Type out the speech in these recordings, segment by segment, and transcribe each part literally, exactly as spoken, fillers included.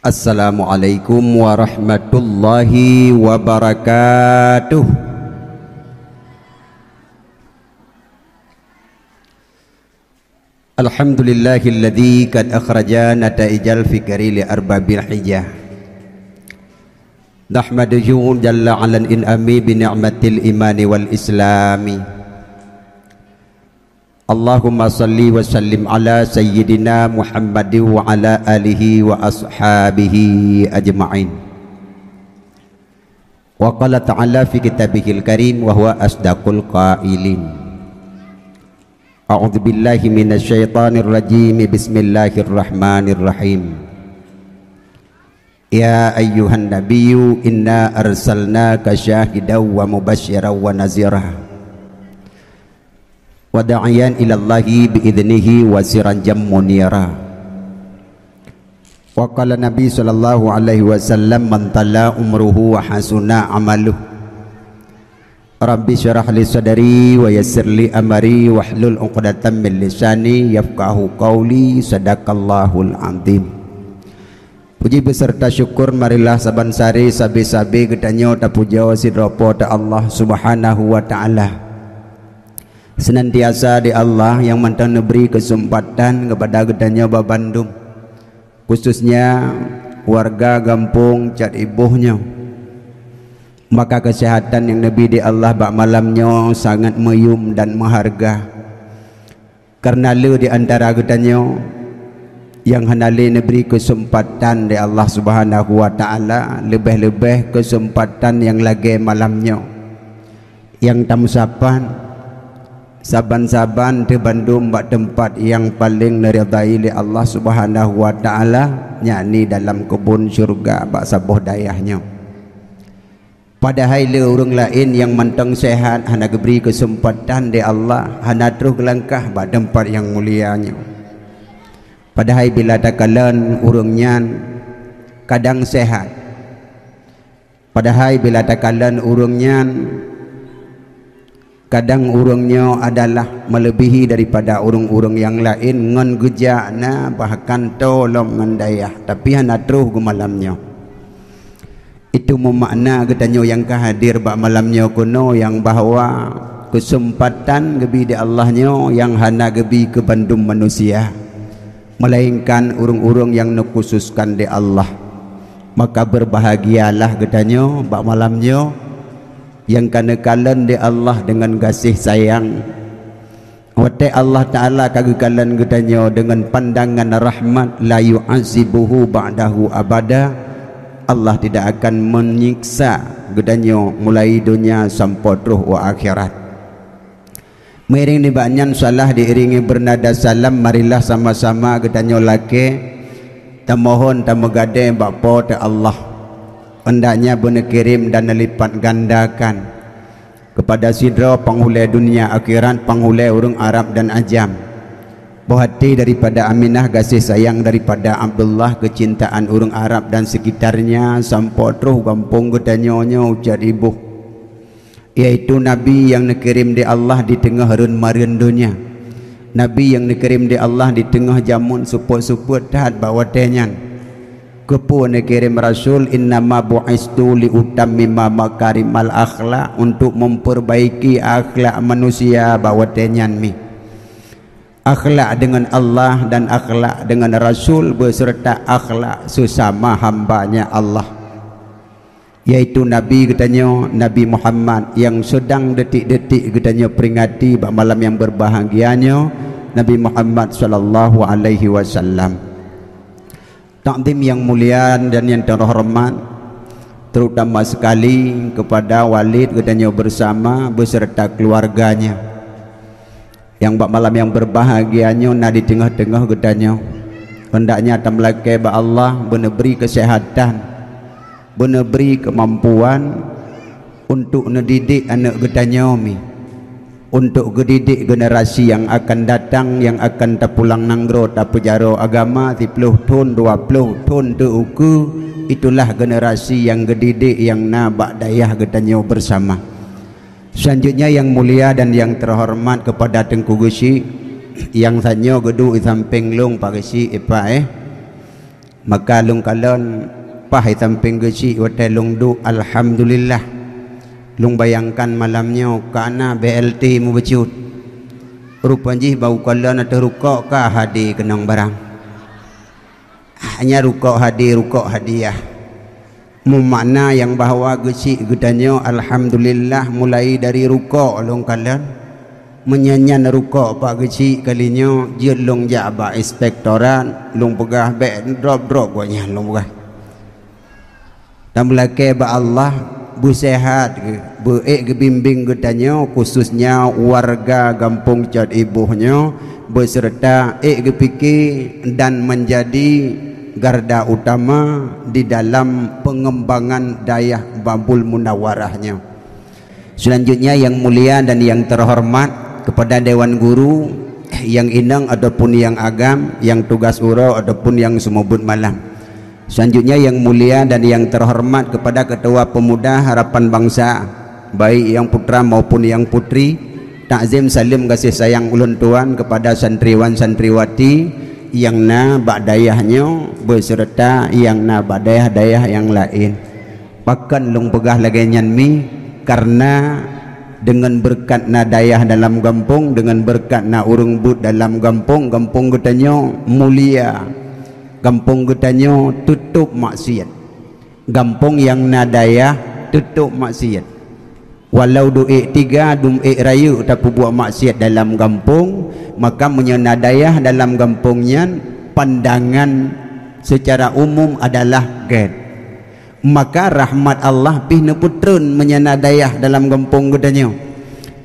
Assalamualaikum warahmatullahi wabarakatuh. Alhamdulillahilladzi qad akhraja nataijal fikri li arbabil hijah. Nahmaduhu jalla 'alal in'ami bi ni'matil imani wal islami. Allahumma shalli wa sallim ala sayyidina Muhammadin wa ala alihi wa ashabihi ajma'in. Wa qala ta'ala fi kitabihil karim wa huwa asdaqul qailin. A'udzu billahi minasy syaithanir rajim. Bismillahirrahmanirrahim. Ya ayyuhan nabiyyu inna arsalnaka syahidan wa mubasysyiran wa nazira wa da'iyan ilallahi bi idznihi wa sirajan munira. Wa qala Nabi sallallahu alaihi wasallam, "Man tala umruhu wa hasuna amaluh." Rabbi syrah li sadri wa yassir li amri wahlul 'uqdatam min lisani yafqahu qauli. Sadaqallahul azim. Puji beserta syukur marilah saban sari sabe-sabe geutanyoe tapujoe sidroe Po teu Allah Subhanahu wa Ta'ala. Senantiasa di Allah nyang mantong neubri keuseumpatan keupada geutanyoe babandum, khususnya warga gampông Cat Iboh nyoe. Maka keuseuhatan nyang neubi di Allah bak malam nyoe sangat meuyuem dan meuharga. Kareuna le di antara geutanyoe nyang hana lé neubri keuseumpatan di Allah Subhanahu wa Ta'ala, leubeh-leubeh keuseumpatan nyang lagée malam nyoe. Nyang tameusapat saban-saban teuh bandum bak teumpat nyang paleng neuridai lé Allah Subhanahu wa Ta'ala, yakni dalam keubon syeuruga bak saboh dayah nyoe. Padahai le ureuëng laén nyang mantong seuhat hana geubri keuseumpatan lé Allah, hana troh geulangkah bak teumpat nyang mulia nyoe. Padahai bila takalon ureuëng nyan kadang seuhat, padahai bila takalon ureuëng nyan kadang ureuëng nyoe adalah meuleubihi daripada ureuëng-ureuëng nyang laén ngon geujak na bahkan toe lom ngon dayah, tapi hana troh geumalam nyoe. Itu meumakna geutanyoe nyang ka hadir bak malam nyoe keunoe nyang bahwa keuseumpatan geubi di Allah nyoe nyang hana geubi keu bandum manusia, melainkan ureuëng-ureuëng nyang neukhususkan di Allah. Maka beurbahagialah geutanyoe bak malam nyoe nyang ka neukalon di Allah deungon gaséh sayang. Watée Allah Ta'ala ka geukalon geutanyoe deungon pandangan rahmat, la yu'adzibuhu ba'dahu abada, Allah tidak akan menyiksa geutanyoe mulai donya sampoe troh u akhirat. Meuiréng nibak nyan, salah diiréngi beunada salam, marilah sama-sama geutanyoe lakée tamohon tameugadée bak Po teu Allah, hendaknya beuneukirém dan neulipat gandakan keupada sidroe panghulée dunia akhirat, panghulée ureuëng Arab dan ajam. Boh até daripada Aminah, gaséh sayang daripada Abdullah, keucintaan ureuëng Arab dan seukitarnya, sampoe troh gampông geutanyoe nyoe u Cat Iboh, yaitu Nabi nyang neukirém di Allah di teungoh reuen-mareuen donya. Nabi nyang neukirém di Allah di teungoh jameun seupôt-seupôt that bak watée nyan. Keupeue neukirém rasul, "Innama bu'istu liutammima makarimal akhlak," untuk memperbaiki akhlak manusia bak watée nyan mi. Akhlak deungon Allah dan akhlak deungon rasul beserta akhlak sesama hamba-Nya Allah, yaitu Nabi geutanyoe, Nabi Muhammad, nyang seudang detik-detik geutanyoe peringati bak malam nyang beurbahagia nyoe, Nabi Muhammad sallallahu alaihi wasallam. Takdim nyang mulia dan nyang teuhoreumat, terutama sekali kepada Walid geutanyoe bersama beserta keluarganya, nyang bak malam nyang beurbahagia nyoe na di teungoh-teungoh geutanyoe. Hendaknya tameulakée bak Allah beuneubri keuseuhatan, beuneubri keumampuan untuk neudidik aneuëk geutanyoe mi, untuk geudidik generasi nyang akan datang, nyang akan tapulang nanggroe tapeujaroe agama siploh thon, dua ploh thon teu ukeue. Itulah generasi nyang geudidik nyang na bak dayah geutanyoe bersama. Selanjutnya, yang mulia dan yang terhormat kepada Teungku Geuchik, nyang tanyoe geuduek di sampéng lôn Pak Geuchik, Pak, eh. Maka lôn kalon paih sampéng geuchik watée lôn duek, alhamdulillah. Lôn bayangkan malam nyoe ka na B L T meubacut. Rupa jih bak kalon ateueh rukok ka hadé keunong barang. Hanya rukok hadé, rukok hadiah. Meumakna nyang bahwa geuchik geutanyoe, alhamdulillah, mulai dari rukok lôn kalon. Meunyoe nyan rukok bak geuchik kali nyoe, jeuet lôn jak bak inspektorat, lôn peugah bék drop-drop gobnyan lôn peugah. Dan meulakée bak Allah, beuseuhat geuh, beu-ék geubimbéng geutanyoe, khususnya warga gampông Cot Iboh nyoe, beserta ék geupike dan menjadi garda utama di dalam pengembangan dayah Babul Munawarah nyoe. Selanjutnya, yang mulia dan yang terhormat kepada Dewan Guru, yang inong ataupun yang agam, yang tugas uroe ataupun yang seumeubeuet malam. Selanjutnya, yang mulia dan yang terhormat kepada Ketua Pemuda Harapan Bangsa, baik yang putra maupun yang putri, takzim saleuem gaséh sayang ulôn tuan kepada santriwan santriwati nyang na bak dayah nyoe beserta nyang na bak dayah-dayah nyang laén. Pakon lôn peugah lagée nyan mi? Karena deungon beureukat na dayah dalam gampông, deungon beureukat na ureuëng beuet dalam gampông, gampông geutanyoe mulia. Gampông geutanyoe teutôb maksiat. Gampông nyang na dayah teutôb maksiat. Walau duek tiga, duek rayeuk tapeubuet maksiat dalam gampông, maka meunyoe na dayah dalam gampông nyan, pandangan secara umum adalah gét. Maka rahmat Allah pih neupeutrön meunyoe na dayah dalam gampông geutanyoe.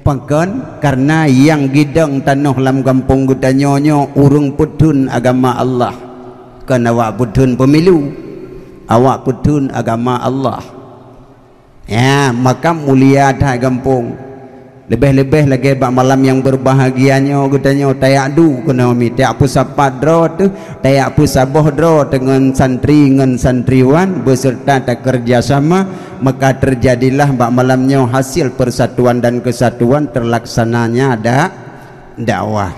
Pakon? Karena nyang gidong tanoh lam gampông geutanyoe nyoe ureuëng peutheun agama Allah. Kon awak peutheun pemilu, awak peutheun agama Allah. Ya, maka mulia that gampông. Leubeh-leubeh lagée bak malam nyang beurbahagia nyoe geutanyoe tajak duek keunoe mi, tajak peusapat droe teuh, tajak peusaboh droe teuh ngon santri ngon santriwan beserta takeureuja sama, maka teujadilah bak malam nyoe hasil persatuan dan kesatuan terlaksananya da-, dakwah.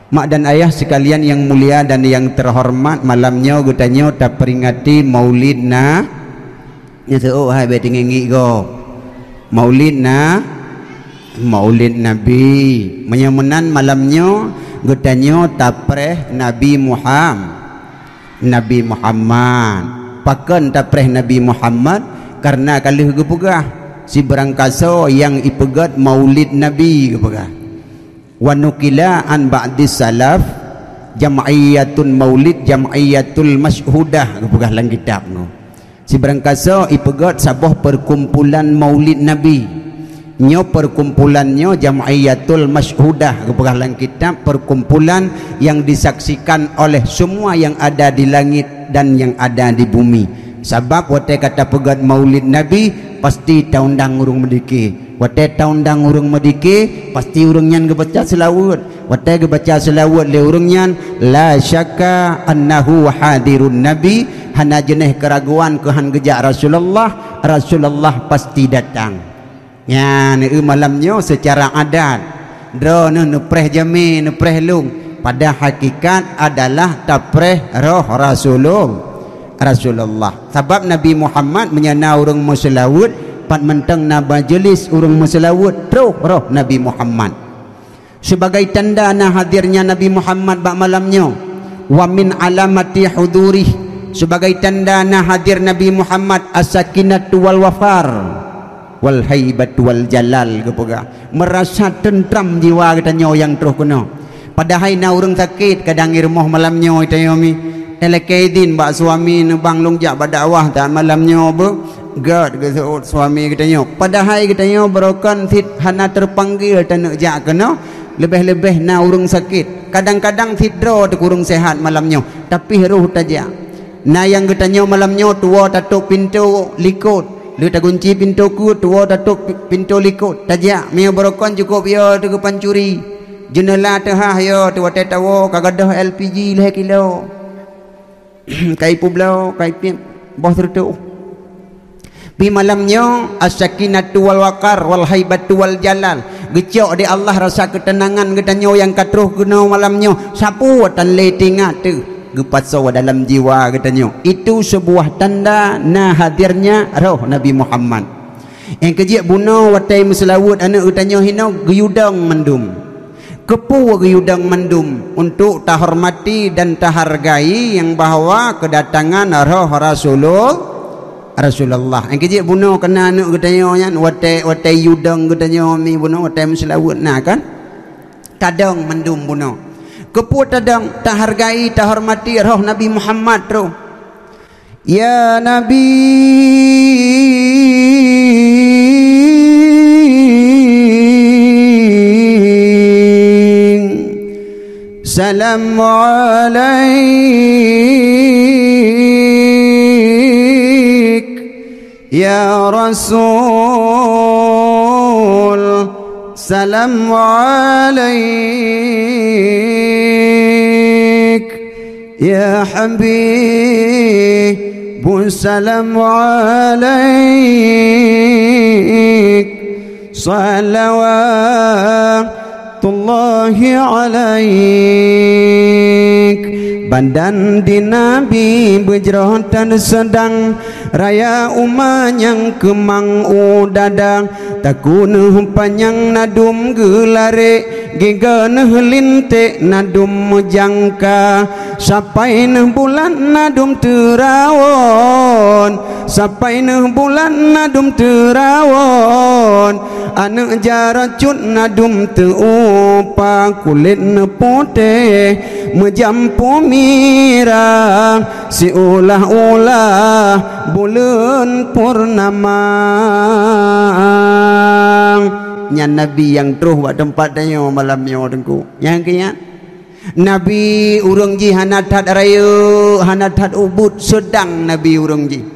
Mak dan ayah sekalian yang mulia dan yang terhormat, malam nyoe geutanyoe taperingati Maulid Na-, Nyan seuôt hai bék teungiek-ngiek gob. Maulid na, Maulid Nabi. Meunyoe meunan malam nyoe geutanyoe tapreh Nabi Muham-, Nabi Muhammad. Pakon tapreh Nabi Muhammad? Karena ka lheueh geupeugah, sibarangkasoe nyang ipeugét Maulid Nabi geupeugah. Wa nukila an ba'dis salaf jam'iyatun maulid jam'iyatul masyhudah geupeugah lam kitab nyoe. Sibarangkasoe ipeugét saboh perkumpulan Maulid Nabi. Nyoe perkumpulan nyoe jam'iyatul masyhudah geupeugah lam kitab, perkumpulan yang disaksikan oleh semua yang ada di langit dan yang ada di bumi. Sabab watée ka tapeugét Maulid Nabi, pasti taundang ureuëng meudike. Watée taundang ureuëng meudike, pasti ureuëng nyan geubaca seulaweuet. Watée geubaca seulaweuet lé ureuëng nyan, la syakka annahu hadirun nabi, hana jeuneh keuraguan keu han geujak Rasulullah, Rasulullah pasti datang. Nyan, eu, malam nyoe seucara adat, droeneuh neupreh jamé, neupreh lông, pada hakikat adalah tapreh roh Rasulul-, Rasulullah. Sabab Nabi Muhammad meunyoe na ureuëng meuseulaweuet, pat mantong na majelis ureuëng meuseulaweuet, troh roh Nabi Muhammad. Sebagai tanda na hadirnya Nabi Muhammad bak malam nyoe, wa min alamati hudurih, sebagai tanda na hadir Nabi Muhammad, as-sakinatu wal wafar, wal haibatu wal jalal geupeugah. Meurasa teuntram jiwa geutanyoe nyang troh keunoe. Padahai na ureuëng sakét kadang i rumoh malam nyoe geutanyoe mi. Talakée idin bak suami neubang lông jak bak dakwah that malam nyoe beu. Gét geuseuôt suami geutanyoe. Padahai geutanyoe barokon cit hana teupanggil taneuk jak keunoe. Leubeh-leubeh na ureuëng sakét. Kadang-kadang cit droe teuh ureuëng seuhat malam nyoe, tapi roh tajak. Na nyang geutanyoe malam nyoe tuwoe tatôb pintoe likot. Lheueh tagunci pintoe keue, tuwoe tatôb pi-, pintoe likot. Tajak, meunyoe barokon cukôp yo teuh geupancuri. Jeuneula teuhah yo teuh watée tawoe ka gadôh L P G lhée kilo. Ka ipeubloe, ka ipiep boh sireutoh. Pi malam nyoe, as-sakinatu wal waqar wal haibatu wal jalal. Geucok di Allah rasa keuteunangan geutanyoe nyang ka troh keunoe malam nyoe. Sapeue tan lé teuingat teuh. geupasoe dalam jiwa geutanyoe. Itu sebuah tanda na hadirnya roh Nabi Muhammad. Nyang keujeuet bunoe watée meuseulaweuet aneuëk geutanyoe hinoe geuyue dong mandum. Keupeue geuyue dong mandum? Untuk tahormati dan tahargai nyang bahwa keudatangan roh Rasulul-, Rasulullah. Nyang keujeuet bunoe keu na aneuëk geutanyoe nyan, watée, watée yue dong geutanyoe mi bunoe, watée meuseulaweuet na kan? Tadong mandum bunoe. Keupeue tadong? Tahargai, tahormati roh Nabi Muhammad troh. Ya Nabi, salam alaik. Ya Rasul, salam alaik. Ya Habib, salam alaik. Salawatullahi alaik. Badan di Nabi beujroh tan seudang, raya uma nyang keumang u dada. Takue neuh panyang nadum geularek, giga neuh linték nadum meujangka. Sapai neuh bulan nadum teurawon, sapai neuh bulan nadum teurawon. Aneuëk jaroe cut nadum teuupa, kulét neuputéh meujampu mirah, siulah-ulah buleuen purnama. Nyan Nabi nyang troh bak teumpat tanyoe malam nyoe, Teungku. Nyang keu nyan? Nabi ureuëng jih hana that rayeuk, hana that ubit, seudang Nabi ureuëng jih.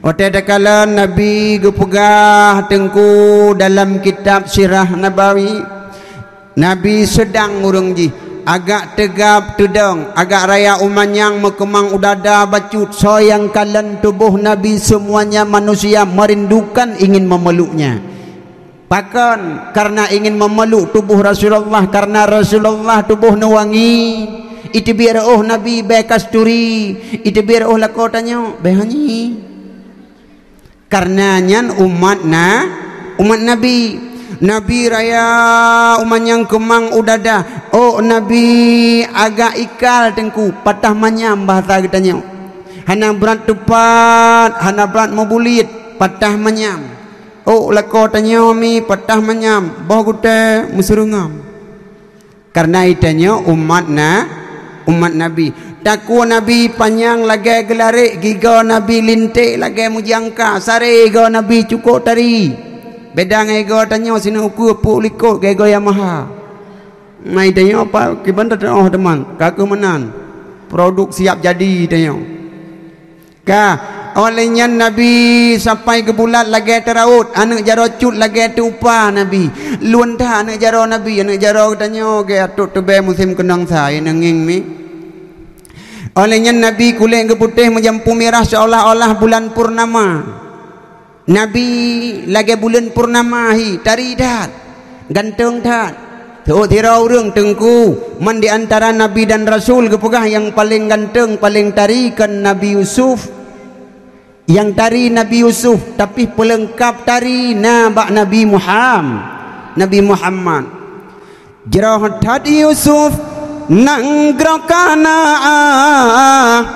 Watée takalon Nabi geupeugah, Teungku, dalam kitab Sirah Nabawi, Nabi seudang ureuëng jih, agak teugab teudong, agak raya uma nyang meukeumang u dada bacut, soe nyang kalon tuboh Nabi semuanya manusia merindukan ingin memeluknya. Pakon? Karena ingin memeluk tuboh Rasulullah, karena Rasulullah tuboh neuh wangi. Iteubiet reuôh Nabi bèe kasturi, iteubiet reuôh lakoe tanyoe bèe hanyi. Karena nyan umat na, umat Nabi. Nabi raya uma nyang keumang u dada. Ôk Nabi agak ikal, Teungku, patah manyam bahasa geutanyoe. Hana brat teupat, hana brat meubuliet, patah manyam. Ôk lakoe tanyoe mi patah manyam, boh gutèe meuseurungam. Karena geutanyoe umat na, umat Nabi. Takue Nabi panyang lagèe geularek, giga Nabi linték lagèe meujangka, saré giga Nabi cukôp tari. Beda ngon giga tanyoe sineuk ukeue peuet likot giga Yamaha. Mai tanyoe apa kiban teuôt teuma, ka keuh meunan. Produk siap jadi tanyoe. Ka, óh lheueh nyan Nabi sapai geubulat lagèe teuraôt, aneuëk jaroe cut lagèe teuupa Nabi. Lôn that aneuëk jaroe Nabi, aneuëk jaroe geutanyoe geuh atôt teubèe musém keunong sa, nyang ngieng mi. Óh lheueh nyan Nabi kulét geuputéh meujampu mirah seolah-olah bulan purnama. Nabi lagèe buleuen purnama hi, tari that, ganteng that. Teuôt sidroe ureuëng, Teungku, man di antara nabi dan rasul geupeugah nyang paleng ganteng, paleng tari kon Nabi Yusuf. Nyang tari Nabi Yusuf, tapi peuleungkap tari na bak Nabi Muham-, Nabi Muhammad. Jroh that Yusuf nanggroe Kanaan,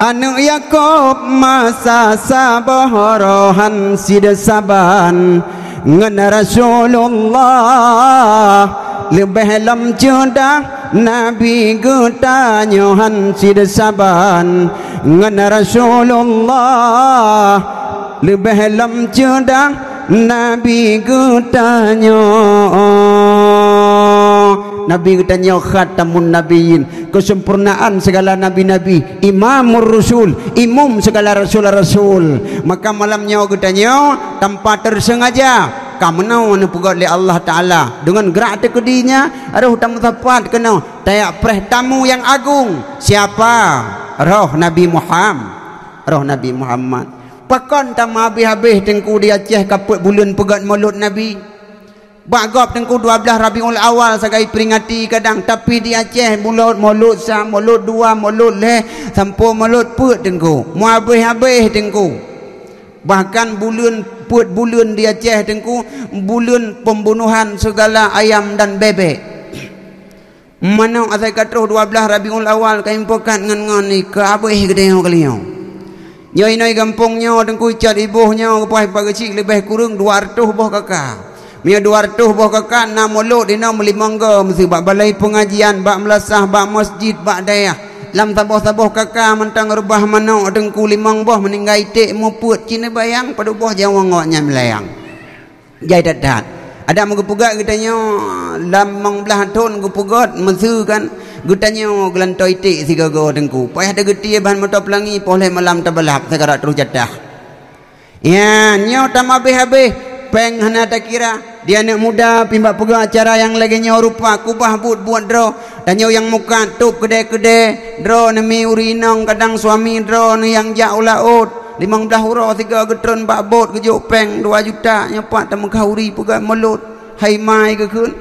aneuëk Yakub masa saboh roh han sideusaban ngon Rasulullah. Leubeh lom ceudah Nabi geutanyoe han sideusaban ngon Rasulullah. Leubeh lom ceudah Nabi geutanyoe. Nabi geutanyoe khatamun nabiyyin, kesempurnaan segala nabi-nabi, imamur rusul, imum segala rasul-rasul. Maka malam nyoe geutanyoe tanpa tersengaja ka meunoe neupeugét lé Allah Taala deungon grak teukeudi nyan, roh tameusapat keunoe tajak preh tamu nyang agong. Siapa? Roh Nabi Muham-, roh Nabi Muhammad. Pakon tameuhabéh-habéh Teungku di Aceh ka peuet buleuen peugét Maulud Nabi? Bak gob Teungku dua blaih Rabiul Awal sagai peringati kadang, tapi di Aceh mulod, mulod sa, mulod dua, mulod lhèe, sampoe mulod peuet Teungku. Meuhabéh-habéh Teungku. Bahkan buleuen, peuet buleuen di Aceh Teungku, buleuen pembunuhan segala ayam dan bebek. Manok asai ka troh dua blaih Rabiul Awal ka impokat ngon-ngon ni ka habéh geutanyoe kali nyoe. Nyoe inoi gampông nyoe Teungku, cot iboh nyoe geupaih pageucik leubeh kureueng dua reutôh boh kaka. Meunyoe dua reutôh boh kaka na mulod inoe meulimong goe meuseue bak balai peungajian, bak meulasah, bak masjid, bak dayah. Lam saboh-saboh kaka mantong reubah manok Teungku limong boh, meuninggai iték mupeuet, ci neubayang padub boh jaweueng awaknyan meulayang. Jai that-that. Adak meugeupeugah geutanyoe lam limong blaih thon geupeugöt meuseue kan, geutanyoe geulantoe iték sigoe-goe Teungku. Payah tageutie bahan moto peulangi poh lhèe malam tabalap seugarak troh jatah. Ya, nyoe tameuhabéh-habéh, péng hana takira. Di aneuk muda pih bak peugah acara nyang lagèe nyoe rupa kubah buet-buet droe. Tanyoe nyang mukat tôb keudè-keudè, droeneuh mi ureueng inong kadang suami droeneuh nyang jak u laôt. Limong blaih uroe sigoe geutreun bak bot geujok péng dua juta, nyoe pat tameukhauri peugah mulod, hai mai geukheun.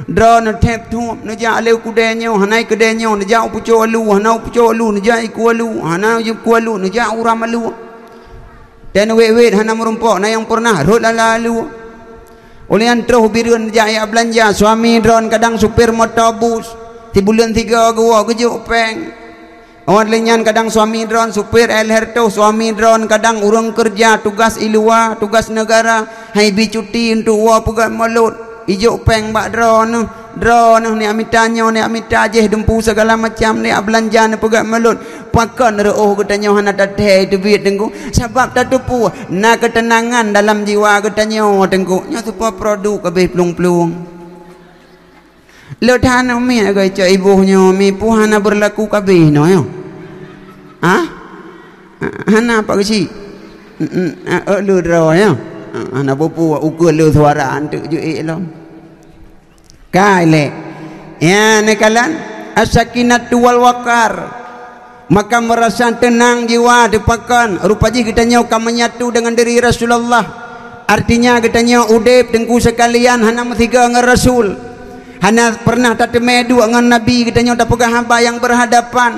Droeneuh thèb thueb neujak lé u keudè nyoe, hana i keudè nyoe, neujak u Pucôk Alu, hana u Pucôk Alu, neujak i Kuala Alu, hana i Kuala Alu, neujak u Ram Alu. Dan wét-wét hana meurumpok, na nyang peureunah rhot lala Alu. Ulèh nyan troh u Bireuen neujak jak beulanja, suami droeneuh kadang supir moto bus, sibuleuen sigoe geuwoe geujok péng. Óh lheueh nyan kadang suami droeneuh supir L R toh, suami droeneuh kadang ureueng keureuja tugas i luwa, tugas neugara, han ibi cuti untuk woe peugöt mulod, ijok péng bak droeneuh. Droeneuh neujak mita nyoe, neujak mita jéh dumpu segala macam, neujak beulanja neupeugöt mulod. Pakon reuôh geutanyoe hana tathèe teubiet Teungku? Sabab tateupeue na keuteunangan dalam jiwa geutanyoe Teungku. Nyoe seupôt produk kabéh plueng-plueng. Le that na miet geucok iboh nyoe, mi peue hana beurlaku kabéh nyoe, nyoe. Hah? Hana Pak Geuchik? Em, em, eh, le droe, nyoe. Hana peue-peue, ukeue le suara anteuk jeuet lom. Ka ilèe. Ya, neukalon, as-sakinatu wal waqar. Maka meurasa teunang jiwa teupakon, rupa jih geutanyoe ka menyatu deungon diri Rasulullah. Artinya geutanyoe udép Teungku sekalian hana meusigoe ngon Rasul. Hana pernah tateumé duek ngon Nabi, geutanyoe tapeugah haba nyang beurhadapan.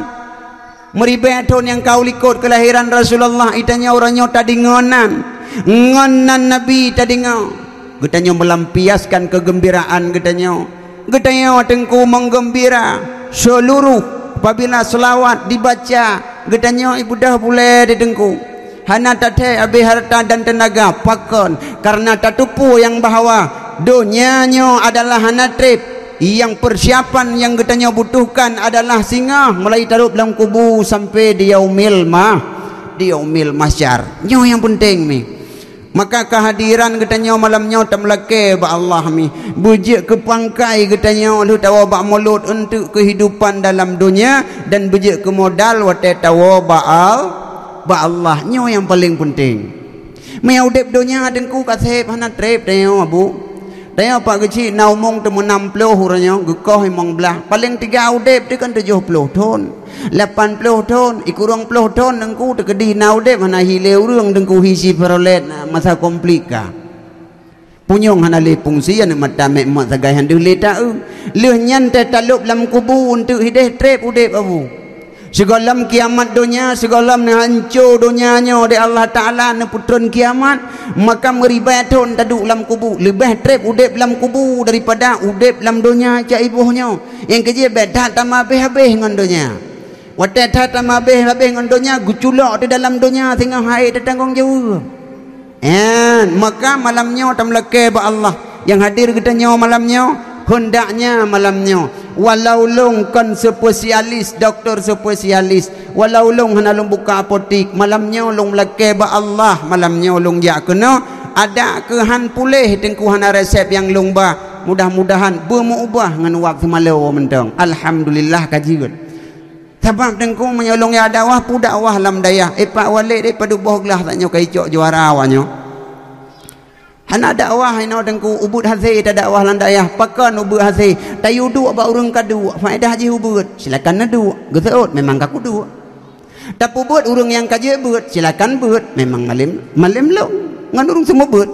Meuribèe thon nyang ka u likôt keulahiran Rasulullah, geutanyoe uroe nyoe tadeungoe nan. Ngon nan Nabi tadeungoe. Geutanyoe meulampiaskan keugeumbiraan geutanyoe. Geutanyoe Teungku meugeumbira, seuluruh apabila seulawat dibaca, geutanyoe ibeudôh bulèe di Teungku. Hana tathèe abéh hareuta dan teunaga, pakon? Kareuna tateupeue nyang bahwa donya nyoe adalah hana trép. Nyang peusiapan nyang geutanyoe butuhkan adalah singoh mulai tarôb lam kubu sampai di yaumil mah, di yaumil mahsyar. Nyoe nyang peunteng mi. Maka keuhadiran geutanyoe malam nyoe tameulakèe bak Allah mi. Beujeuet keu pangkai geutanyoe lheueh tawoe bak mulod eunteuk keuhidupan dalam donya dan beujeuet keu modal watèe tawoe bak Al-, bak Allah. Nyoe nyang paleng peunteng. Meunyoe udép donya Teungku ka sép hana trép tanyoe, Abu. Tanyoe Pak Geuchik na umong teumeunam ploh uroe nyoe, geukoh limong blaih. Paleng teuga udép teuh kan tujoh ploh thon. Lapan ploh thon, ikurong ploh thon Teungku teukeudi na udép hana hi lé ureueng Teungku hi Chevrolet na masa konflik ka. Punyueng hana lé fungsi aneuk mata mèk mat sagai han deuh lé taeu. Lheueh nyan teuh talôb lam kubu eunteuk hideh trép udép Abu. Sigohlom kiamat donya, sigohlom neuhanco donya nyoe di Allah Taala neupeutron kiamat, maka meuribèe thon taduek lam kubu. Leubeh trép udép lam kubu daripada udép lam donya cak iboh nyoe. Nyang keujeuet bèk that tameuhabéh-habéh ngon donya. Watèe that tameuhabéh-habéh ngon donya, geuculok di dalam donya singoh hai teutanggong jaweueb. Nyan, maka malam nyoe tameulakèe bak Allah nyang hadir geutanyoe malam nyoe, heundaknya malam nyoe. Walau lôn kon spesialis, doktor spesialis, walau lôn hana lôn buka apotik, malam nyoe lôn meulakèe bak Allah, malam nyoe lôn jak keunoe, adak keu han puléh Teungku hana resep nyang lôn ba, mudah-mudahan beumeuubah ngon wak seumaloe mantong. Alhamdulillah ka jeuet. Sabab Teungku meunyoe lôn jak dakwah, peue dakwah lam dayah, eh, Pak Waled, eh, padub boh glah tanyoe ka icok juara awaknyoe. Hana dakwah inoe Teungku, ubeuet hasé tadakwah lam dayah, pakon ubeuet hasé? Tayue duek bak ureueng ka duek, faedah jih ubeuet, silakan neuduek, geuseuôt memang ka kuduek. Tapeubuet ureueng nyang ka jeuet beuet, silakan beuet, memang malém, malém lôn ngon ureueng seumeubeuet.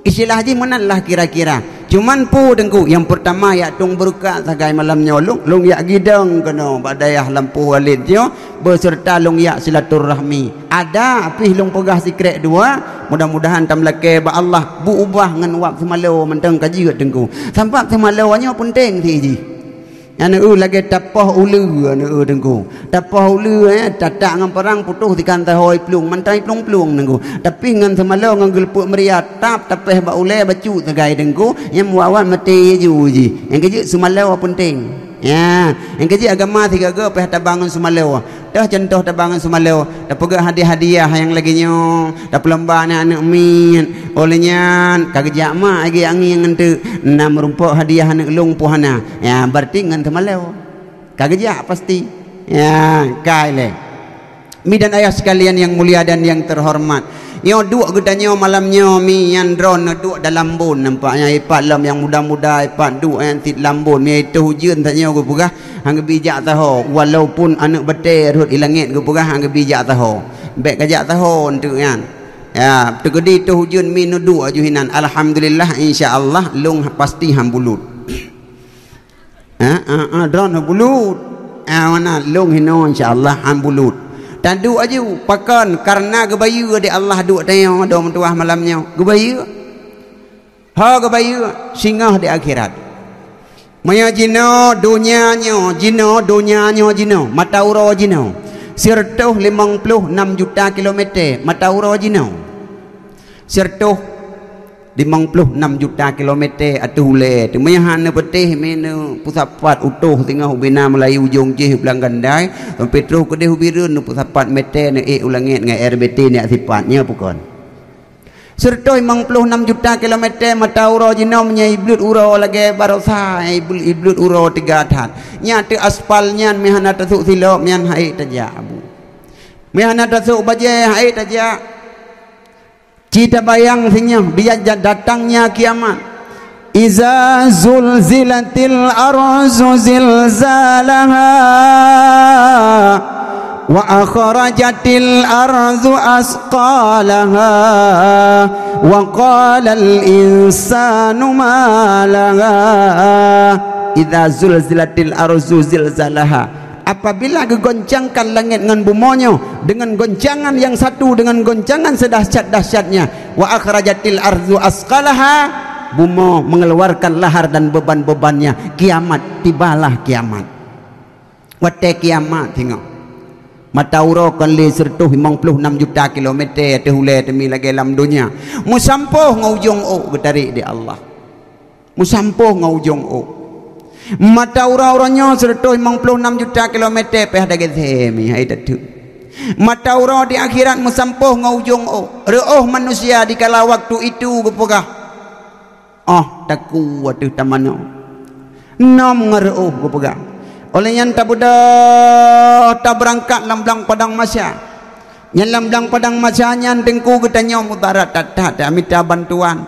Istilah jih meunan lah kira-kira. Cuman peue Teungku, nyang peurtama yak tueng beureukat sagai malam nyoe lôn, lôn yak gidong keunoe bak dayah lampôh Walid nyoe, beuseureuta lôn yak silaturahmi. Ada pih lôn peugah sikrek dua, mudah-mudahan tameulakée bak Allah beuubah ngon wab seumaloe mantong ka jeuet Teungku. Sabab seumaloe nyoe peunteng sit jih. Aneuk eu lagée tapoh uleue aneuk eu Teungku. Tapoh uleue, eh, tatak ngon parang putôh sikan taho iplueng, mantong iplueng-plueng Teungku. Tapi ngon seumaloe ngon geuleupeuek meuria tap tapéh bak ulée bacut sagai Teungku, nyang muwat-wat maté ju jih. Nyang keujeuet seumaloe peunteng. Ya, nyang keujeuet agama sigaga payah tabang ngon seumaloe. Toh contoh tabang ngon seumaloe, tapeugah hadiah-hadiah nyang lagée nyoe, tapeulomba aneuk-aneuk miet. Óh lheueh nyan ka geujak mak lagée angén ngon teuk, na meurumpok hadiah aneuk lôn peue hana. Ya, berarti ngon seumaloe. Ka geujak pasti. Ya, kai lé. Mi dan ayah sekalian yang mulia dan yang terhormat. Nyoe duek geutanyoe malam nyoe mi nyan droeneuh duek dalam bon nampak nyan ipat lom nyang muda-muda ipat duek nyan sit lam bon mi itu ujeuen tanyoe geupeugah hana geubri jak saho walaupun aneuk batée rhot i langét geupeugah hana geubri jak saho. Bék ka jak saho enteuk nyan. Ya, teukeudi itu ujeuen mi neuduek aju hinan. Alhamdulillah insya Allah lôn pasti han bulut. Ha, ha, ha, droeneuh bulut. Ha, mana lôn hinoe insya Allah han bulut. Taduek aju pakon karena geubayeue di Allah duek tanyoe dong meutuah malam nyoe. Geubayeue. Ho geubayeue singoh di akhirat. Meunyoe jinoe donya nyoe, jinoe donya nyoe jinoe, mata uroe jinoe. Sireutôh limong ploh nam juta kilometer mata uroe jinoe. Sireutôh limong ploh nam juta kilometer ateueh ulée teuh. Meunyoe hana peutéh, meunyoe peusapat utoh singoh ubena meulayeue ujong jih u Blang Gandai, sampoe troh keudeh u Bireuen neupeusapat meter neuék u langét ngon R B T neujak sipat. Nyoe peue kon? Sireutôh limong ploh nam juta kilometer mata uroe jinoe meunyoe ibleuet uroe lagée baroesa, ibleuet, ibleuet uroe teuga that. Nyan teuh aspal nyan meuhana tasôk silop nyan hai tajak abu. Meuhana tasôk bajée hai tajak. Ci tabayang singoh bijak datangnya kiamat. Iza zulzilatil arzu zilzalaha wa akhrajatil arzu asqalaha wa qalal insanu ma laha. Iza zulzilatil arzu zilzalaha. Apabila geugoncangkan langét ngon bumoe nyoe dengan goncangan yang satu, dengan goncangan sedahsyat-dahsyatnya, wa akhrajatil arzu asqalaha, bumoe mengeluarkan lahar dan beban-bebannya, kiamat, tibalah kiamat. Watée kiamat singoh. Mata uroe kon lé sireutôh limong ploh nam juta kilometer ateueh ulée teumi lagée lam donya. Meusampôh ngon ujong ôk geutarek di Allah. Meusampôh ngon ujong ôk. Mata uroe-uroe nyoe sireutôh limong ploh nam juta kilometer pih dagée semi hai teuteuek. Mata uroe di akhirat meusampôh ngon ujong ôk. Reuôh manusia di kala waktu itu geupeugah, "Oh, takue ateueh tamanoe." Nom ngon reuôh geupeugah. Óh lheueh nyan tabeudôh tabeurangkat lam blang padang masa. Nyan lam blang padang masa nyan teungku geutanyoe mudarat that-that tamita bantuan.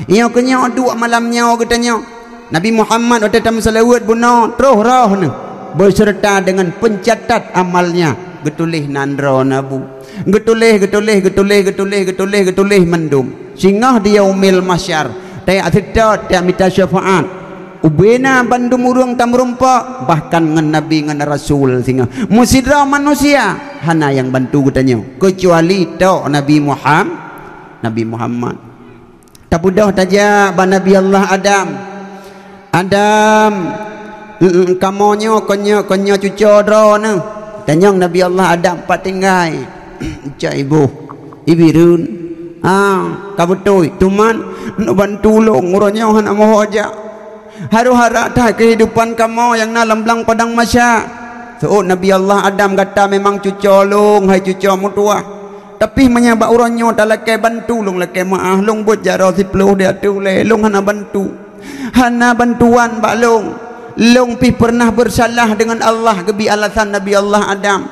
Nyoe keunyoe duek malam nyoe geutanyoe. Nabi Muhammad watée tameuseulaweuet bunoe troh roh neuh beuseureuta deungon peuncatat amalnya geutuléh nan droe na bu. Geutuléh, geutuléh, geutuléh, geutuléh, geutuléh, geutuléh mandum. Singoh di yaumil mahsyar, tajak seutôt, tajak mita syafaat. Ubena bandum ureuëng tameurumpok, bahkan ngon nabi ngon rasul singoh. Meusidroe manusia hana nyang bantu geutanyoe, keucuali tok Nabi Muham-, Nabi Muhammad. Tabeudôh tajak bak Nabi Allah Adam. "Adam, mm, kamoe nyoe kon nyoe, kon nyoe cucoe droeneuh." Tanyong Nabi Allah Adam, "Pat tinggai?" "Cok iboh, i Bireuen." "Ah, ka beutôi, teuma neubantu lôn, uroe nyoe hana moho jak. Harôh harap that keuhidupan kamoe nyang na lam blang padang masa." Seuôt Nabi Allah Adam, "Gata memang cucoe lôn, hai cucoe meutuwah. Tapi meunyoe bak uroe nyoe talakée bantu lôn lakée meuáh, lôn buet jaroe siploh di ateueh ulée, lôn hana bantu. Hana bantuan bak lôn. Lôn pih peureunah beusalah deungon Allah," geubi alasan Nabi Allah Adam.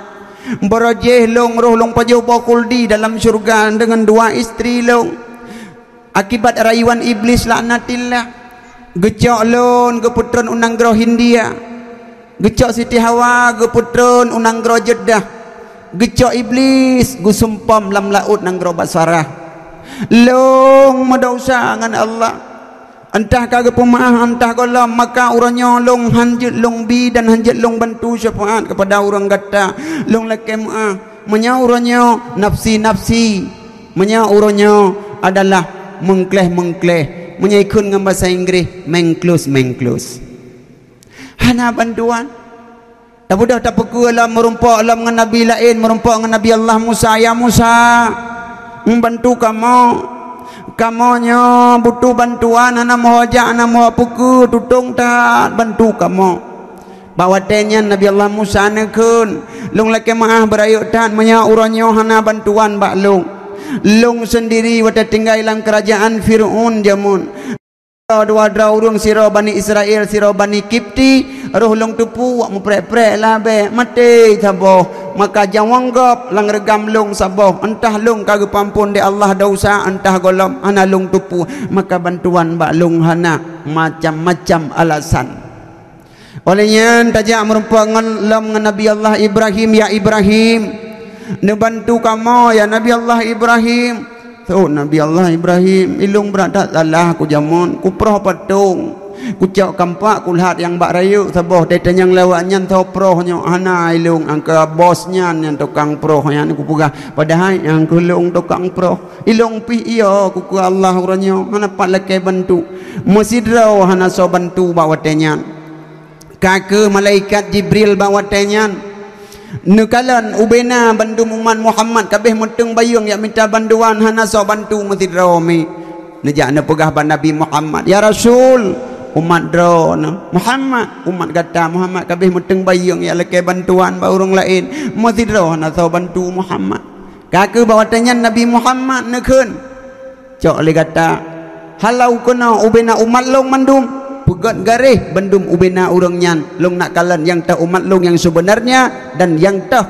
"Barojéh lôn roh lôn pajoh boh khuldi dalam syeuruga deungon dua istri lôn. Akibat rayuan Iblis laknatillah, geucok lôn geupeutron u nanggroe Hindia. Geucok Siti Hawa geupeutron u nanggroe Jeddah. Geucok Iblis geusumpom lam laôt nanggroe Basarah. Lôn meudesya ngon Allah. Entah ka geupeumaáh, entah gohlom, maka uroe nyoe lôn hanjeuet lôn bi dan hanjeuet lôn bantu syafaat keupada ureuëng gata. Lôn lakée meuáh. Meunyoe uroe nyoe nafsi-nafsi, meunyoe uroe nyoe adalah meungkléh-meungkléh, meunyoe ikheun ngon basa Inggréh, mengklus-mengklus. Hana bantuan. Tabeudôh tapeukeue lom meurumpok lom ngon nabi laén, meurumpok ngon Nabi Allah Musa, "Ya Musa, neubantu kamoe. Kamoe nyoe butuh bantuan, hana meuho jak, hana meuho peukeue, tutong that, bantu kamoe." Bak watée nyan Nabi Allah Musa neukheun, "Lôn lakée meuáh beurayeuk that meunyoe uroe nyoe hana bantuan bak lôn. Lôn seundiri watée tinggai lam keurajaan Fir'aun jameun. Dua droe ureuëng sidroe Bani Israel, sidroe Bani Kipti, roh lôn teupeu wak meuprek-prek labée, maté saboh, maka jawong gob lam reugam lôn saboh, entah lôn ka geupeuamphon lé Allah desya, entah gohlom hana lôn teupeu, maka bantuan bak lôn hana." Macam-macam alasan. Óh lheueh nyan tajak meurumpok ngon lom ngon Nabi Allah Ibrahim, "Ya Ibrahim, neubantu kamoe ya Nabi Allah Ibrahim." "Sôk Nabi Allah Ibrahim, ilôn brat that salah kujameun, kuproh patong, kucok kampak kulhat nyang bak rayeuk saboh, teuh tanyong lawak nyan soe proh nyoe, hana ilôn, angka bos nyan nyang tukang proh nyan kupeugah, padahai nyang keu lôn tukang proh. Ilôn pih iyo kukeue Allah uroe nyoe, hana pat lakée bantu. Meusidroe hana soe bantu bak watée nyan." Ka kheueh malaikat Jibril bak watée nyan neukalon ubena bandum umat Muhammad ka abéh meuteung bayeueng jak mita bantuan, hana soe bantu meusidroe mi. Neujak neupeugah bak Nabi Muhammad, "Ya Rasul, umat droeneuh Muhammad, umat gata Muhammad ka abéh meuteung bayeueng jak lakée bantuan bak ureuëng laén, meusidroe hana soe bantu Muhammad." Ka kheueh bak watée nyan Nabi Muhammad neukheun, "Cok lé gata, halau keunoe ubena umat lôn mandum, peugét garéh bandum ubena ureuëng nyan, lôn nak kalon nyang toh umat lôn nyang sebenarnya dan nyang toh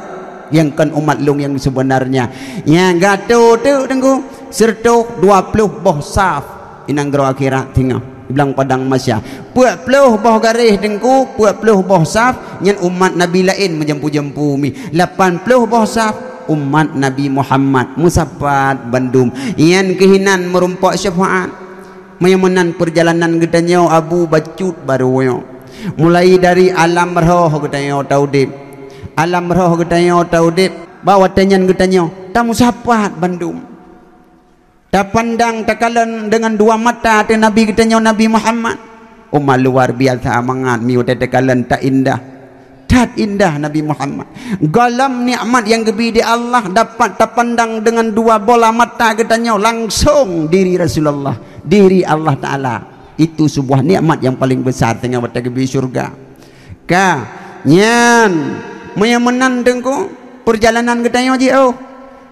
nyang kon umat lôn nyang sebenarnya." Nyang gata teuk Teungku, sireutoh dua ploh boh saf. Inong nanggroe akhirat singoh, di blang padang mahsyar. Peuet ploh boh garéh Teungku, peuet ploh boh saf, nyan umat nabi laén meujampu-jampu mi. Lapan ploh boh saf, umat Nabi Muhammad, meusapat bandum. Nyan keuh inan meurumpok syafaat. Meunyoe meunan peurjalanan geutanyoe Abu bacut barô nyoe. Mulai dari alam roh geutanyoe taudeb. Alam roh geutanyoe taudeb, bak watée nyan geutanyoe tameusapat bandum. Tapandang, takalon deungon dua mata teuh Nabi geutanyoe, Nabi Muhammad. Umat luar biasa mangat mi watée takalon, that indah. That indah Nabi Muhammad. Gohlom nikmat nyang geubi di Allah dapat tapandang deungon dua bola mata geutanyoe langsong diri Rasulullah, diri Allah Taala. Itu sebuah nikmat yang paling besar teungoh watée geubi syurga. Ka, nyan, meunyoe meunan Teungku, peurjalanan geutanyoe jiôh.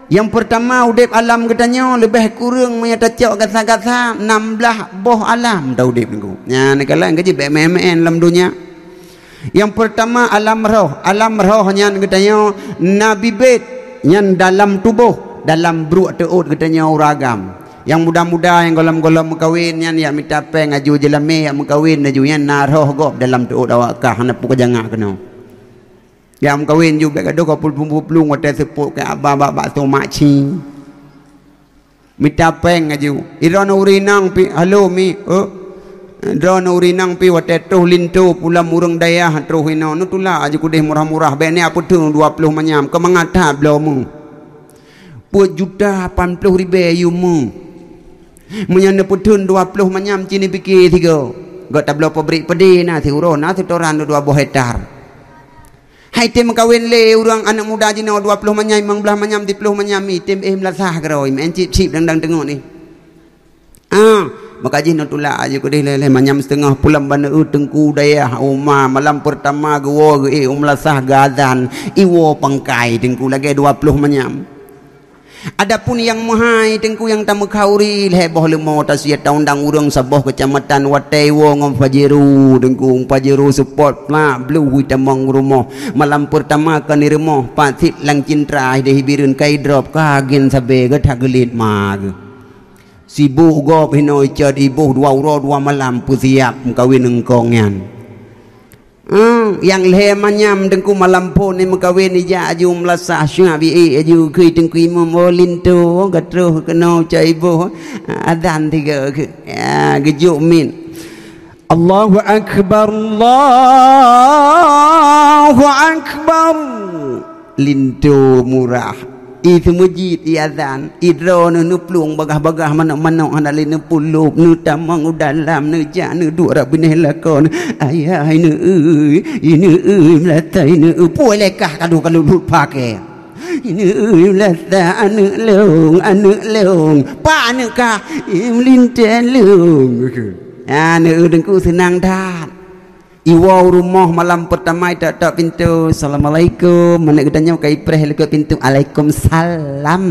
Nyang peurtama, udeb alam geutanyoe leubeh kureueng meunyoe tacok gasa-gasa nam blaih boh alam taudeb Teungku. Nyan kalon ka jibek meu'en-meu'en lam donya. Nyang peurtama alam roh. Alam roh nyan geutanyoe na bibet, nyan dalam tuboh, dalam bruek teuôt geutanyoe ureuëng agam. Nyang muda-muda nyang gohlom-gohlom meukawen nyan jak mita péng aju, jeulamé jak meukawen aju, nyan na roh gob dalam teuôt awak kah, hana peue kajangak keunoe. Jak meukawen ju bék gadôh ka pul-, pul-, pul-, plueng watée seupôt keu aba bak bakso makcik. Mita péng aju. Droeneuh ureuëng inong pih, "Halo mi, eu." Droeneuh ureuëng inong pih watée troh linto pulang ureuëng dayah troh inoe, neutulak aju keudeh murah-murah, bék neujak peuteun dua ploh manyam, keu mangat that bloe meuh. Peuet juta lapan ploh ribée yue meuh. Meunyoe neupeuteun dua ploh manyam ci neupike sigoe. Göt tabloe pabrik peudeh na siuroe, na seutoran dua boh hektar. Hai tem meukawen lé ureuëng aneuëk muda jinoe dua ploh manyam, limong blaih manyam, siploh manyam, mi tem éh meulasah keudroe, meu'en cip-cip dang-dang teungoh ni. Ah, maka jih neutulak aju keudeh lhée-lhée manyam siteungoh pulang baneue Teungku dayah uma malam peurtama geuwoe geuék u meulasah geuazan, iwoe pangkai Teungku lagée dua ploh manyam. Adapun nyang meuhai Teungku nyang tameukauri lhée boh leumo tasiet taundang ureuëng saboh keucamatan watée iwoe ngon Pajero Teungku, Pajero seupôt plak blueh itamong rumoh. Malam peurtama kon i rumoh pat sit lam cintra ideh ibireuen ka idrop ka gen sabe geutak geuliet ma geuh. Sibok gob hinoe icot iboh dua uroe dua malam peusiab meukawen eungkong nyan. Hmm, nyang lhèe manyam Teungku malam phôn ni meukawen ijak aju meulasah syuak biék aju keu Teungku Imum, "Oh, linto, ka troh keunoe cai boh." Azan tiga keu. Ya, geujok mit. Allahu Akbar, Allahu Akbar. Linto murah. I seumeujid, i azan, i droeneuh neuplueng bagah-bagah manok-manok hana lé neupulop, neutamong u dalam, neujak neuduek rab binéh lakoe. Ayah, ineuk eu, ineuk eu, meulatai ineuk eu, puih lé kah kalu-kalu lut paké. Ineuk eu, meulatai aneuk lôn, aneuk lôn. Pak aneuk kah, meulintèe lôn. Aneuk eu Teungku seunang that. Iwoe u rumoh malam peurtama itok-tok pintoe, "Assalamualaikum." Aneuk geutanyoe ka ipreh likot pintoe, "Alaikumsalam."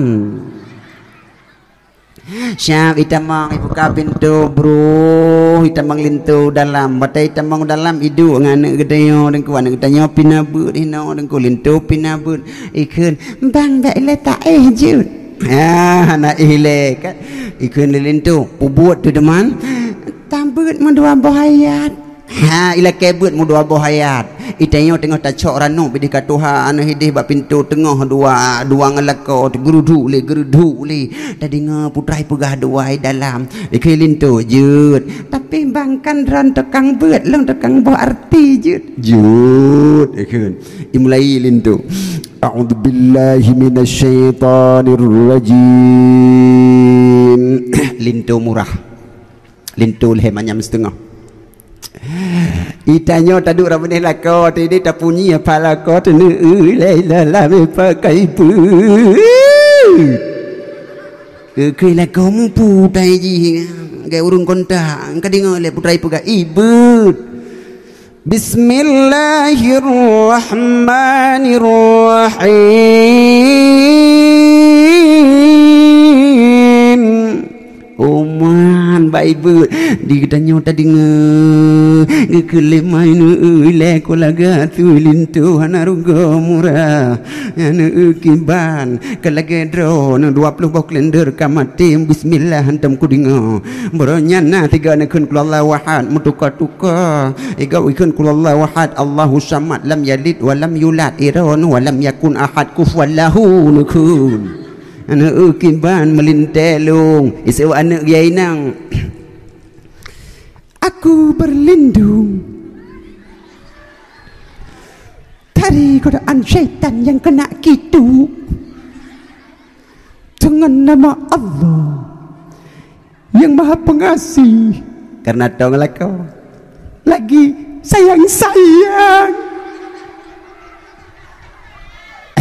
Siap itamong, ibuka pintoe, bruh, itamong linto dalam. Watèe itamong dalam, iduek ngon aneuk geutanyoe, Teungku, aneuk geutanyoe pih na beuet hinoe, Teungku, linto pih na beuet. Ikheun, "Bang, bèk ilèe taéh jeuet." Ah, na éh lé kan. Ikheun lé linto, "Peubuet teuh, Teungku." "Tabeuet meudua boh ayat." Ha, ilakèe beuet meudua boh ayat. Itanyoe teungoh tacok ranub idéh ka tuha, aneuk idéh bak pintoe teungoh dua, dua ngon lakoe, geuruduk lé, geuruduk lé. Tadeungoe putra ipeugah dua i dalam. Ikheun linto, "Jeuet." "Tapi bang kan droen tukang beuet, lôn tukang boh arti jeuet." "Jeuet," ikheun. Imulai linto. "A'udzubillahi minasyaitonirrajim." Linto murah. Linto lhèe manyam siteungoh. Itanyoe taduek rab binéh lakoe, tadi tapunyi apa lakoe, teuneuk eu lé dalam pakai beuet. Keu lakoe mupu tai jih, gaya ureueng kontak, ka deungoe lé putra ipeugah, "Ih, beuet." Bismillahirrahmanirrahim. Oman, baik beuet. Di geutanyoe tadeungoe. Geukheun lé mai neu-eu ilèe ko lagak tui linto hana rugoe murah. Nyan neu-eu kiban. Ka lagèe droeneuh dua ploh boh kalender ka maté. Bismillah hantom kudeungoe. Baroe nyan na tiga neukheun qul huwallahu ahad meutuka-tuka. Igob ikheun qul huwallahu ahad, Allahus samad, lam yalid wa lam yulad, iron wa lam yakun ahad kufuwan lahu neukheun. Aneuk kiban meulintèe lôn, iseue aneuk gaya inong. Aku berlindung dari godaan syaitan yang kena kitu dengan nama Allah yang Maha Pengasih. Karena tong lako. Lagi sayang-sayang.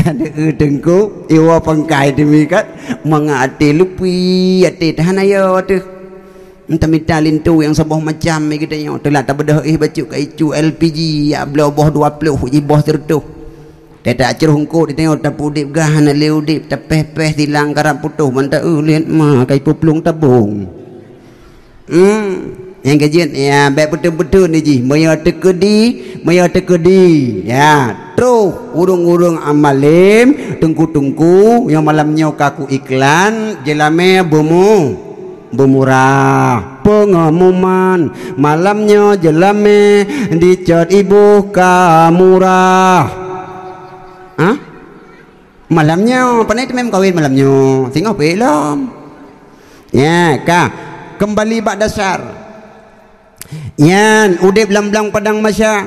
Aduh, Teungku, iwa pangkai demi kat, mangat até lupi, até tahan ayo teuh. Entah mita linto nyang saboh macam, geutanyoe, teulat tabeudôh éh bacut ka icu L P G, ya bloe boh dua ploh, ji boh sireutoh. Teutak cruh eungkôt di tanyoe tapeuudép gah hana lé udép, tapéh-péh silang karab putôh, ban ta-eu liet ma ka ipeuplueng tabong. Hmm, nyang keujeuet, ya, bèk beutôi-beutôi ni jih. Meunyoe teukeudi, meunyoe teukeudi, ya, troh ureueng-ureueng amalém, teungku-teungku, nyang malam nyoe ka ku iklan, jeulamé beumu. Beumurah pengumuman malam nyoe jeulamé dicot iboh ka murah. Hah? Malam nyoe, pane teumé meukawen malam nyoe? Singoh peuék lom. Nya, ka. Keumbali bak dasar. Nyan, udép lam blang padang masa.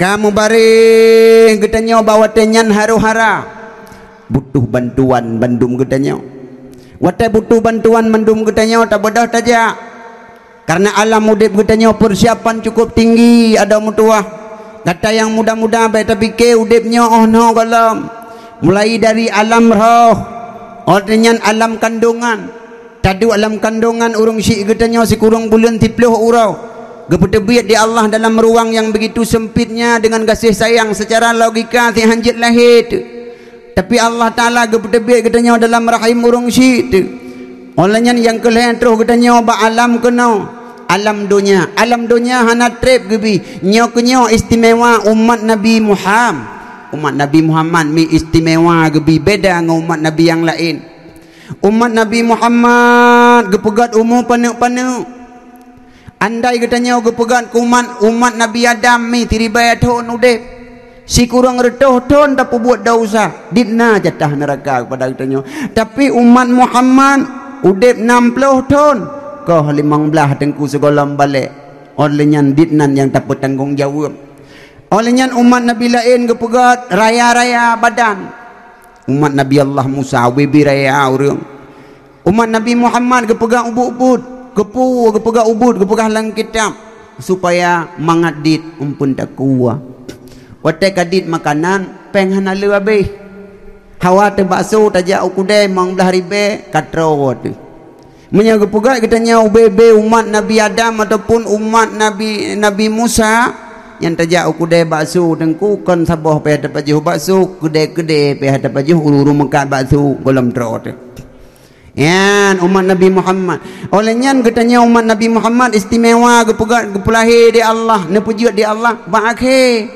Ka mubareh geutanyoe bak watèe nyan harôh hara. Butuh bantuan bandum geutanyoe. Watèe butuh bantuan bandum geutanyoe tabeudôh tajak. Karena alam udép geutanyoe persiapan cukup tinggi adoe meutuwah. Gata nyang muda-muda bèk tapike udép nyoe 'oh noe gohlom. Mulai dari alam roh, 'oh lheueh nyan alam kandongan. Taduek lam kandongan ureueng syik geutanyoe sikureueng buleuen siploh uroe. Geupeuteubiet di Allah dalam ruang yang begitu sempitnya dengan gaséh sayang, secara logika si hanjeuet lahé teuh. Tapi Allah Taala geupeuteubiet geutanyoe dalam rahim ureueng syik teuh. 'Oh lheueh nyan nyang keu lhèe troh geutanyoe bak alam keunoe, alam donya. Alam donya hana trép geubi. Nyoe keunyoe istimewa umat Nabi Muham-, umat Nabi Muhammad mi istimewa geubi beda ngon umat Nabi nyang laén. Umat Nabi Muhammad geupeugöt umu paneuk-paneuk. Andai geutanyoe geupeugah keu umat, umat Nabi Adam mi siribèe thon udép, sikureueng reutôh thon tapeubuet desya, dit na jatah neuraka keupada geutanyoe. Tapi umat Muhammad udép nam ploh thon, koh limong blaih teungku sigohlom balek. Óh lheueh nyan dit nan nyang tapeutanggong jaweueb. Óh lheueh nyan umat Nabi laén geupeugah raya-raya badan. Umat Nabi Allah Musa ubé-bé raya ureuëng. Umat Nabi Muhammad geupeugah ubit-ubit, geupeu geupeugah ubit, geupeugah lam kitab, supaya mangat dit umpeun takue. Watée ka dit makanan, péng hana le habéh. Hawa teuh bakso tajak u keudè limong blaih ribèe, ka troe teuh. Meunyoe geupeugah geutanyoe ubé-bé umat Nabi Adam ataupun umat Nabi, Nabi Musa, nyang tajak u keudè bakso teungku kon saboh payah tapajoh bakso, keudè-keudè payah tapajoh ureuëng-ureuëng meukat bakso gohlom troe teuh. Nyan umat Nabi Muhammad. Óh lheueh nyan geutanyoe umat Nabi Muhammad istimewa geupeugah geupeulahé di Allah, neupeujeuet di Allah bak akhé.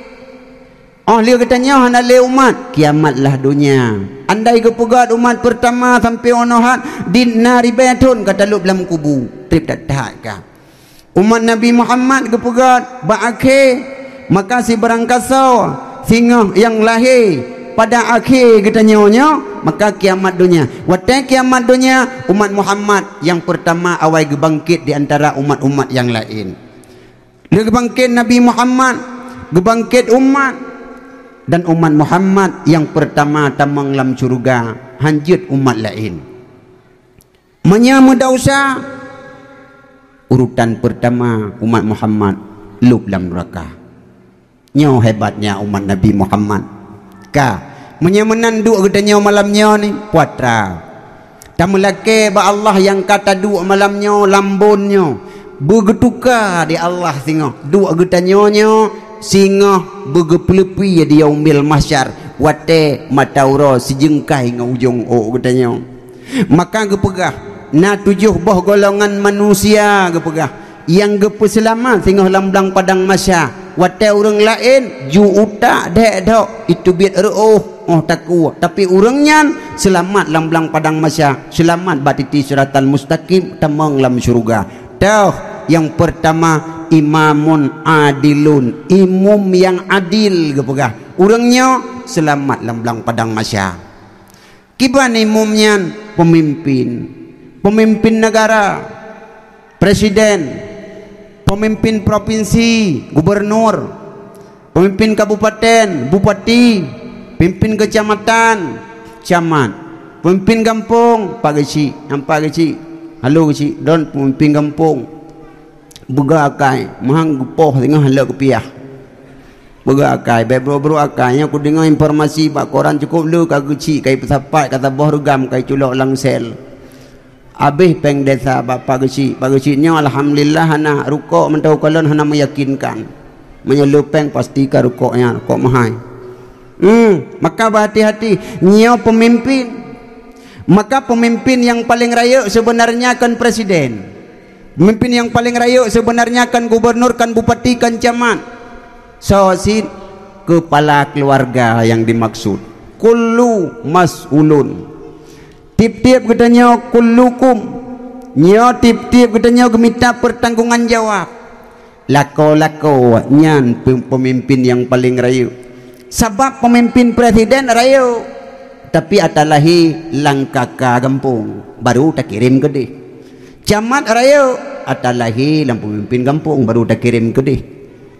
Óh lheueh geutanyoe hana lé umat, kiamat lah donya. Andai geupeugah umat peurtama sampoe unoe hat, dit na ribèe thon ka talôb lam kubu, treb that-that ka. Umat Nabi Muhammad geupeugah bak akhé, maka sibarang kasoe singoh nyang lahé pada akhé geutanyoe nyoe, maka kiamat donya. Watée kiamat donya, umat Muhammad nyang peurtama awai geubangkét di antara umat-umat nyang laén. Lheueh geubangkét Nabi Muhammad, geubangkét umat, dan umat Muhammad nyang peurtama tamong lam syeuruga, hanjeuet umat laén. Meunyoe meudesya, urutan peurtama umat Muhammad lôb lam neuraka. Nyoe hebatnya umat Nabi Muhammad. Ka, meunyoe meunan duek geutanyoe malam nyoe ni, puatra. Tameulakée bak Allah nyang ka taduek malam nyoe lam bon nyoe, beugeutuka di Allah singoh. Duek geutanyoe nyoe singoh beugeupeuleupi di Yaumil Mahsyar, watée mata uroe sijeungkai ngon ujong ôk geutanyoe. Maka geupeugah, na tujoh boh golongan manusia geupeugah, nyang geupeuseulamat singoh lam blang padang mahsyar. Watée ureuëng laén ju utak dék dok, iteubiet reuôh óh takue. Tapi ureuëng nyan seulamat lam blang padang mahsyar, seulamat bak titi siratal mustaqim, tamong lam syeuruga. Toh, nyang peurtama imamun adilun, imum nyang adil geupeugah. Ureuëng nyoe seulamat lam blang padang mahsyar. Kiban imum nyan? Peumimpin, peumimpin neugara, presiden, peumimpin propinsi, gubernur, peumimpin kabupaten, bupati, peumimpin keucamatan, camat, peumimpin gampông, pak geuchik, nyang pak geuchik, halo geuchik, don peumimpin gampông. Beuga akai, meuhang geupoh singoh lheueh geupiah. Beuga akai, bék brok-brok akai. Nyoe kudeungoe informasi bak koran cukôp le ka geuchik, ka ipeusapat, ka saboh reugam, ka iculok lam sel. Abéh péng desa bak pak geuchik. Pak geuchik nyoe alhamdulillah hana, rukok mantong kalon hana meyakinkan. Meunyoe le péng pasti ka rukok nyan, rukok meuhai. Hmm, maka beuhati-hati. Nyoe peumimpin. Maka peumimpin nyang paleng rayeuk seubeunarnya kon presiden. Peumimpin nyang paleng rayeuk seubeunarnya kon gubernur, kon bupati, kon camat. Soe cit? Keupala keuluwarga nyang dimaksud. Kullu mas'ulun. Tieb-tieb geutanyoe, kullukum. Nyoe tieb-tieb geutanyoe geumita peurtanggongan jawab. Lakoe-lakoe nyan pe-, peumimpin nyang paleng rayeuk. Sabab peumimpin presiden rayeuk, tapi ata lahé lam K K gampông, baru takirém keudeh. Camat rayeuk, ata lahé lam peumimpin gampông, baru takirém keudeh.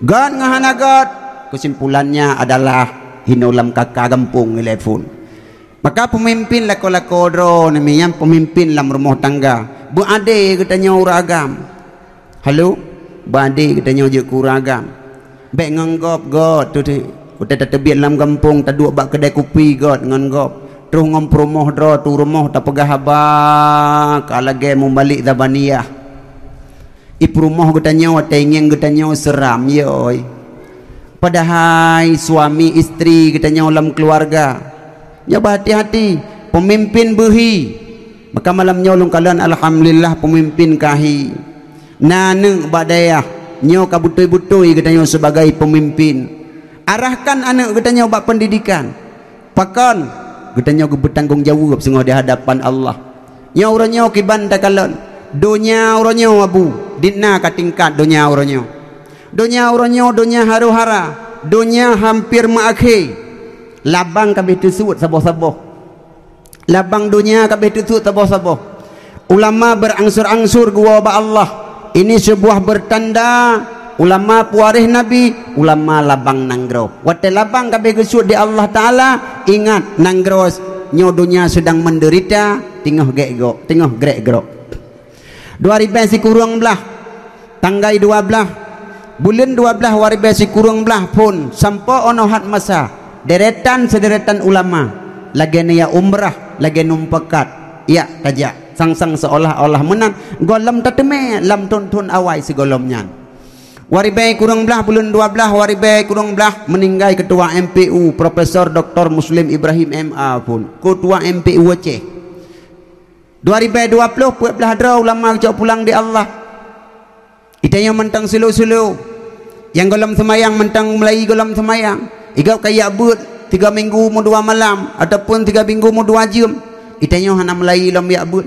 Göt ngon hana göt, keusimpulannya adalah hinoe lam K K gampông ilée phon. Maka peumimpin lakoe-lakoe droe nyan peumimpin lam rumoh tangga. Beuadé geutanyoe ureuëng agam. Halo, beuadé geutanyoe jeuet keu ureuëng agam. Bék ngon gob göt tu teuh. Watée tateubiet lam gampông, taduek bak keudè kupi göt ngon gob. Troh ngon peurumoh droe tu rumoh tapeugah haba ka lagée meubalek Zabaniyah. I peurumoh geutanyoe watée ngieng geutanyoe seuram, yoi. Padahai suami istri geutanyoe lam keuluwarga. Nyoe beuhati-hati, peumimpin beuhi. Maka malam nyoe lôn kalon alhamdulillah peumimpin ka hi. Na aneuëk bak dayah, nyoe ka beutôi-beutôi geutanyoe sibagai peumimpin. Arahkan aneuëk geutanyoe bak peundidikan. Pakon? Geutanyoe geupeutanggong jaweueb singoh di hadapan Allah. Nyoe uroe nyoe kiban takalon, Donya uroe nyoe, Abu, di na ka tingkat donya uroe nyoe. Donya uroe nyoe, donya haro-hara, donya hampir meuakhé. Labang ka abéh teusuet saboh-saboh. Labang donya ka abéh teusuet saboh-saboh. Ulama berangsur-angsur geuwoe bak Allah. Ini sebuah bertanda ulama pewaréh Nabi, ulama labang nanggroe. Watée labang ka abéh geusuet di Allah Taala, ingat, nanggroe nyoe donya sedang menderita, teungoh gek-gok, teungoh grek-grok. Dua ribée sikureueng blaih, tanggai dua blaih, buleuen dua blaih dua ribée sikureueng blaih phon sampoe 'oh noe hat masa, deretan seuderetan ulama lagée neujak umrah, lagée neumupakat, yak tajak, sang-sang seolah-olah meunan gohlom tateumé lam thon-thon awai sigohlom nyan. Dua ribée kureueng blaih, buleuen dua blaih dua ribée kureueng blaih, meuninggai Ketua M P U, Profesor Doktor Muslim Ibrahim M A phon, Ketua M P U Aceh. Dua ribée dua ploh, peuet blaih droe ulama geucok pulang di Allah. Itanyoe mantong sulu-sulu. Nyang gohlom seumayang mantong mulai gohlom seumayang. Igob ka yak beuet tiga minggu meudua malam ataupun tiga minggu meudua jeuem. Itanyoe hana mulai lom yak beuet.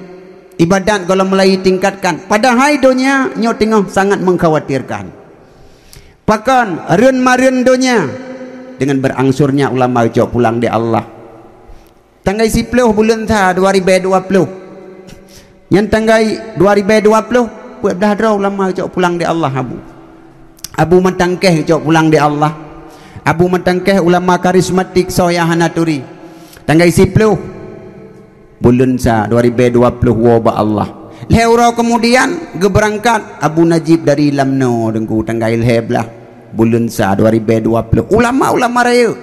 Ibadat gohlom mulai tingkatkan. Padahai donya nyoe teungoh sangat mengkhawatirkan. Pakon reuen mareueng donya dengan berangsurnya ulama geucok pulang di Allah. Tanggai siploh buleuen sa dua ribée dua ploh. Nyan tanggai dua ribée dua ploh, peuet blaih droe ulama geucok pulang di Allah, Abu. Abu Matang Keh geucok pulang di Allah. Abu Matang Keh ulama karismatik soe nyang hana turi. Tanggai siploh buleuen sa dua ribée dua ploh woe bak Allah. Lhée uroe keumudian geubeurangkat Abu Najib dari Lamno Teungku, tanggai lhée blaih buleuen sa dua ribée dua ploh. Ulama-ulama rayeuk.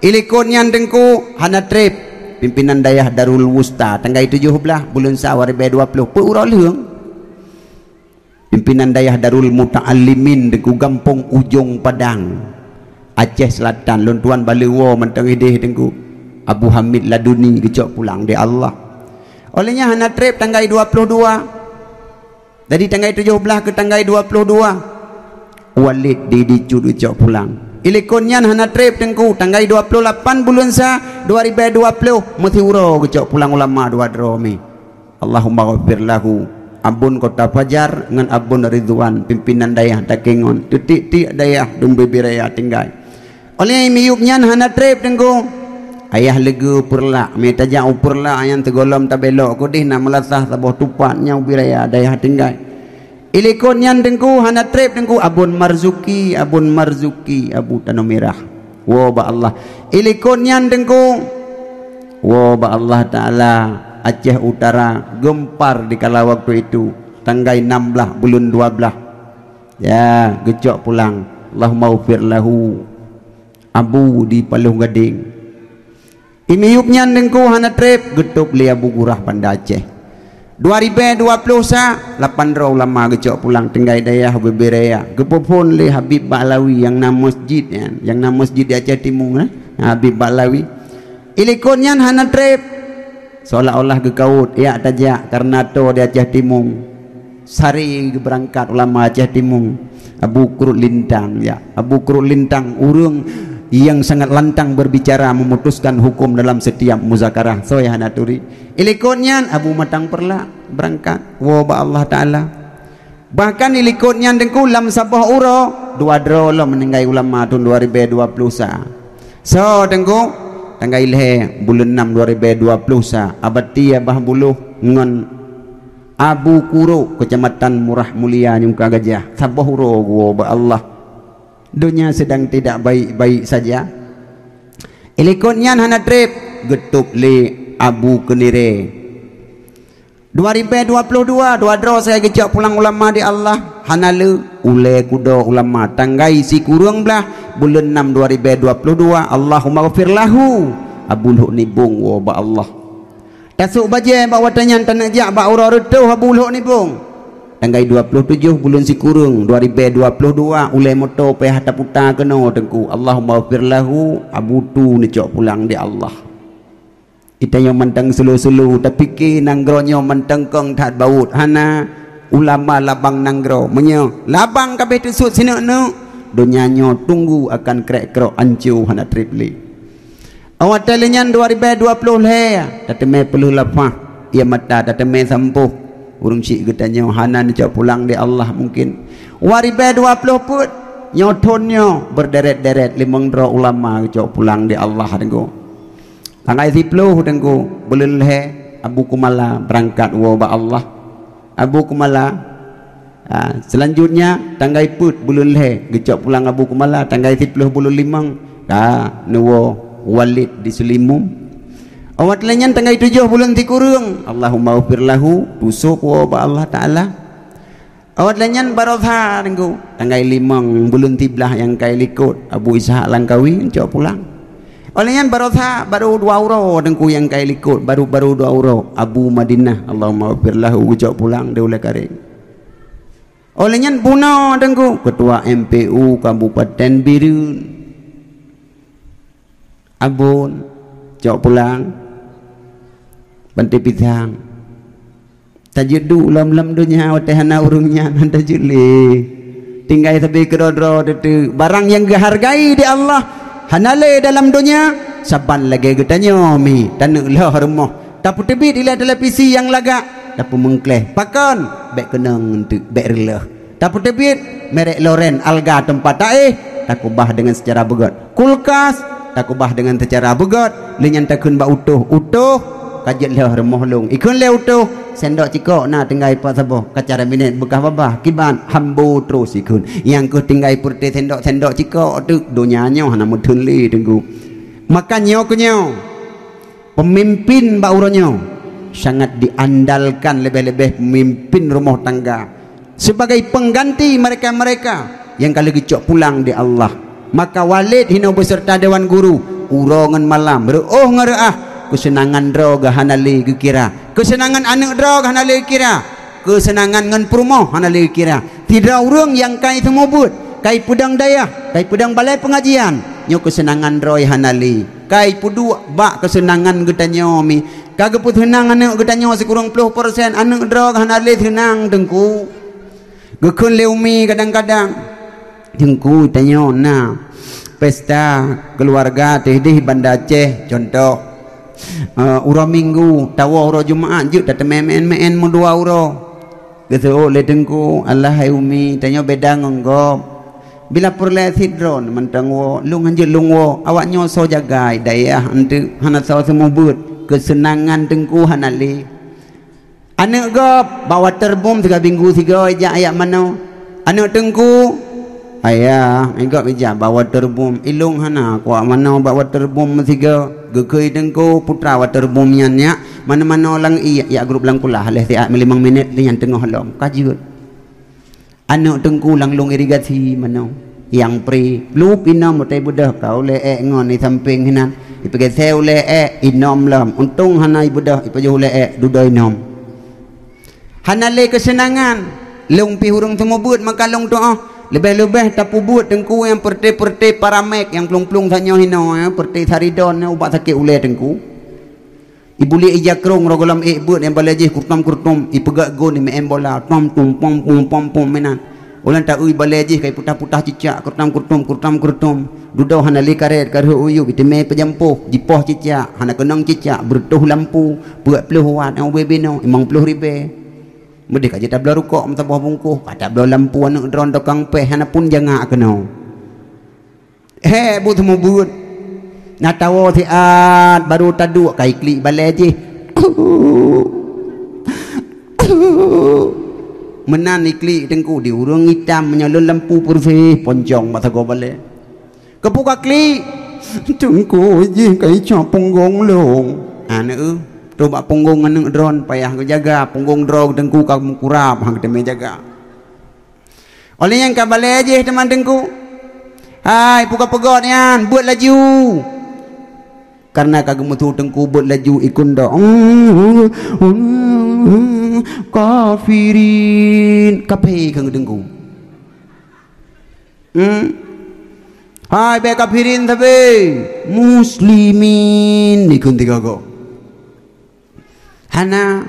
Ilikot nyan Teungku hana treb, pimpinan dayah Darul Wusta, tanggai tujoh blaih buleuen sa dua ribée dua ploh, peuet uroe lheueng. Pimpinan dayah Darul Muta'allimin Teungku, Gampông Ujong Padang, Aceh Selatan, lôn tuan baleue woe mantong ideh Teungku. Abu Hamid Laduni geucok pulang di Allah. Oleh nyan hana treb tanggai dua ploh dua. Dari tanggai tujoh blaih keu tanggai dua ploh dua, Walid di Dicut geucok pulang. Ilikot nyan hana treb Teungku, tanggai dua ploh lapan buleuen sa dua ribée dua ploh, meusiuroe geucok pulang ulama dua droe mi. Allahumma ghafir lahu. Abon Kota Fajar ngon Abon Ridwan, pimpinan dayah Takengon, tiek-tiek dayah dum bubé raya tinggai. Oleh miyueb nyan hana treb Teungku. Ayah leugeue Peureulak, mita jak u Peureulak nyan teugohlom tabelok keudeh na meulasah saboh tupat nyang bubé raya dayah tinggai. Ilikot nyan Teungku hana treb Teungku, Abon Marzuki, Abon Marzuki, Abu Tanoh Mirah. Woe bak Allah. Ilikot nyan Teungku, woe bak Allah Taala, Aceh Utara geumpar di kala waktu itu, tanggai nam blaih buleuen dua blaih. Ya, geucok pulang. Allahumma ghfir lahu. Abu di Paloh Gadeng. Imiyueb nyan Teungku hana treb, geutôb lé Abu Gurah Banda Aceh. Dua ribée dua ploh sa, lapan droe ulama geucok pulang tinggai dayah bubé raya. Geupeuphon lé Habib Bahlawi nyang na masjid nyan, nyang na masjid di Aceh Timu, eh? Habib Bahlawi. Ilikot nyan hana treb. Seolah-olah geukawot, yak tajak kareuna toe di Aceh Timu. Sari geubeurangkat ulama Aceh Timu, Abu Krut Lintang, ya. Abu Krut Lintang, ureuëng yang sangat lantang berbicara, memutuskan hukum dalam setiap muzakarah. Soe hana turi. Ilikot nyan, Abu Matang Peureulak beurangkat, woe bak Allah Taala. Bahkan ilikot nyan Teungku lam saboh uroe, dua droe lom meuninggai ulama thon dua ribée dua ploh sa. Soe Teungku? Tanggai lhée buleuen nam dua ribée dua ploh sa, Abati Abah Buloh ngon Abu Kuro, Kecamatan Murah Mulia, Nyungka Gajah. Saboh uroe geuwoe bak Allah. Donya sedang tidak baik-baik saja. Ilikot nyan hana treb, geutôb lé Abu Keunire. Dua ribée dua ploh dua, dua droe sagai geucok pulang ulama di Allah, hana le, ulée kudo ulama, tanggai sikureueng blaih buleuen nam dua ribée dua ploh dua, Allahumma ghafir lahu, Abu Lhok Nibong woe bak Allah. Tasôk bajée bak watée nyan taneuk jak bak uroe reutôh Abu Lhok Nibong. Tanggai dua ploh tujoh buleuen sikureueng dua ribée dua ploh dua, ulée moto payah taputa keunoe Teungku, Allahumma ghafir lahu, Abu Tu neucok pulang di Allah. Geutanyoe mantong sulu-sulu, tapike nanggroe nyoe mantong kong that bawot, hana ulama labang nanggroe. Meunyoe labang ka abéh teusuet sineuk-neuk, donya nyoe tunggu akan krek-krok anco hana treb lé. Awak taleuh nyan dua ribée dua ploh lhée, tateumé peuleuh lapah, ié mata tateumé sampôh. Ureuëng syiek geutanyoe hana neucok pulang di Allah mungkin. Dua ribèe dua ploh peuet, nyoe thon nyoe beurderet-deret limong droe ulama geucok pulang di Allah, Teungku. Tanggai siploh, Teungku, buleuen lhèe, Abu Kumala beurangkat woe bak Allah. Abu Kumala, ha, seulanjutnya tanggai peuet buleuen lhèe geucok pulang Abu Kumala, tanggai siploh buleuen limong, ha, neuwoe Walid di Seulimum. Awat lheueh nyan tanggai tujoh buleuen sikureueng, Allahummaghfir lahu, teusôk woe bak Allah Taala. Awat lheueh nyan baroesa, Teungku, tanggai limong buleuen siblaih nyang ka likot, Abu Ishaq Langkawi geucok pulang. Óh lheueh nyan baroesa barô dua uroe, Teungku, nyang ka likot, barô, barô dua uroe, Abu Madinah, Allahummaghfir lahu, geucok pulang di Ulèe Kareng. Óh lheueh nyan bunoe, Teungku, ketua M P U Kabupaten Bireuen. Abon, cok pulang, bantai pisang. Tajeuet duek lom lam donya watèe hana ureuëng nyan, hana tajeuet lé. Tinggai sabe keudroe-droe teuteuk. Barang nyang geuhargai di Allah hana lé dalam donya, saban lagèe geutanyoe mi, taneuk lheueh rumoh. Tapeuteubiet ilèe televisi nyang lagak, tapeumeukleh. Pakon? Bèk keunong eunteuk, bèk reuloh. Tapeuteubiet merek Loren, alga teumpat taéh, takeubah deungon seucara beugöt. Kulkas, takeubah deungon seucara beugöt, lheueh nyan takheun bak utôh, "Utôh, ka jeuet lheueh rumoh lôn." Ikheun lé utôh, "Sendok cikok na tinggai pat saboh, ka cara minèt beukah babah, kiban hambo troh sikheun." Nyang keuh tinggai peureute sendok-sendok cikok teuk, donya nyoe hana meutheun lé, Teungku. Maka nyoe keuh nyoe. Peumimpin bak uroe nyoe sangat diandalkan, leubeh-leubeh peumimpin rumoh tangga, sebagai peungganti mereka-mereka nyang ka lheueh geucok pulang di Allah. Maka Walid hinoe beuseurta dewan guru, uroe ngon malam, reuôh ngon reuah, keuseunangan droe geuh hana lé geukira, keuseunangan aneuk droe geuh hana lé geukira, keuseunangan ngon peurumoh hana lé geukira. Sidroe ureuëng nyang ka iseumubeuet, ka ipeudong dayah, ka ipeudong balai peungajian, nyoe keuseunangan droe hana lé. Ka ipeuduek bak keuseunangan geutanyoe mi. Ka geupeuseunang aneuk geutanyoe sikureueng ploh persen, aneuk droe hana lé seunang, Teungku. Geukheun lé umi kadang-kadang, "Teungku, tanyoe na pesta keuluwarga teuh dih Banda Aceh, contoh, eh, uroe Minggu, tawoe uroe Jumat jeuet tateumé meu'én-meu'én meudua uroe." Geuseuôt lé Teungku, "Alah hai umi, tanyoe beda ngon gob. Bila peureulèe sidroe mantong woe, lôn hanjeuet lôn woe, awak nyoe soe jaga dayah eunteuk, hana soe seumubeuet, keuseunangan Teungku hana lé." Aneuk gob bak waterboom siga minggu sigoe jak jak manoe. Aneuk Teungku, "Ayah, ngon gob ijak bak waterboom." "Ilôn hana kuat manoe bak waterboom meusigoe." Geukheun Teungku, "Putra waterboom nyan nyak, manoe-manoe lam ié, jak grup lam kulah, lheueh siat meulimong minét lheueh nyan teungoh lom." Ka jeuet. Aneuk Teungku lam lôn irigasi manoe. Nyang pri, plup inom watèe ibeudôh ka ulèe ék ngon di sampéng hinan. Ipeugeusék ulèe ék, inom lom. Untông hana ibeudôh, ipajoh ulèe ék, dudoe inom. Hana lé keuseunangan. Lôn pih ureuëng seumubeuet maka lôn tu'oh. Leubeh-leubeh tapeubuet Teungku nyang peureute-peureute paramek nyang plueng-plueng tanyoe hinoe, ya, peureute saridon, ya, ubat sakét ulèe Teungku. Ibuliek ija krông roh gohlom ék beuet nyang balèe jih kurtom-kurtom, ipeugöt gon imeu'én bola, tom tum pom pum pom pum meunan. Ulang ta-eu balèe jih ka iputah-putah cicak, kurtom-kurtom, kurtom-kurtom. Dudoe hana lé karét, ka rhot u yup, iteumé peujampôh, jipoh cicak, hana keunong cicak, beureutoh lampu, peuet ploh watt nyang ubé binoe, limong ploh ribèe. Meudeh ka jitabloe rukok meusaboh bungkôh, ka tabloe lampu aneuk droen tukang péh, hana pun jangak keunoe. Hék, buet seumubeuet. Na tawoe siat, barô taduek, ka iklik balèe jih. Meunan iklik Teungku, di ureuëng itam meunyoe lôn lampu peureuseh, poncong bak sagoe balèe. Keupeue ka klik? Teungku, jih ka icok punggong lôn. Aneuk, troh bak punggong aneuk droen payah geujaga, punggong droe Teungku ka meukurab, han geuteumé jaga. Óh lheueh nyan ka balèe jih teuma Teungku. "Hai, peue ka peugöt nyan, beuet laju." Kareuna ka geumeusu Teungku beuet laju ikun dok. "Kafirin." Kaphé kheun Teungku. Hmm? "Hai, bèk kafirin sabe. Muslimin." Ikun tiga go. Hana.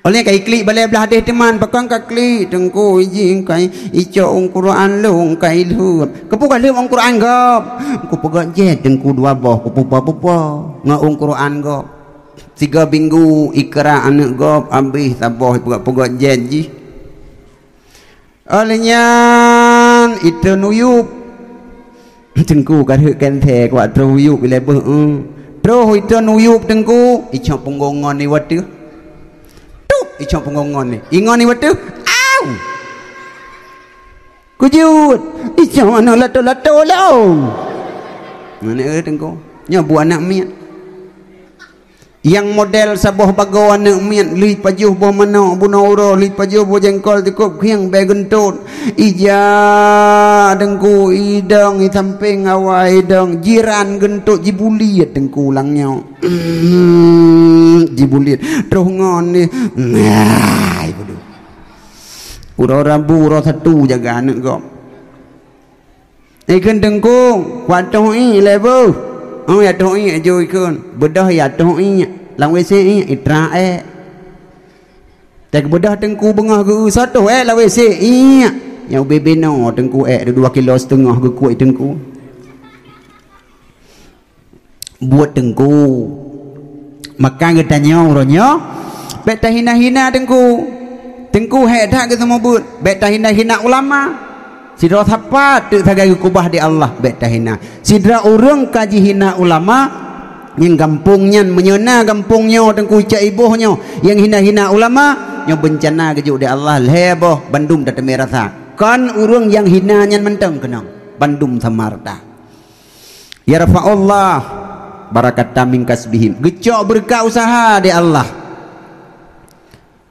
Óh lheueh ka iklik balèe blah deh teuma, pakon ka klik, Teungku, ijih ka icok Al-Quran lôn ka ilheuep. Keupeue ka lheuep Al-Quran gob? Kupeugöt jih Teungku dua boh, kupupa-pupa ngon Al-Quran gob. Sigoe minggu ikra aneuëk gob, abéh saboh ipeugah-peugah jén jih. Óh lheueh nyan, itreun u yueb. Teungku ka rhot keuntée, kuat troh u yueb ilée beuh, eh. Troh itreun u yueb Teungku, icok punggong ngon iwa teuh. Tup, icok punggong ngon ni. Ingon iwa teuh. Au! Kujut. Icok aneuëk lato-lato lom. Aneuëk, eh, Teungku. Nyoe buet aneuëk miet. Nyang model saboh bagoe aneuëk miet, lheueh pajoh boh manok bunoe uroe, lheueh pajoh boh jengkol tikôb khieng bée geuntot. Ija Teungku, idong, isampéng awai idong, jiran geuntot jibuliet Teungku lam nyoe. Jibuliet. Troh ngon ni. Nah, ibu tu. Uroe Rabu, uroe Sabtu jaga aneuëk gob. Ikheun Teungku, kuat toh iék lé beuh. Oh, ya toh iék jih ikheun. Beudôh ya toh iék. Lam W C iék, itra ék. Teuk beudôh Teungku beungoh geu-eu soe toh ék lam W C iék. Nyang ubé binoe Teungku ék dua kilo siteungoh geukuek Teungku. Buet Teungku. Maka geutanyoe uroe nyoe, bék tahina-hina Teungku. Teungku hék that geuseumeubeuet, bék tahina-hina ulama. Sidroe sapat teuk sagai geukubah di Allah, bék tahina. Sidroe ureuëng ka jihina ulama, nyang gampông nyan, meunyoe na gampông nyoe Teungku cok iboh nyoe, nyang hina-hina ulama, nyoe beuncana geujok di Allah, lhée boh bandum tateumé rasa. Kon ureuëng nyang hina nyan mantong keunong, bandum sama rata. Yarfa'ullah barakata min kasbihim. Geucok beureukat useuha di Allah.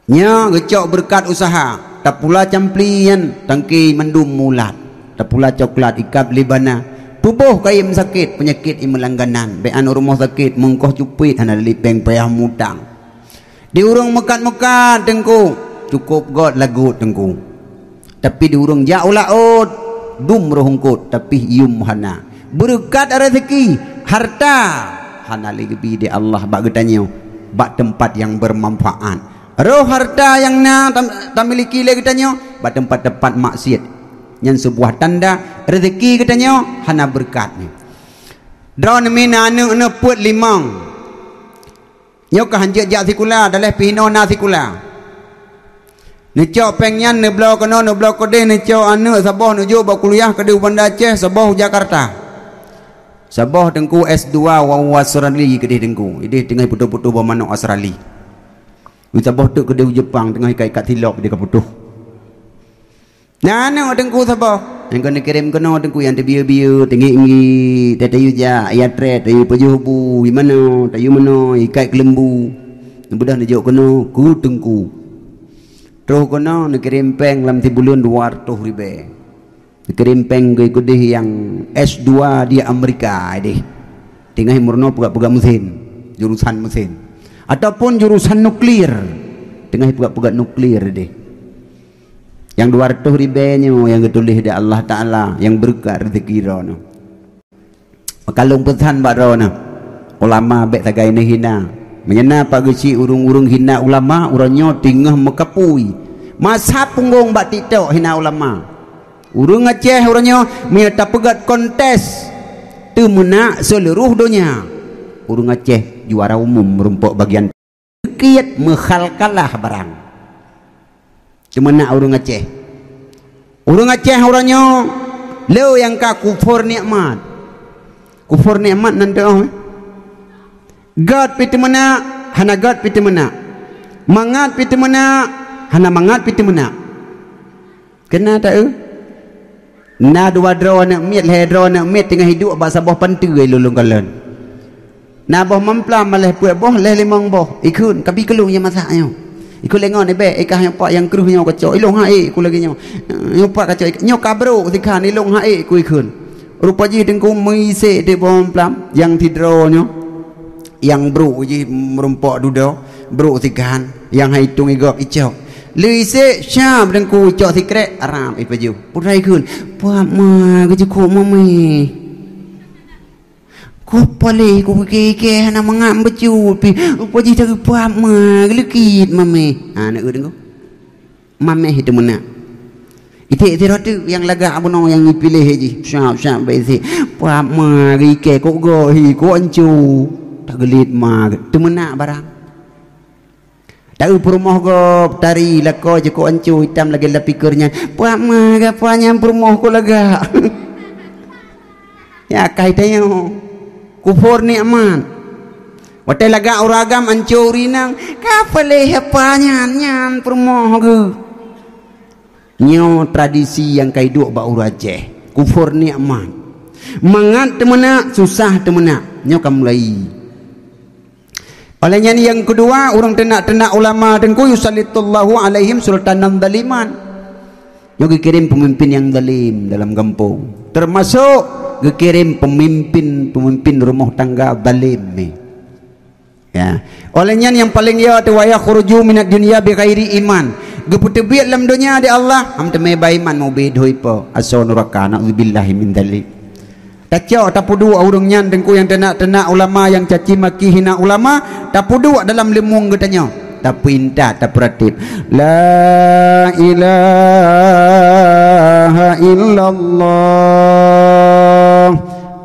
Nyoe geucok beureukat useuha. Tapula campli nyan tangki mandum mulat. Tapula coklat ikab lé bana. Tuboh kayém sakét, peunyakét imeulangganan. Bék aneuk rumoh sakét, meungkoh cupét hana lipéng payah mutang. Di ureuëng meukat-meukat Teungku, cukôp göt lagot Teungku. Tapi di ureuëng jak u laôt, dum roh eungkôt, tapi yum hana. Beureukat rezeki, harta, hana lé geubi di Allah bak geutanyoe, bak teumpat nyang beumanfaat. Roh harta nyang na tam-, tamiliki lé geutanyoe, bak teumpat-teumpat maksiat. Nyan seubuah tanda rezeki geutanyoe hana beureukat. Droeneuh mina aneuk neuh peuet limong. Nyoe ka hanjeuet jak sikula, daleh pih inoe na sikula. Neucok péng nyan, neubloe keunoe, neubloe keudeh, neucok aneuk saboh neujok bak kuliah keudeh u Banda Aceh, saboh u Jakarta. Saboh Teungku S dua wa Australia keudeh Teungku. Ideh teungoh putôh-putôh boh manok Australia. Saboh teuk keudeh u Jepang teungoh ikat-ikat silop ideh ka putôh. Na aneuk Teungku saboh. Nyang keuneuk kirém keunoe Teungku nyang teubieu-bieu, teungiek-ngiek, tayue jak, ya treb, tayue pajoh bu, i manoe, tayue manoe, ikat keuleumbu. Beudôh neujok keunoe, keu Teungku. Troh keunoe neukirém péng lam sibuleuen dua reutôh ribée. Neukirém péng geuh keudeh nyang S dua di Amerika deh. Teungoh meurunoe peugah-peugah meusén, jurusan meusén. Ataupun jurusan nuklir. Teungoh peugah-peugah nuklir deh. Nyang dua reutôh ribée nyoe nyang geutuléh di Allah Taala nyang beureukat rezeki droeneuh. Maka lôn peusan bak droeneuh, ulama bék sagai neuhina. Meunyoe na pat geuchik ureuëng-ureuëng hina ulama, uroe nyoe teungoh meukapui. Masa punggong bak TikTok hina ulama. Ureuëng Aceh uroe nyoe meunyoe tapeugét kontes teumeunak seuluruh donya, ureuëng Aceh juara umum meurumpok bagian. Kiet meukhal kalah barang. Teumeunak ureuëng Aceh. Ureuëng Aceh uroe nyoe le nyang ka kufur nikmat. Kufur nikmat nan teuh, eh? Gét pi teumeunak, hana gét pi teumeunak. Mangat pi teumeunak, hana mangat pi teumeunak. Keunan ta eu? Na dua droe aneuk miet, lhée droe aneuk miet teungoh iduek bak saboh panteue lôn kalon. Na boh mamplam, lhée peuet boh, lhée limong boh. Ikheun, kabi keu lôn nyang masak nyoe. Ikheun lé ngon ibée, ikah nyoe pak nyang kreueh nyoe kacok. Ilôn han ék ku lagée nyoe. Nyoe pak kacok, nyoe ka brok sikhan, ilôn han ék ku ikheun. Rupa jih Teungku meuisek di boh mamplam, nyang sidroe nyoe. Nyang brok jih meurumpok dudoe, brok sikhan, nyang han itong igop icok. Lé isek, siab Teungku icok sikrek, rab ipajoh. Putra ikheun, "Puap ma, geujukuk mamé." Ku paléh, ku pike-ike hana mangat bacut pih. Rupa jih teupuap ma, geuleukit mamé. Ha, na eu Teungku. Mameh teumeunak. Iték sidroe teuk nyang lagak bunoe nyang ipiléh jih. Siap-siap bak iték. Puap ma geuikée kok goh hi, kok anco. Tageuliet ma, teumeunak barang. Taeu peurumoh gob, tari, lakoe jikok anco itam lagée lapikeur nyan. Puak ma, gapa nyan peurumoh ko lagak. Ya, kai tanyoe. Kufur nikmat. Watée lagak ureueng agam anco ureueng inong, ka peuleh apa nyan, nyan peurumoh geuh. Nyoe tradisi nyang ka iduek bak ureueng Aceh. Kufur nikmat. Mangat teumeunak, susah teumeunak. Nyoe ka mulai. Oleh nyan nyang keudua, ureueng teunak-teunak ulama teungku yusallitullahu alaihim sultanan zaliman. Nyoe geukirém peumimpin nyang zalim dalam gampông. Teumasok geukirém peumimpin-peumimpin rumoh tangga zalim nyan. Ya. Oleh nyan nyang paleng yo teuh wa yakhruju minad dunya bighairi iman. Geupeuteubiet lam donya di Allah, ham teumé ba iman mubé dhui po, asoe nuraka, naudzubillahi min dzalik. Tacok tapeuduek ureueng nyan teungku nyang teunak-teunak ulama nyang caci maki hina ulama, tapeuduek dalam leumueng geutanyoe. Tapeuintat, tapeuratéb. La ilaha illallah.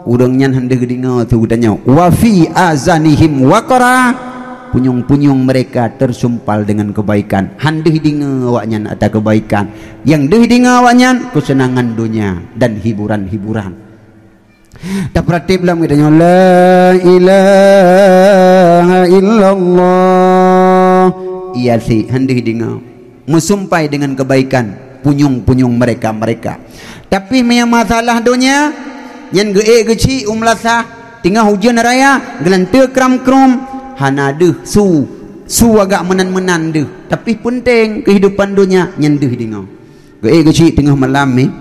Ureueng nyan han deuh geudeungoe su geutanyoe. Wa fi azanihim waqra. Punyueng-punyueng mereka tersumpal dengan kebaikan. Han deuh deungoe awaknyan ata kebaikan. Nyang deuh deungoe awaknyan keuseunangan donya dan hiburan-hiburan. Tapeuratéb lom geutanyoe, la ilaha illallah. Iya sih, han deuh deungoe. Meusumpai dengan kebaikan punyueng-punyueng mereka-mereka. Tapi meunyoe masalah donya, nyan geuék geuchik u meulasah, teungoh ujeuen raya, geulanteue kram-krum, hana deuh su, su agak meunan-meunan deuh. Tapi peunteng keuhidupan donya, nyan deuh deungoe. Geuék geuchik teungoh malam nyoe,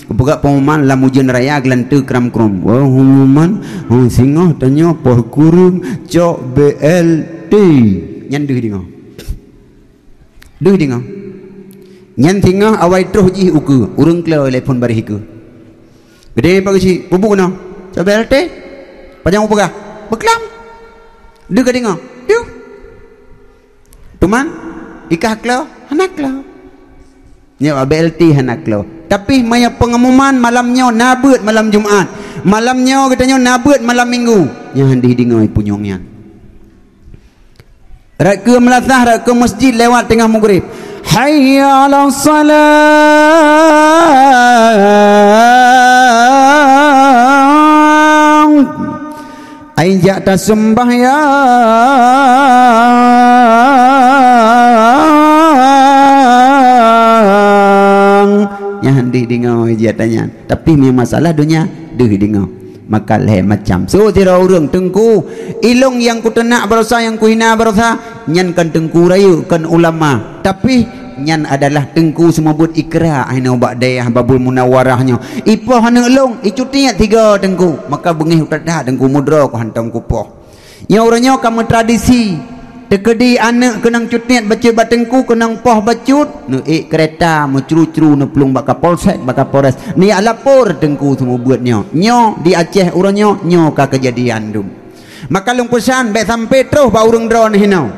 geupeugah pengumuman lam ujeuen raya geulanteue kram-krum. Wah, pengumuman, oh, singoh tanyoe poh kureueng cok B L T. Nyan deuh deungoe. Deuh deungoe. Nyan singoh awai troh jih ukeue, ureueng klo lé phon baréh ikeue. Geude pageuchik, "Peue buet keunoe?" "Cok B L T." "Pajan peugah?" "Beuklam." Deuh ka deungoe. Deuh. Teuma, i kah klo? Hana klo. Nyoe B L T hana klo. Tapi meunyoe pengumuman malam nyoe na beuet malam Jumat. Malam nyoe geutanyoe na beuet malam Minggu. Nyan han deuh deungoe punyueng nyan. Rot keu meulasah, rot keu masjid lewat teungoh maghrib. Hayya 'alas salah. Ai jak taseumbahyang. Nyan deuh deungoe ija tanyan. Tapi meunyoe masalah donya, deuh deungoe. Maka lhée macam. Su sidroe ureueng teungku, ilong nyang kuteunak barosa, nyang kuhina barosa, nyan kon teungku rayeuk, kon ulama. Tapi nyan adalah teungku seumeubeuet ikra inoe bak dayah Babul Munawarah nyoe. Ipoh aneuk lôn, icutiet tiga teungku. Maka beungéh that-that teungku, mudroe ku hantom kupoh. Nyoe uroe nyoe ka meutradisi. Teukeudi aneuk keunong cutiet bacut bak teungku, keunong poh bacut, neuék keureta meucru-cru neuplueng bak Kapolsek, bak Kapolres. Neujak lapor teungku seumeubeuet nyoe. Nyoe di Aceh uroe nyoe, nyoe ka keujadian dum. Maka lôn peusan bék sampai troh bak ureueng droeneuh hinoe.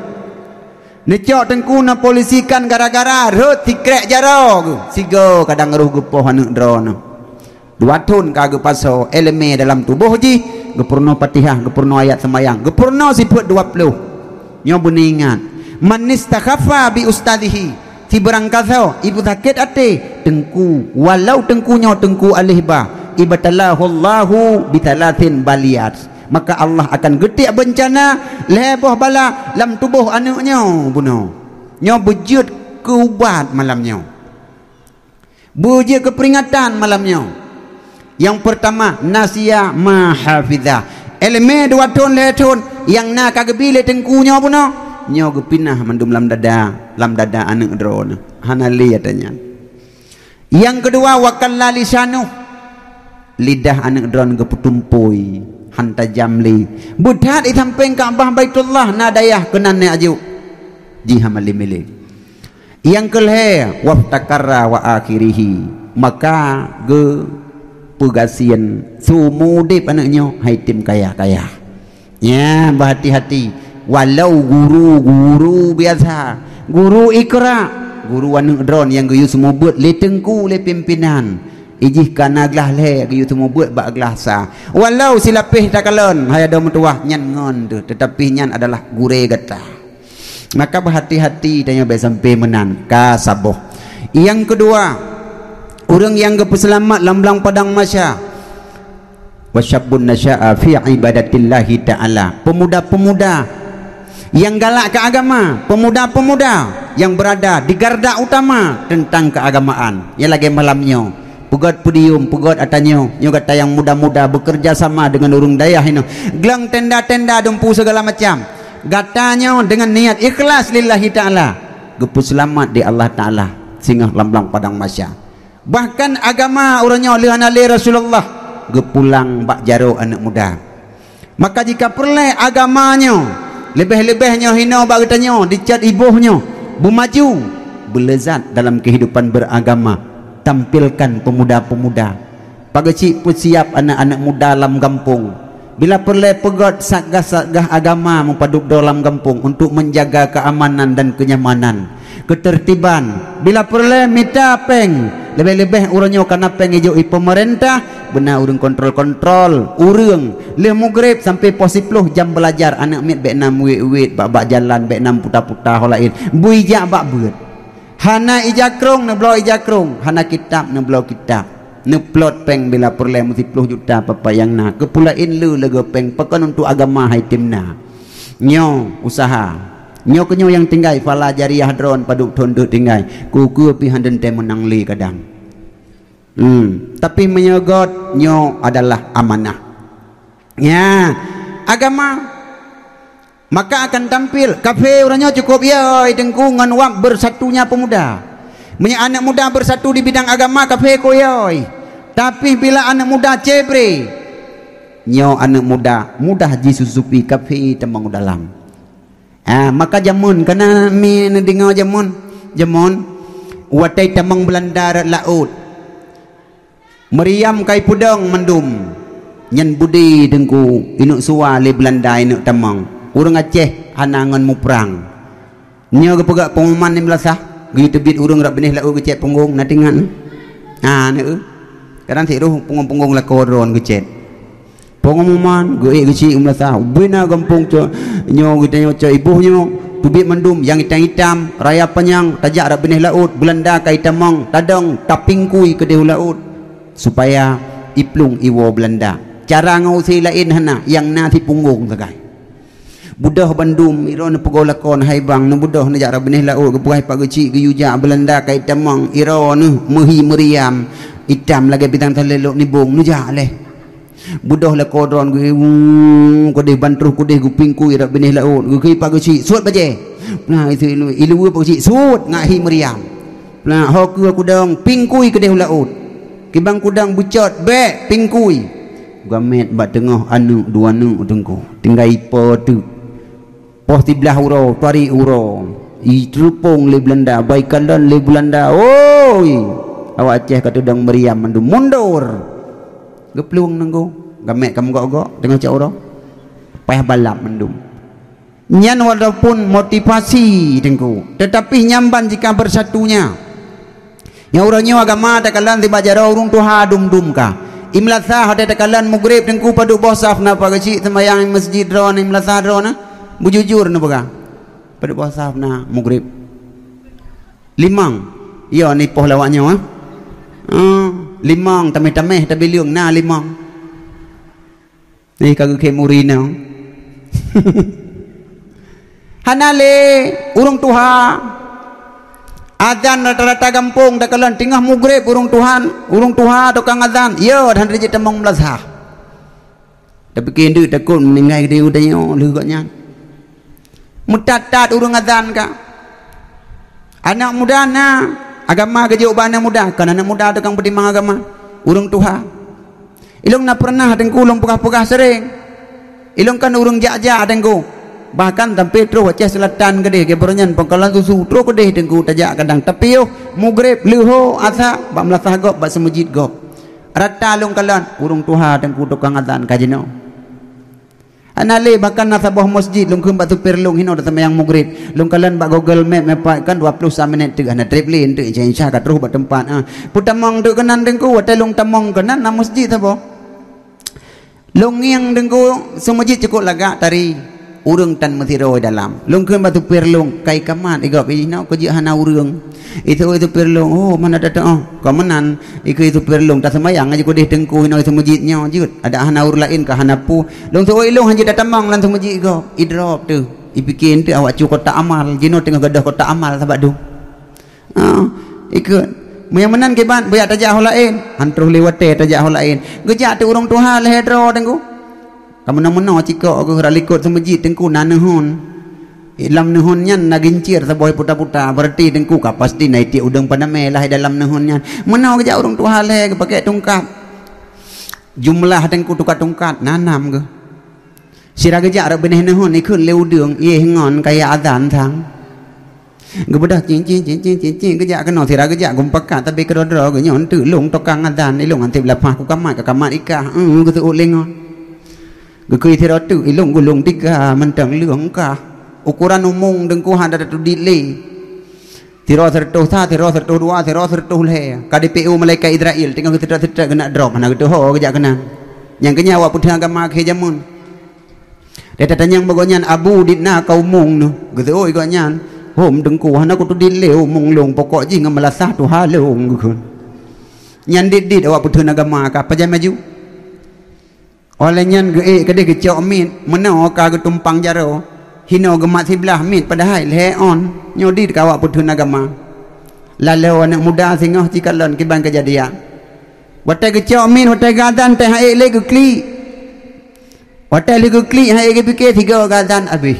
Neucok teungku neupolisikan gara-gara rhot sikrék jaroe geuh. Sigoe kadang roh geupoh aneuk droeneuh. Dua thon ka geupasoe, ileumé dalam tuboh jih, geupeurunoe Fatihah, geupeurunoe ayat seumayang, geupeurunoe sifeuet dua ploh. Nyoe beuneuingat, "Man istakhaffa bi ustadhihi," sibeurangkasoe ipeusakét até teungku, walau teungku nyoe teungku aléh ba, "ibtalahullahu bi tsalatsin baliyat," maka Allah akan geutiek beuncana lhée boh bala lam tuboh aneuk nyoe bunoe. Nyoe beujeuet keu ubat malam nyoe. Beujeuet keu peuringatan malam nyoe. Nyang peurtama, nasiya ma hafiza. Ileumé dua thon lhée thon nyang na ka geubi lé teungku nyoe bunoe, nyoe geupinah mandum lam dada, lam dada aneuk droeneuh. Hana lé ata nyan. Nyang keudua, wa kalla lisanuh. Lidah aneuk droeneuh geupeutumpôi, han tajam lé. Beuthat di sampéng Ka'bah Baitullah na dayah keunan neuajuk. Jih hana lé milék. Nyang keulhée, waftakarra wa akhirihi, maka geupeugasien seumeu udeb aneuk nyoe hai tem kaya-kaya. Nyan, beuhati-hati, walau guru-guru biasa, guru Iqra, guru aneuk droeneuh nyang geuyue seumeubeuet lé teungku, lé pimpinan, Ijih ka na glah lhée geuyue seumeubeuet bak glah sa. Walau silapéh takalon hai adoe meutuwah, nyan ngon teuh, teutapi nyan adalah gurée gata. Maka beuhati-hati tanyoe bék sampoe meunan, ka saboh. Nyang keudua, ureuëng nyang geupeuseulamat lam blang padang mahsya. "Wa syabbun nasya'a fi ibadatillahi ta'ala." Pemuda-pemuda nyang galak keu agama, pemuda-pemuda nyang beurada di garda utama teuntang keuagamaan. Nyang lagée malam nyoe, peugét podium, peugét ata nyoe, nyoe gata nyang muda-muda bekerja sama deungon ureuëng dayah inoe. Glöng tenda-tenda dumpu segala macam. Gata nyoe deungon niat ikhlas lillahi ta'ala, geupeuseulamat di Allah Ta'ala singoh lam blang padang mahsya. Bahkan agama uroe nyoe lheueh hana lé Rasulullah geupulang bak jaroe aneuëk muda. Maka jika peureulée agama nyoe, leubeh-leubeh nyoe hinoe bak geutanyoe dicet iboh nyoe, beumaju, beuleuzat dalam keuhidupan beuragama, tampilkan peumuda-peumuda. Pageucik peusiab aneuëk-aneuëk muda lam gampông. Bila peureulée peugét satgas-satgas agama meupadub droe lam gampông untuk menjaga keamanan dan kenyamanan, keuteurtiban. Bila peureulée mita péng, leubeh-leubeh uroe nyoe kana péng ijok i peumeurintah, beuna ureuëng kontrol-kontrol ureuëng. Lheueh mugreb sampoe poh siploh jam beulajar, aneuëk miet bék na meuwét-wét bak-bak jalan, bék na puta-puta ho laén. Bui jak bak beuet. Hana ija krong neubloe ija krong, hana kitab neubloe kitab. Neuplot péng bila peureulée meusiploh juta papa nyang na, keupeue laén le lagée péng pakon untuk agama hai tem na. Nyoe usaha. Nyoe keunyoe nyang tinggai phala jariah droen padub thon deuek tinggai. Ku-ku pih hana teuntée meunang lé kadang. Hmm, tapi meunyoe göt nyoe adalah amanah. Nya, agama maka akan tampil. Kafé uroe nyoe cukup yoi teungku ngon wab bersatunya pemuda. Meunyoe aneuëk muda bersatu di bidang agama, kafé ko yoi. Tapi bila aneuëk muda cebre, nyoe aneuëk muda mudah jisusupi kafé tamong dalam. Ah, maka jameun kana mi neudeungoe jameun, jameun watée tamong Beulanda rot laôt. Meuriam kai peudong mandum. Nyan budi teungku ineuk suwa lé Beulanda ineuk tamong. Ureuëng Aceh hana ngon muprang. Nyoe geupeugah pengumuman di meulasah, geuteubiet ureuëng rab binéh laôt geucet punggong na tingan. Ha neu. Kadang sik roh punggong-punggong lakoe droen geucet. Pengumuman geuék geucik meulasah ubena gampông co nyoe geutanyoe co iboh nyoe teubiet mandum nyang itam-itam raya panyang tajak rab binéh laôt Beulanda ka itamong tadong tapingkui keudeh u laôt supaya iplueng iwoe Beulanda. Cara ngon use laén hana nyang na sipunggong sagai. Budoh bandum iroe neupeugoe lakon hai bang neubudoh neujak rab binéh laôt geupeugah pak geucik geuyue jak Beulanda ka itamong iroe neuh meuhi meuriam itam lagée bintang saleuek lok nibong neujak leh. Budoh lakoe droen geuh, keudeh ban troh keudeh geupingkui rab binéh laôt. Geukheun pak geuchik, "Suet bajée!" Nah, itu ilu-, iluwa pak geuchik, "Suet!" Ngak hi meuriam. Nah, ho keue kudong, pingkui keudeh u laôt. Kibang kudong beucot, bék pingkui. Gamét bak teungoh aneuëk dua aneuëk teungku. Tinggai po teuk. Poh siblaih uroe, tarék uroe. Iteurupông lé Beulanda, bai kalon lé Beulanda. Oi! Awak Aceh ka teudong meuriam mandum. Mundur! Geuplueng teungku. Gamét ka meugok-gok teungoh cok uroe. Paih balap mandum. Nyan walaupun motivasi teungku. Tetapi nyan ban jika bersatunya. Nyang uroe nyoe agama takalon sibak jaroe ureuëng tuha dum-dum ka. Imlasa watée takalon mugreb teungku padub boh saf na pak geuchik seumayang masjid droe na imlasa droe na. Beujujur na peugah. Padub boh saf na mugreb. Limong. Yo ni poh lawak nyoe. Ah. Limong tameh-tameh tabileueng na limong. Ih ka geukhem ureuëng inong. Hana lé ureuëng tuha. Azan rata-rata gampông takalon teungoh mugreb ureuëng tuha, ureuëng tuha tukang azan. Yo, hana jeuet tamong meulasah. Tapi keu indeuek takot meuninggai di udah nyoe lheueh gobnyan. Meutat-tat ureuëng azan ka. Anak muda na agama geujok bak anak muda, kan anak muda tukang peutimang agama. Ureuëng tuha. Ilong na pernah teungku lôn peugah-peugah sering. Ilong kan ureuëng jak-jak teungku. Bahkan sampai troh Aceh Selatan keudeh, ke beureunyang pangkalan susu troh keudeh teungku tajak kadang. Tapi yoh mugreb leuho asa bak meulasah gob bak seumeujid gob. Rata lôn kalon ureuëng tuha teungku tukang azan ka jinoe. Hana lé, bahkan na saboh masjid lôn kheun bak supir lôn hinoe taseumayang Maghrib. Lôn kalon bak Google Map, meupat kan dua puluh sa minit teuk, hana treb lé teuk, insya-insya ka troh bak teumpat, ah. Peutamong teuk keunan Teungku, watée lôn tamong keunan na masjid saboh. Lôn ngieng Teungku, seumeujid cukôp lagak tari. Ureuëng tan meusidroe dalam. Lôn kheun bak supir lôn, "Kai kamat igop inoe keu jeuet hana ureuëng." Iseuôt supir lôn, "Oh, mana tatoh?" Ka meunan, ikheun supir lôn, "Taseumayang aja keudeh Teungku inoe seumeujid nyoe jeuet. Ada hana ureuëng laén ka hana peue." Lôn seuôt ilôn hana jeuet tatamong lam seumeujid igop. Idrop teuh. Ipike teuh awak cu kotak amal. Jinoe teungoh gadôh kotak amal sabak dum. Ah, ikheun. Meunyoe meunan kiban, beuyak tajak ho laén. Han troh lé watée tajak ho laén. Geujak teuh ureuëng tuha lhée droe Teungku. Ka meunoe-meunoe cikok geuh rot likot seumeujid Teungku na neuhon. Lam neuhon nyan na gincir saboh puta-puta, berarti Teungku ka pasti na itiek udeueng panamé lah dalam neuhon nyan. Meunoe geujak ureuëng tuha lhée geupakée tungkat. Jumlah Teungku tungkat-tungkat na nam geuh. Sira geujak rot binéh neuhon ikheun lé udeueng, iéh ngon kaya azan sang. Geubeudoh cing, cing, cing, cing, cing, cing, geujak keunoe sira geujak geumpakat, tapi keudroe-droe geunyoe teuk lôn tukang azan, ilôn anseb lapah kukamat, kakamat ikah, eh, geuseuôt lé ngon. Geukheun sidroe teuk, ilôn gulong tiga, mantong leueng kah. Ukoran umong Teungku hana tatudiet lé. Sidroe sireutôh sa, sidroe sireutôh dua, sidroe sireutôh lhée. Ka D P O malaikat Israel, teungoh geuseutôt-seutôt keuneuk drop, hana geuteuho geujak keunan. Nyang keunyan awak peutheuh agama akhé jameun. Lé tatanyong bak gobnyan, "Abu, dit na ka umong neuh?" Geuseuôt gobnyan, "Hom Teungku, hana kutudiet lé umong lôn, pokok jih ngon meulasah tuha lôn," geukheun. Nyan dit-dit awak peutheuh agama ka pajan maju. Óh lheueh nyan geuék keudeh geucok miet, meunoe ka geutumpang jaroe. Hinoe geumat siblah miet padahai lhée ôn. Nyoe dit ka awak peutheuh agama. Laloe aneuëk muda singoh cikalon kiban keujadian. Watée geucok miet, watée geuazan, teuh han ék lé geuklik. Watée lheueh geuklik, han ék geupike, sigoe geuazan abéh.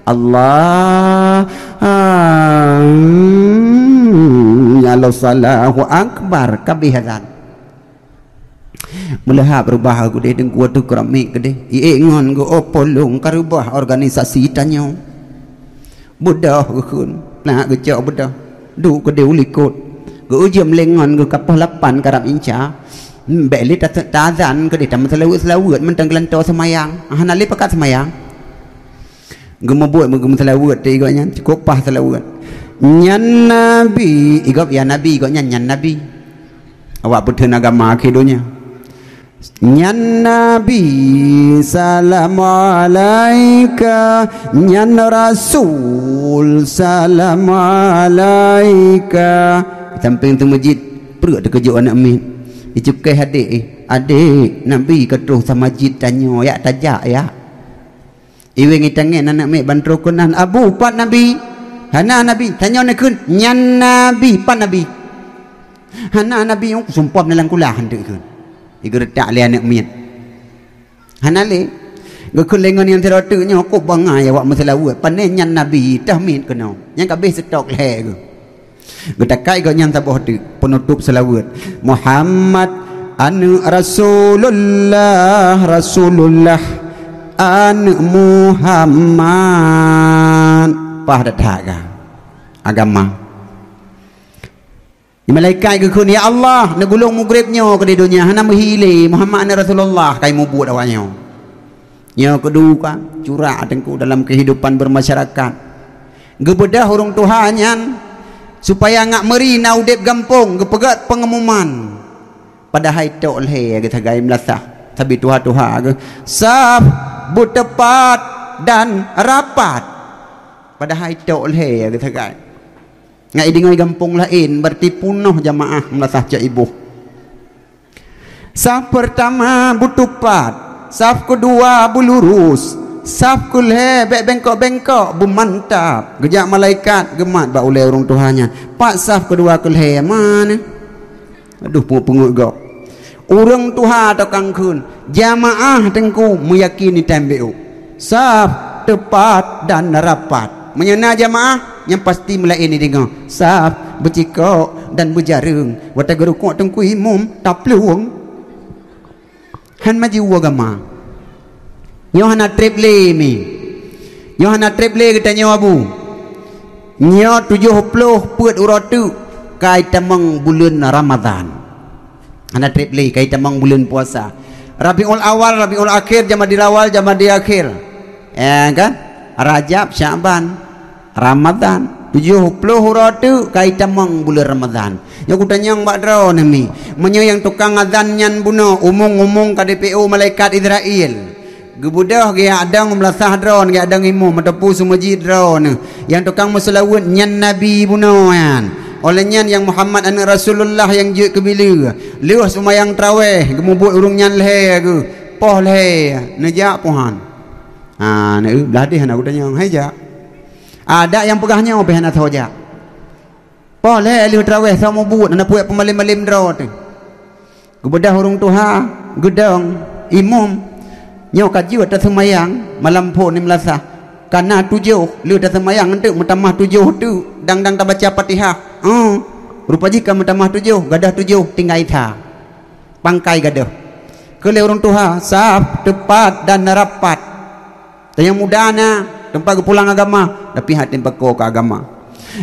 Allah, ah, hmm, ya Allah, Allahu Akbar, ka abéh azan. Meuleuhab reubah keudeh Teungku ateueh keramik keudeh. Iék ngon geuoh polong ka reubah organisasi tanyoe. Beudoh geukheun, nak geucok beudoh. Duek keudeh u likot. Geuujeum lé ngon geukapoh lapan karab inca. Hmm, bék lé ta-, taazan keudeh tameuseulaweuet-seulaweuet mantong geulantoe seumayang. Hana lé pakat seumayang. Geumubuet meugeumeuseulaweuet teuh igop nyan, cukôp paih seulaweuet. Nyan Nabi, igop ya Nabi, igop nyan, nyan Nabi. Awak peutheuh agama akhé donya. Nyan Nabi, salam alaika. Nyan Rasul, salam alaika. Sampéng teumeujid, pruet teukeujot aneuëk miet. Icukéh adék, eh, "Adék, Nabi ka troh samajid tanyoe, yak tajak, yak." Iweng itangén aneuëk miet ban troh keunan, "Abu, pat Nabi?" "Hana Nabi." "Tanyoe neukheun, nyan Nabi, pat Nabi?" "Hana Nabi, oh, sumpom dalam kula," han teuk kheun. Igeuretak lé aneuëk miet. Hana lé. Geukheun lé ngon nyang sidroe teuk nyoe, "Kok bangai awak meuseulaweuet, pane nyan Nabi, teuh miet keunoe. Nyang ka abéh stok lhée geuh." Geutakai gobnyan saboh teuk, peunutôp seulaweuet. "Muhammad aneuëk Rasulullah, Rasulullah aneuëk Muhammad." Paih that-that ka agama. Malaikat geukheun, "Ya Allah, neugulong Maghrib nyoe keudeh donya, hana meuhi lé Muhammad aneuëk Rasulullah, kai mubuet awak nyoe." Nyoe keudua ka, curak Teungku dalam keuhidupan beurmasyarakat. Geubeudoh ureuëng tuha nyan, supaya ngat meuri na udeb gampông, geupeugét peungumuman. Padahai tok lhée geusagai meulasah, sabe tuha-tuha geuh, "Saf beuteupat dan rapat." Padahai tok lhée geusagai. Ngat ideungoe gampông laén, berarti punoh jamaah meulasah cok iboh. Saf peurtama beuteupat, saf keudua beulurus, saf keulhée bék bengkok-bengkok, beumantap. Geujak malaikat geumat bak ulée ureuëng tuha nyan, "Pat saf keudua keulhée, ma neuh?" Aduh, peungeut-peungeut gob. Ureuëng tuha tokang kheun, jamaah Teungku meuyakin item B O. Saf teupat dan rapat. Meunyoe na jamaah, nyang pasti meulaén ideungoe. Saf beucikok dan beujareueng. Watée geurukok Teungku imum, taplueng. Han maju agama. Nyoe hana treb lé mi. Nyoe hana treb lé geutanyoe Abu. Nyoe tujoh ploh peuet uroe teuk kai tamong buleuen Ramadhan. Hana treb lé kai tamong buleuen puasa. Rabiul Awal, Rabiul Akhir, Jamadil Awal, Jamadil Akhir. Ya kan? Rajab, Sya'ban, Ramadan. Tujoh ploh uroe teuk ka itamong buleuen Ramadan. Nyoe kutanyong bak droeneuh mi. Meunyoe nyang tukang azan nyan bunoe, umong-umong ka D P O malaikat Israel. Geubeudôh geujak dong meulasah droeneuh, geujak dong imum, ataupun seumeujid droeneuh. Nyang tukang meuseulaweuet nyan nabi bunoe nyan. Óh lheueh nyan nyang Muhammad aneuëk Rasulullah nyang jeuet keu bileue. Lheueh seumayang traweh, geumubuet ureuëng nyan lhée geuh. Poh lhée, neujak poh han. Ha, na eu, blah deh hana kutanyong, hai jak. Adak nyang peugah nyoe pih hana tho jak. Poh lhée lheueh traweh soe mubuet, hana puet peumalém-malém droe teuh. Geubeudôh ureuëng tuha, geudong, imum. Nyoe ka jeuet taseumayang malam phon di meulasah. Ka na tujoh, lheueh taseumayang eunteuk meutamah tujoh teuk, dang-dang tabaca Fatihah. Eeh, rupa jih ka meutamah tujoh, gadôh tujoh, tinggai that. Pangkai gadôh. Keu lé ureuëng tuha, saf, teupat dan rapat. Tanyong muda na, teumpat geupulang agama, tapi hana teupeue keu agama.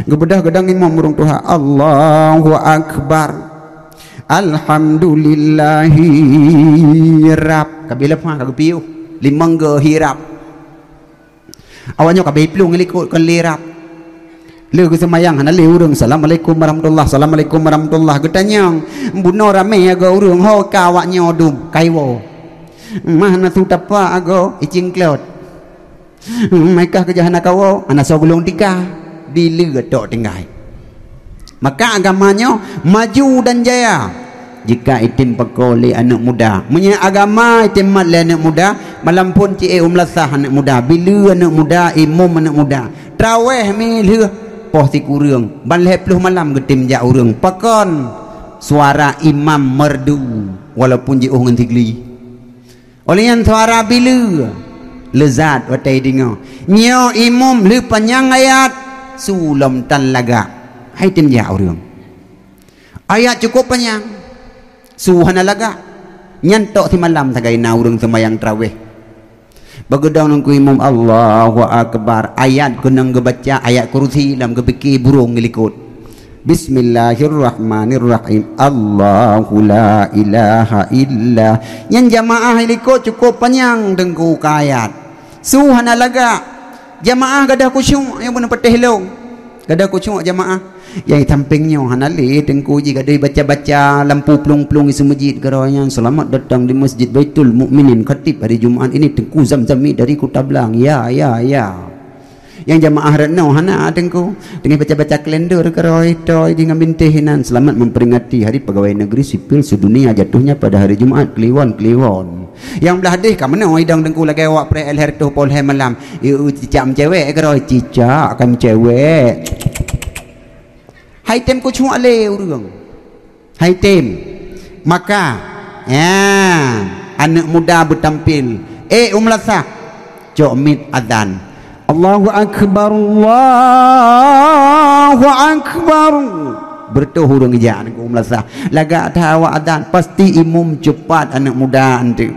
Geubeudôh geudong imum ureuëng tuha, "Allahu Akbar. Alhamdulillahi Rabb." Ka bile pah, ka geupiôh. Limong go hirab. Awak nyoe ka bei plueng likot kon lirab. Lé geuseumayang hana lé ureuëng, "Assalamualaikum warahmatullah, assalamualaikum warahmatullah." Geutanyong, bunoe ramé agoe ureuëng, ho ka awak nyoe dum, kaiwoe. Mah na su tapa agoe, icing klot. Meuikah keujah hana kawoe, hana soe gulong tika, dileue tok tinggai. Maka agama nyoe maju dan jaya jika item peuko lé aneuëk muda. Meunyoe agama item mat lé aneuëk muda, malam phon ci ék u meulasah aneuëk muda, bileue aneuëk muda, imum aneuëk muda. Traweh mi lheueh poh sikureueng, ban lhée ploh malam geutem jak ureuëng. Pakon? Suara imam merdu, walaupun jiôh ngon sigli. Óh lheueh nyan suara bileue, leuzat watée deungoe. Nyoe imum lheueh panyang ayat, su lom tan lagak. Hai tem jak ureuëng. Ayat cukup panyang, su hana lagak. Nyan tok simalam sagai na ureuëng seumayang traweh. Bak geudong ngon imum, Allahu Akbar. Ayat keunong geubaca, ayat kursi lam geupike burong geulikot. Bismillahirrahmanirrahim. Allahu la ilaha illa. Nyan jamaah likot cukup panyang teungku ka ayat. Su hana lagak. Jamaah gadôh khusyuk nyang beuna peuteh lông. Gadôh khusyuk jamaah. Nyang sampéng nyoe hana lé teungku jih gadôh baca-baca lampu plueng-plueng di seumeujid keudroe nyan, "Selamat datang di Masjid Baitul Mukminin, khatib hari Jumaat ini Teungku Zamzami dari Kuta Blang." Ya, ya, ya. Nyang jamaah rot nyoe hana teungku, teungoh baca-baca kalender keudroe, toi di ngon bintéh inan, "Selamat memperingati Hari Pegawai Negeri Sipil Sedunia jatuhnya pada hari Jumaat." Kliwon, kliwon. Nyang blah deh ka meunoe idong teungku lagée awak preh lhée reutôh poh lhée malam. Ieu cicak meucewek keudroe, cicak kan meucewek. Hai tem khusyuk lé ureuëng. Hai tem. Maka, ya, aneuëk muda beutampil. Eh, u meulasah. Cok miet azan. Allahu Akbar, Allahu Akbar. Beureutoh ureuëng jak ngon meulasah. Lagak that awak azan, pasti imum cepat aneuëk muda eunteuk.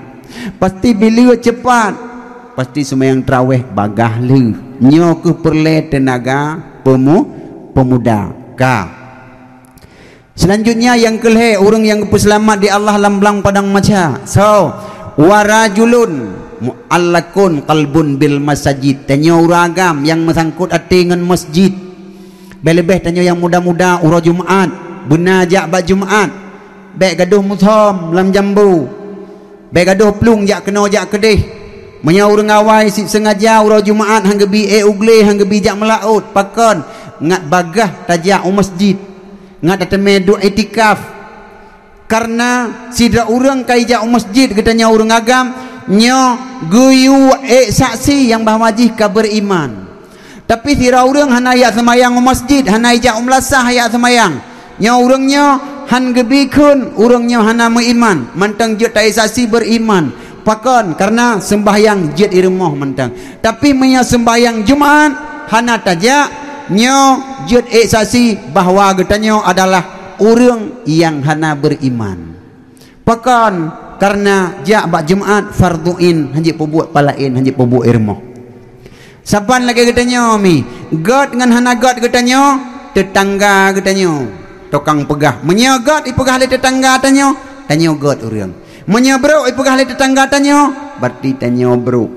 Pasti bileue cepat. Pasti seumayang traweh bagaih lheueh. Nyoe keuh peureulée teunaga peumu-, peumuda. Ka. Selanjutnya, nyang keulhée, ureuëng nyang geupeuseulamat di Allah lam blang padang mahsyar. So, warajulun mu'allakun qalbun bil masajid. Tanyoe ureuëng agam nyang meusangkot até ngon masjid. Leubeh-leubeh tanyoe nyang muda-muda uroe Jumaat, beuna jak bak Jumaat. Bék gadôh musom lam jambu. Bék gadôh plueng jak keunoe jak keudeh. Meunyoe ureuëng awai sit seungaja uroe Jumaat han geubi ék u glé, han geubi jak meulaôt, pakon? Ngat bagaih tajak u masjid. Ngat tateumé duek iktikaf. Kareuna sidroe ureuëng ka ijak u masjid geutanyoe ureuëng agam, nyoe geuyue ék saksi nyang bahwa jih ka beuriman. Tapi sidroe ureuëng hana jak seumayang u masjid, hana ijak u meulasah jak seumayang. Nyoe ureuëng nyoe han geubi kheun, ureuëng nyoe hana meuiman, mantong jeuet taék saksi beuriman. Pakon? Kareuna seumbahyang jeuet i rumoh mantong. Tapi meunyoe seumbahyang Jumaat hana tajak, nyoe jeuet ék saksi bahwa geutanyoe adalah ureuëng nyang hana beuriman. Pakon? Kareuna jak bak Jumaat fardhu ain, hanjeuet peubuet palaén, hanjeuet peubuet i rumoh. Saban lagée geutanyoe mi, gét ngon hana gét geutanyoe, teutangga geutanyoe, tukang peugah. Meunyoe gét ipeugah lé teutangga tanyoe, tanyoe gét ureuëng. Meunyoe brok ipeugah lé teutangga tanyoe, berarti tanyoe brok.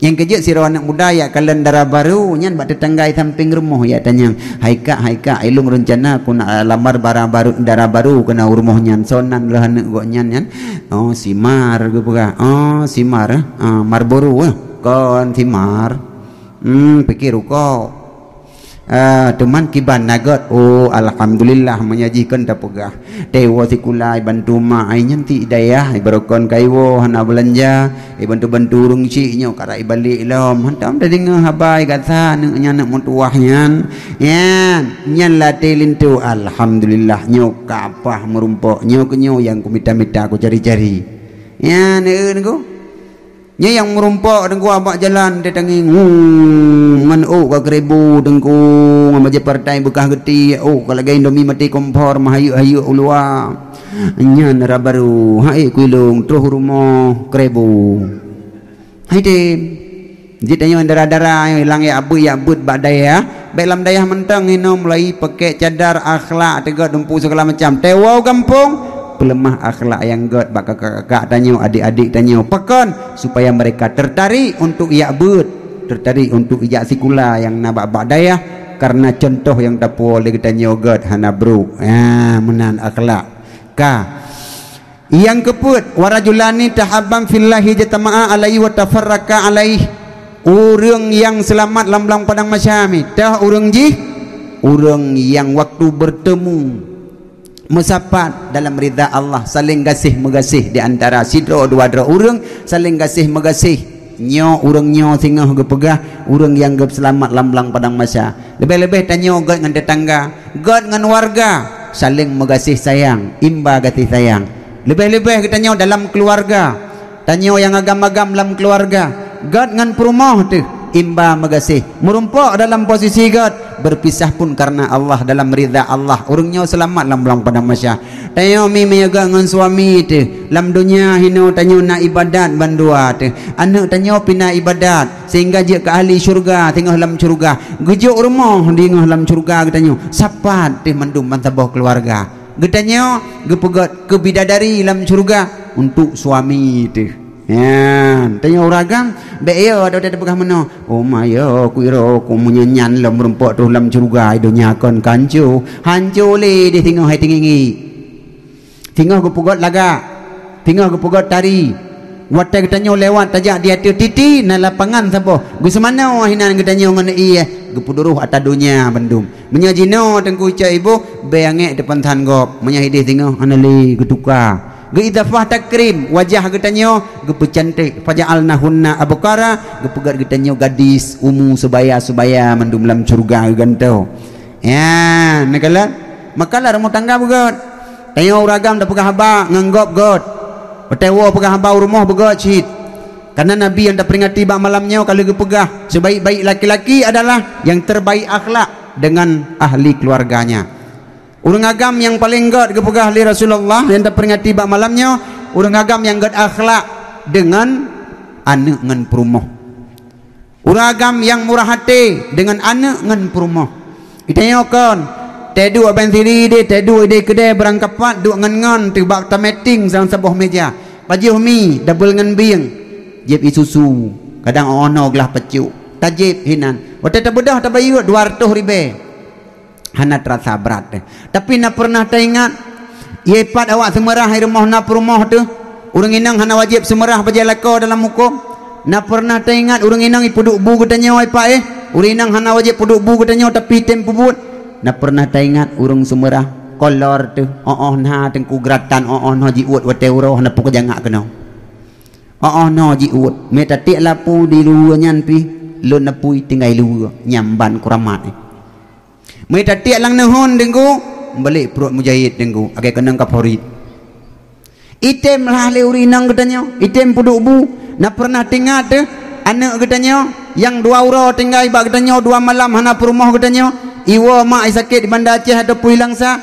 Nyang keujeuet sidroe aneuk muda jak kalon dara barô, nyan bak teutangga i sampéng rumoh jak tanyong, "Hai kak, hai kak, ilôn reuncana keuneuk lamar bara barô, dara barô keuneuk u rumoh nyan, soe nan lheueh aneuk gobnyan nyan?" "Oh, si Mar," geupeugah. "Oh, si Mar, eh? Ah, Marlboro, eh?" "Kon, si Mar." "Hmm, pike rukok." "Ah, teuma kiban na gét?" "Oh, alhamdulillah, meunyoe jih kon tapeugah. Teuwoe sikula ibantu mak, ai nyan ti dayah, ibarokon kaiwoe, hana beulanja, ibantu-bantu ureuëng chik nyoe karap ibalek lom. Hantom tadeungoe haba i gata aneuk nyan, aneuk meutuwah nyan. Nyan, nyan latée linto, alhamdulillah, nyoe ka paih meurumpok, nyoe keuh nyoe nyang kumita-mita kucari-cari." Nyan, eh, nyoe nyang meurumpok teungku bak jalan teutangieng, "Huu, ngon ôk ka keurebu teungku, ngon bajée partai beukah geuti, ôk ka lagée Indomie maté kompor, meuhayeuek-hayeuek u luwa. Nyan dara barô, hai kuilong, troh u rumoh keurebu." Hai tem. Jeuet tanyoe dara-dara, hilang jak beuet, jak beuet bak dayah. Bék lam dayah mantong hinoe mulai pakèk cadar, akhlak teugot dumpu segala macam. Teuwoe gampông, peuleumah akhlak nyang gét bak kakak-kakak tanyoe, adik-adik tanyoe. Pakon? Supaya mereka tertarik untuk jak beuet, tertarik untuk jak sikula nyang na bak-bak dayah, karena contoh nyang tapuwoe lé geutanyoe gét hana brok. Ha, meunan akhlak. Ka. Nyang keupeuet, "Wa rajulani tahabban fillahi jatama'a alaihi wa tafarraqa alaihi." Ureuëng nyang seulamat lam, lam padang mahsyar, mita ureuëng jih, ureuëng nyang waktu bertemu meusapat dalam ridha Allah, saléng gaséh meugaséh di antara sidroe dua droe ureuëng, saléng gaséh meugaséh. Nyoe ureuëng nyoe singoh geupeugah, ureuëng nyang geuseulamat lam, lam padang mahsyar. Leubeh-leubeh tanyoe gét ngon teutangga, gét ngon warga, saléng meugaséh sayang, imba gaséh sayang. Leubeh-leubeh geutanyoe dalam keuluwarga, tanyoe nyang agam-agam lam keuluwarga, gét ngon peurumoh teuh, imba meugaséh. Meurumpok dalam posisi gét, berpisah pun karena Allah, dalam ridha Allah. Ureuëng nyoe seulamat lam, lam padang mahsyar. Tanyoe mi meunyoe gét ngon suami teuh, lam donya hinoe tanyoe na ibadat bandua teuh. Aneuk tanyoe pih na ibadat, sehingga jeuet keu ahli syurga singoh lam syurga. Geujok rumoh singoh lam syurga geutanyoe. Sapat teuh mandum ban saboh keuluwarga. Geutanyoe geupeugét keu bidadari lam syurga untuk suami teuh. Nyan, tanyoe ureuëng agam, bék yo, ada, ada peugah meunoe. "Oh, ma yo, kuiro, ku meunyoe nyan lom meurumpok troh lam syurga, donya kon ka hanco." Hanco lé di singoh hai teungieng-ngieng. Singoh geupeugét lagak, singoh geupeugét tari. Watée geutanyoe lewat tajak di ateueh titi, na lapangan saboh. Geuseumanoe hinan geutanyoe ngon ié, geupeudurôh ata donya bandum. Meunyoe jinoe teungku cok iboh, bék angék teupansan gob. Meunyoe idéh singoh, hana lé geutuka. Geuidafah takrim, wajah geutanyoe geupeucanték. "Faja'alnahunna abkara," geupeugét geutanyoe gadis umu seubaya-seubaya mandum lam syurga geugantoe. Ya, neukalon. Maka lam rumoh tangga beugét. Tanyoe ureuëng agam tapeugah haba ngon gob gét. Watée woe peugah haba u rumoh beugét cit. Karena Nabi nyang taperingati bak malam nyoe ka lheueh geupeugah, "Sebaik-baik laki-laki adalah yang terbaik akhlak dengan ahli keluarganya." Ureuëng agam nyang paleng gét geupeugah lé Rasulullah nyang taperingati bak malam nyoe, ureuëng agam nyang gét akhlak deungon aneuk ngon peurumoh. Ureuëng agam nyang murah até deungon aneuk ngon peurumoh. Geutanyoe kon, teuduek ban siri deh, teuduek idéh keudè beurangkapat duek ngon-ngon teuh bak tameuting lam saboh méja. Pajoh mi, dabel ngon bieng. Jieb ie susu, kadang óh noe glah peucok. Tajieb hinan. Watée tabeudôh tabayeue dua reutôh ribée. Hana teurasa brat teuh. Tapi na peureunah taingat, ie pat awak seumeurah i rumoh na peurumoh teuh, ureuëng inong hana wajéb seumeurah bajée lakoe dalam hukôm? Na peureunah taingat ureuëng inong ipeuduek bu geutanyoe i pat éh, ureuëng inong hana wajéb peuduek bu geutanyoe tapi tem peubuet? Na peureunah taingat ureuëng seumeurah kolor teuh, óh-óh na teungku geuratan, óh-óh noe jiuet watée uroe hana peue keujangak keunoe? Óh-óh noe jiuet, mita tiek lapu di luwa nyan pih, lôn apui tinggai luwa, nyang ban kuramat éh. Mita tiek lam neuhon teungku, balek pruet mujahid teungku, akai keunong kaporit. Item lah lé ureuëng inong geutanyoe, item peuduek bu, na peureunah taingat teuh aneuk geutanyoe nyang dua uroe tinggai bak geutanyoe dua malam hana peurumoh geutanyoe, iwoe mak i sakét di Banda Aceh ataupun i Langsa,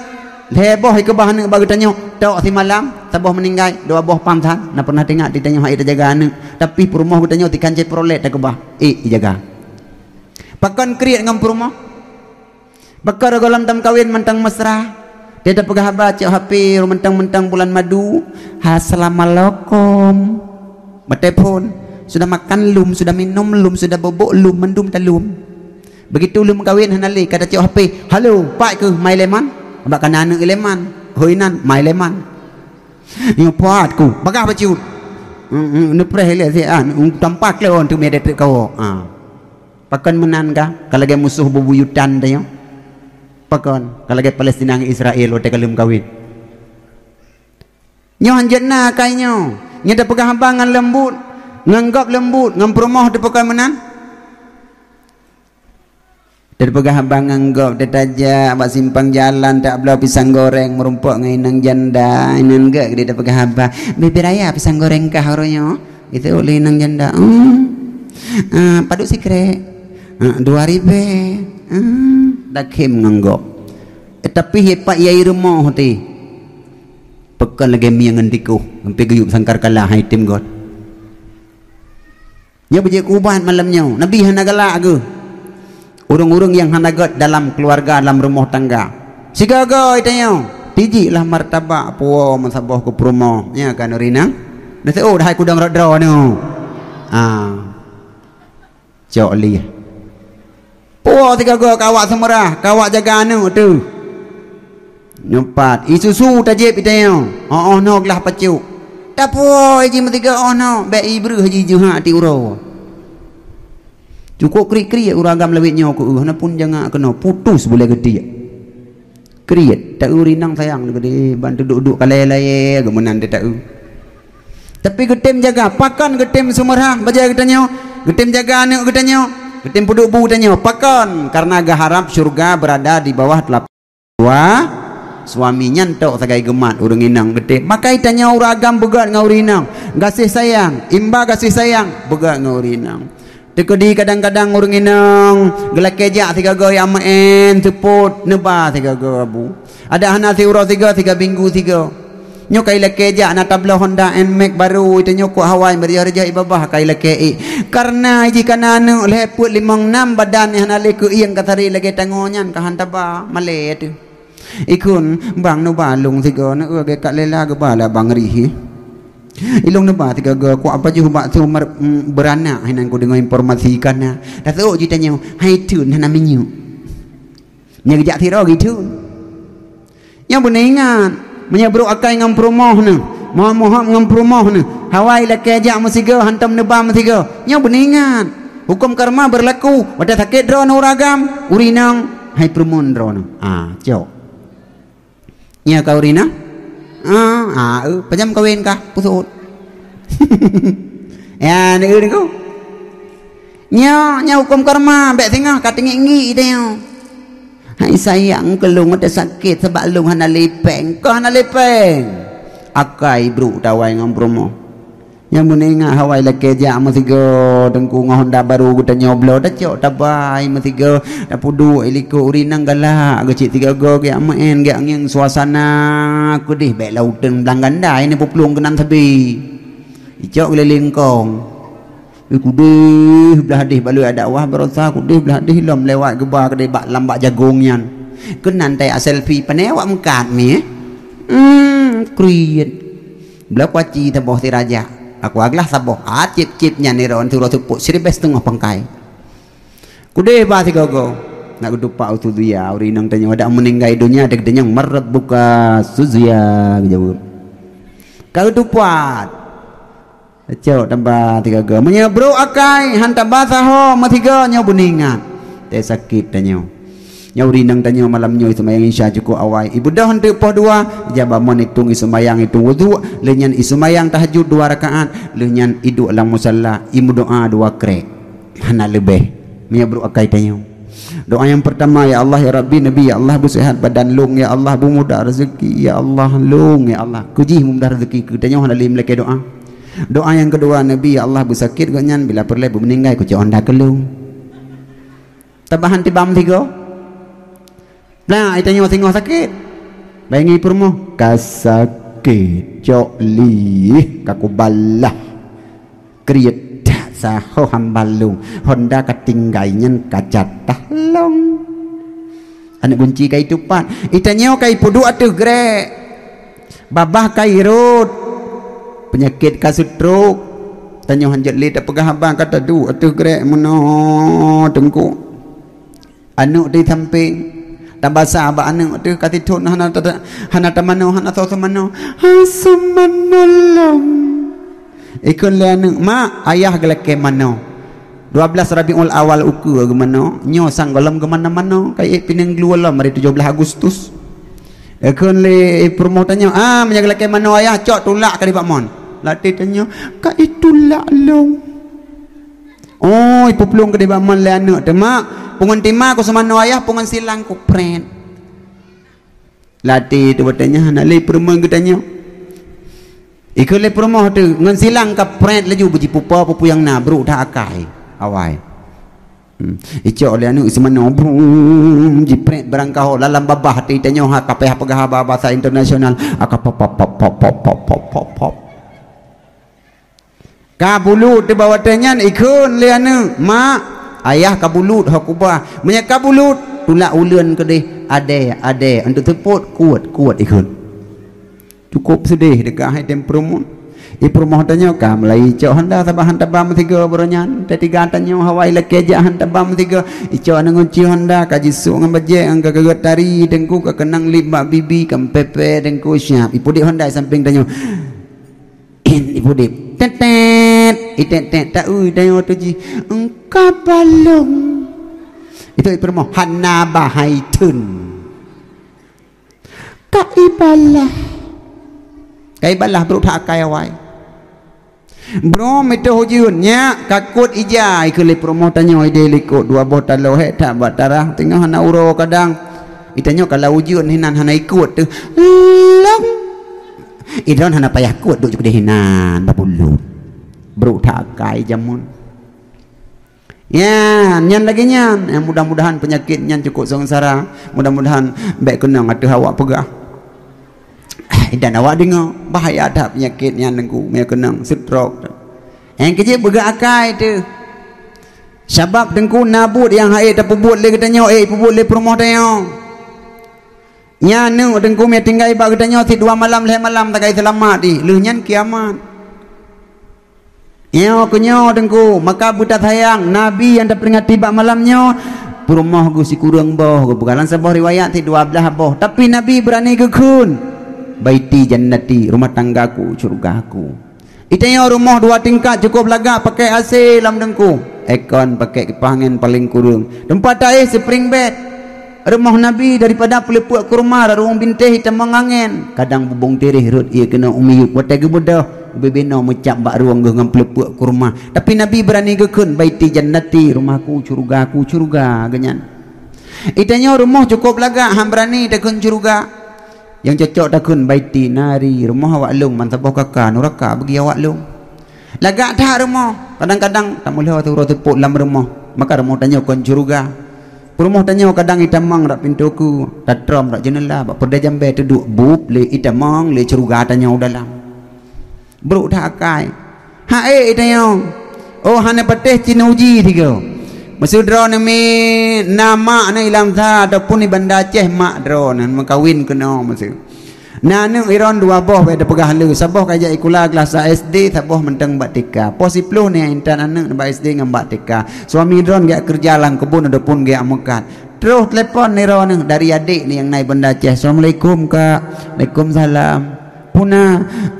lhée boh ikeubah aneuk bak geutanyoe, tok simalam, saboh meuninggai, dua boh pam that, na peureunah taingat geutanyoe hana tajaga aneuk, tapi peurumoh geutanyoe tikan Chevrolet takeubah, ék ijaga. Pakon kriet ngon peurumoh? Pakon gohlom tameukawen mantong mesra? Dia tapeugah haba cok H P, mantong-mantong bulan madu, "Assalamualaikum." Bak telepon, "Sudah makan lum, sudah minum lum, sudah bobok lum, mandum talum." Begitu lum kawin hana lé, ka tacok H P, "Halo, pat keuh mai leman?" Bak kana aneuk leman, hoi nan, mai leman. "Nyoe pat ku, bagah bacut." Hmm, hmm, neupreh lé si an, hmm, tampak lé on tu mede trek kawok. Ha. Pakon meunan ka? Ka lagée musoh bubuyutan tanyoe. Pakon? Ka lagée Palestina ngon Israel watée ka lheueh meukawen. Nyoe hanjeuet na akai nyoe. Nyoe tapeugah haba ngon leumbut, ngon gob leumbut, ngon peurumoh teuh pakon meunan? Tapeugah haba ngon gob, tatajak bak simpang jalan, tabloe pisang goreng, meurumpok ngon inong janda, inan gét geude tapeugah haba, "Bebe raya pisang goreng kah uroe nyoe?" Itu oleh inong janda. Hmm. Ah, padub sikrek? Ah, dua ribée. Ah, dakhém ngon gob. Eh, tapi hepat yai rumoh ti. Pakon lagée mieng ngon tikoh, sampai geuyueb sangkar kala hai tem got. Nyoe beujeuet keu ubat malam nyoe. Nabi hana galak geuh. Ureuëng-ureuëng nyang hana gét dalam keuluwarga, dalam rumoh tangga. Sigoe-goe tanyoe, tijiklah martabak puwoe meusaboh keu peurumoh. Nyan kan ureuëng inong. Neuseuôt hai kudong rot droeneuh. Ah. Cok lieh. Puwoe sigoe-goe keu awak seumeurah, keu awak jaga aneuk teuh. Nyoe pat, ie susu tajieb i tanyoe, óh-óh noe glah pacok. Tapuwoe jih meusigoe óh noe, bék ibreuh jih jeuhat di uroe. Cukôp kriet-kriet ureuëng agam lawét nyoe keu, hana pun jangak keunoe, putus bulée geutiek. Kriet, taeu ureuëng inong sayang lé geudeh, ban teuduek-duek kalée-layée geumeunan teuh taeu. Tapi geutem jaga, pakon geutem seumeurah bajée geutanyoe, geutem jaga aneuk geutanyoe, geutem peuduek bu geutanyoe. Pakon? Karena geuharab syurga beurada di bawah teulapak dua suami. Nyan tok sagai geumat ureuëng inong geutem. Maka geutanyoe ureuëng agam beugét ngon ureuëng inong, gaséh sayang, imba gaséh sayang, beugét ngon ureuëng inong. Teukeudi kadang-kadang ureuëng inong geulakée jak sigoe-goe nyang meu'en seupôt neuba sigoe-goe bu. Adak hana siuroe sigoe, sigoe minggu sigoe. Nyoe ka ilakée jak na tabloe Honda Nmax barô, tanyoe kok hawai meureujoh-reujoh i babah ka ilakée ék. Kareuna jih kana aneuk lhée peuet limong nam badan nyang hana lé keuieng ka sari lagée tangoe nyan ka han taba malée teuh. Ikheun, "Bang, neuba lông sigoe, neueu geukat lela geuba lé Abang Rih." Ilông neuba sigoe-goe kuak pajoh bak su mer-, m-, beuranak hinan kudeungoe informasi kana. Taseuôt jih tanyoe, hai theun hana minyeuk. Nyoe geujak sidroe geutheun. Nyoe beuneuingat, meunyoe brok akai ngon peurumoh neuh, mohop-mohop ngon peurumoh neuh, hawai lakée jak meusigoe hantom neuba meusigoe. Nyoe beuneuingat. Huköm karma beurlaku, watée sakét droeneuh ureuëng agam, ureuëng inong, hai peurumoh droeneuh. Ah, cok. Nyoe ka ureuëng inong? Ah, ah, eu, pajan kawen kah? Pusut. Ya, ni eu ni ku. Nyoe, nyoe huköm karma, bék singoh ka teungiek-ngiek ide nyoe. Hai sayang keu lôn, watée sakét sabab lôn hana lé péng. Kah hana lé péng? Akai brok tawai ngon peurumoh. Nyang meuninggai hawai lakée jak meusigoe, teungku ngon honda barô geutanyoe bloe tacok tabai meusigoe, tapeuduek i likot ureuëng inong galak geucit sigoe-goe geujak meu'en geujak ngieng suasana keudeh bék lam uteuen blang ganda ini peuplueng keunan sabe. Icok geulileng kong. Eh, keudeh blah deh bak lôn adak wah barosa keudeh blah deh lom lewat geuba keudeh bak lam bak jagong nyan. Keunan tai a selfie pane awak meukat mi eh. Hmm, kriet. Blah kuaci teuboh si raja. Aku aglah saboh. Ah, cip-cip nyan iron suroh seupôt siribée siteungoh pangkai. Kudeh ba sigoe-goe. Nak geutupak usu duya, ureuëng inong tanyoe adak meuninggai donya, dek denyang marat buka suzuya, geujaweueb. Ka geutupat. Cok tamba sigoe-goe. Meunyoe brok akai, han tamba saho meusigoe nyoe beuneuingat. Teu sakét tanyoe. Nyoe ureuëng inong tanyoe malam nyoe iseumayang Isya cukôp awai. Ibeudôh eunteuk poh dua, ijak bak mon itong iseumayang itong wudhu, lheueh nyan iseumayang tahajud dua rakaat, lheueh nyan iduek lam musalla, imeudoá dua krek. Hana leubeh. Meunyoe brok akai tanyoe. Doa nyang peurtama, "Ya Allah, ya Rabbi, Nabi, ya Allah, beuseuhat badan lôn, ya Allah, beumudah rezeki, ya Allah, lôn, ya Allah." Keu jih meumudah rezeki keu tanyoe hana lé meulakée doa. Doa nyang keudua, "Nabi, ya Allah, beusakét gobnyan, bila peureulée beumeuninggai kucok honda keu lôn." Tabahan tibam sigoe. Nah, ai tanyoe singoh sakét. Bayengi peurumoh, ka sakét, cok lih, ka kubalah. Kriet that saho hamba lôn. Honda ka tinggai nyan ka jatah lôn. Aneuk gunci ka itupat. Itanyoe ka ipeuduek ateueh grek. Babah ka irot. Peunyakét ka stroke. Tanyoe hanjeuet lé tapeugah haba, ka taduek ateueh grek meunoe teungku. Aneuk di sampéng. Tabasa bak aneuk teuh ka tithon hana ta-, hana tamanoe, hana soe seumanoe. "Hai seumanoe lôn." Ikheun lé aneuk, "Mak, ayah geulakée manoe." Dua belas Rabiul Awal ukeue geumanoe, nyoe sang gohlom geumanoe-manoe, ka ék pineung glu lom hari tujoh belas Agustus. Ikheun lé peurumoh tanyoe, "Ah, meunyoe geulakée manoe ayah, cok tulak keudeh bak mon." Latée tanyoe, "Ka itulak lôn." Oh, ipeuplueng keudeh bak mon lé aneuk teuh, "Mak, pungon tima kuseumanoe ayah, pungon silang kupret." Latée teuh watée nyan hana lé peureumeun geutanyoe. Ikheun lé peurumoh teuh, ngon silang ka pret laju beujipupa peue-peue nyang na, brok that akai. Awai. Hmm. Icok lé aneuk seumanoe, brum, jipret barangkaho lalam babah teuh tanyoe ha, ka payah peugah haba basa internasional. Aka pop, pop, pop. Ka bulut teuh bak watée nyan, ikheun lé aneuk, "Mak, ayah ka bulut ho kubah. Meunyoe ka bulut, tulak uleuen keudeh, adée, adée, untuk seupôt, kuet, kuet," ikheun. Cukup seudeh teuka hai tem peurumoh. Ipeurumoh tanyoe ka mulai icok honda saban han taba meusigoe baroe nyan. Teuh tiga tanyoe hawai lakée jak han taba meusigoe. Icok aneuk gunci honda ka jisuk ngon bajée, ngon ka geugot tari teungku, ka keunong lip bak bibi, ka meupeue-peue teungku siap. Ipeuduek honda sampéng tanyoe. In ipudip. Tetet, itetet, taeu dayoe tu jih. Engka balong. Itu ipeurumoh, hana bahai teun. Ka ibalah. Ka ibalah brok that akai awai. Brom itu ujeuen, nyak, ka kuet ija, ikheun lé peurumoh tanyoe ideh likot, dua boh taloe hék that bak tarah, teungoh hana uroe kadang. Itanyoe kalau ujeuen hinan hana ikot teuh. Long. Idon hana payah kuet duek cukudeh hinan, babulon. Brok that akai jameun. Ya, nyan lagée nyan. Ya, mudah-mudahan peunyakét nyan cukup seungsara. Mudah-mudahan bék keunong ateueh awak peugah. Idan awak deungoe, bahaya that peunyakét nyan teungku, meunyoe keunong stroke. Nyang keujeuet beugét akai teuh. Sabab teungku na buet nyang hase tapeubuet lé geutanyoe, eh, peubuet lé peurumoh tanyoe. Nyan neuk teungku meunyoe tinggai bak geutanyoe sidua malam lhée malam takai seulamat jih, lheueh nyan kiamat. Nyoe keu nyoe teungku, maka beutasayang, Nabi nyang tapeuringati bak malam nyoe, peurumoh geuh sikureueng boh, geupeugah lam saboh riwayat sidua blaih boh. Tapi Nabi beurani geukheun, "Baiti jannati, rumah tanggaku, syurgaku." Itanyoe rumoh dua tingkat cukup lagak pakai A C lam teungku. Aircon pakai kipah angén paleng kureueng. Teumpat taéh spring bed. Rumoh Nabi daripada peuleupeuk kurma rot ruweueng bintéh itamong angén. Kadang bubông tiréh rot ié keunoe u miyueb watée geubeudôh. Ubé-bé noe meucab bak ruweueng geuh ngon peuleupeuk kurma. Tapi Nabi beurani geukheun, "Baiti jannati, rumahku syurgaku, syurga geuh nyan." Itanyoe rumoh cukup lagak, han beurani takheun syurga. Nyang cocok takheun baiti nari, rumoh awak lôn ban saboh kaka nuraka bagi awak lôn. Lagak that rumoh, kadang-kadang tameulhô siuroe seupôt lam rumoh, maka rumoh tanyoe kon syurga. Peurumoh tanyoe kadang itamong rot pintoe keue, tatrom rot jeuneula, bak peureudée jambée teuduek bup lé itamong lé syurga tanyoe u dalam. Brok that akai. Hase itanyoe. Oh, hana patéh cit neuji tiga. Meuseu droeneuh mi na mak neuh i Langsa ataupun i Banda Aceh mak droeneuh meukawen keunoe meuseu. Na aneuk iron dua boh bék tapeugah le, saboh ka jak sikula kelas sa S D, saboh mantong bak T K. Poh siploh nyan intat aneuk bak S D ngon bak T K. Suami droeneuh geujak keureuja lam keubon ataupun geujak meukat. Troh telepon niro neuh dari adék neuh nyang na i Banda Aceh. "Assalamualaikum, Kak." "Waalaikumsalam." "Peue na,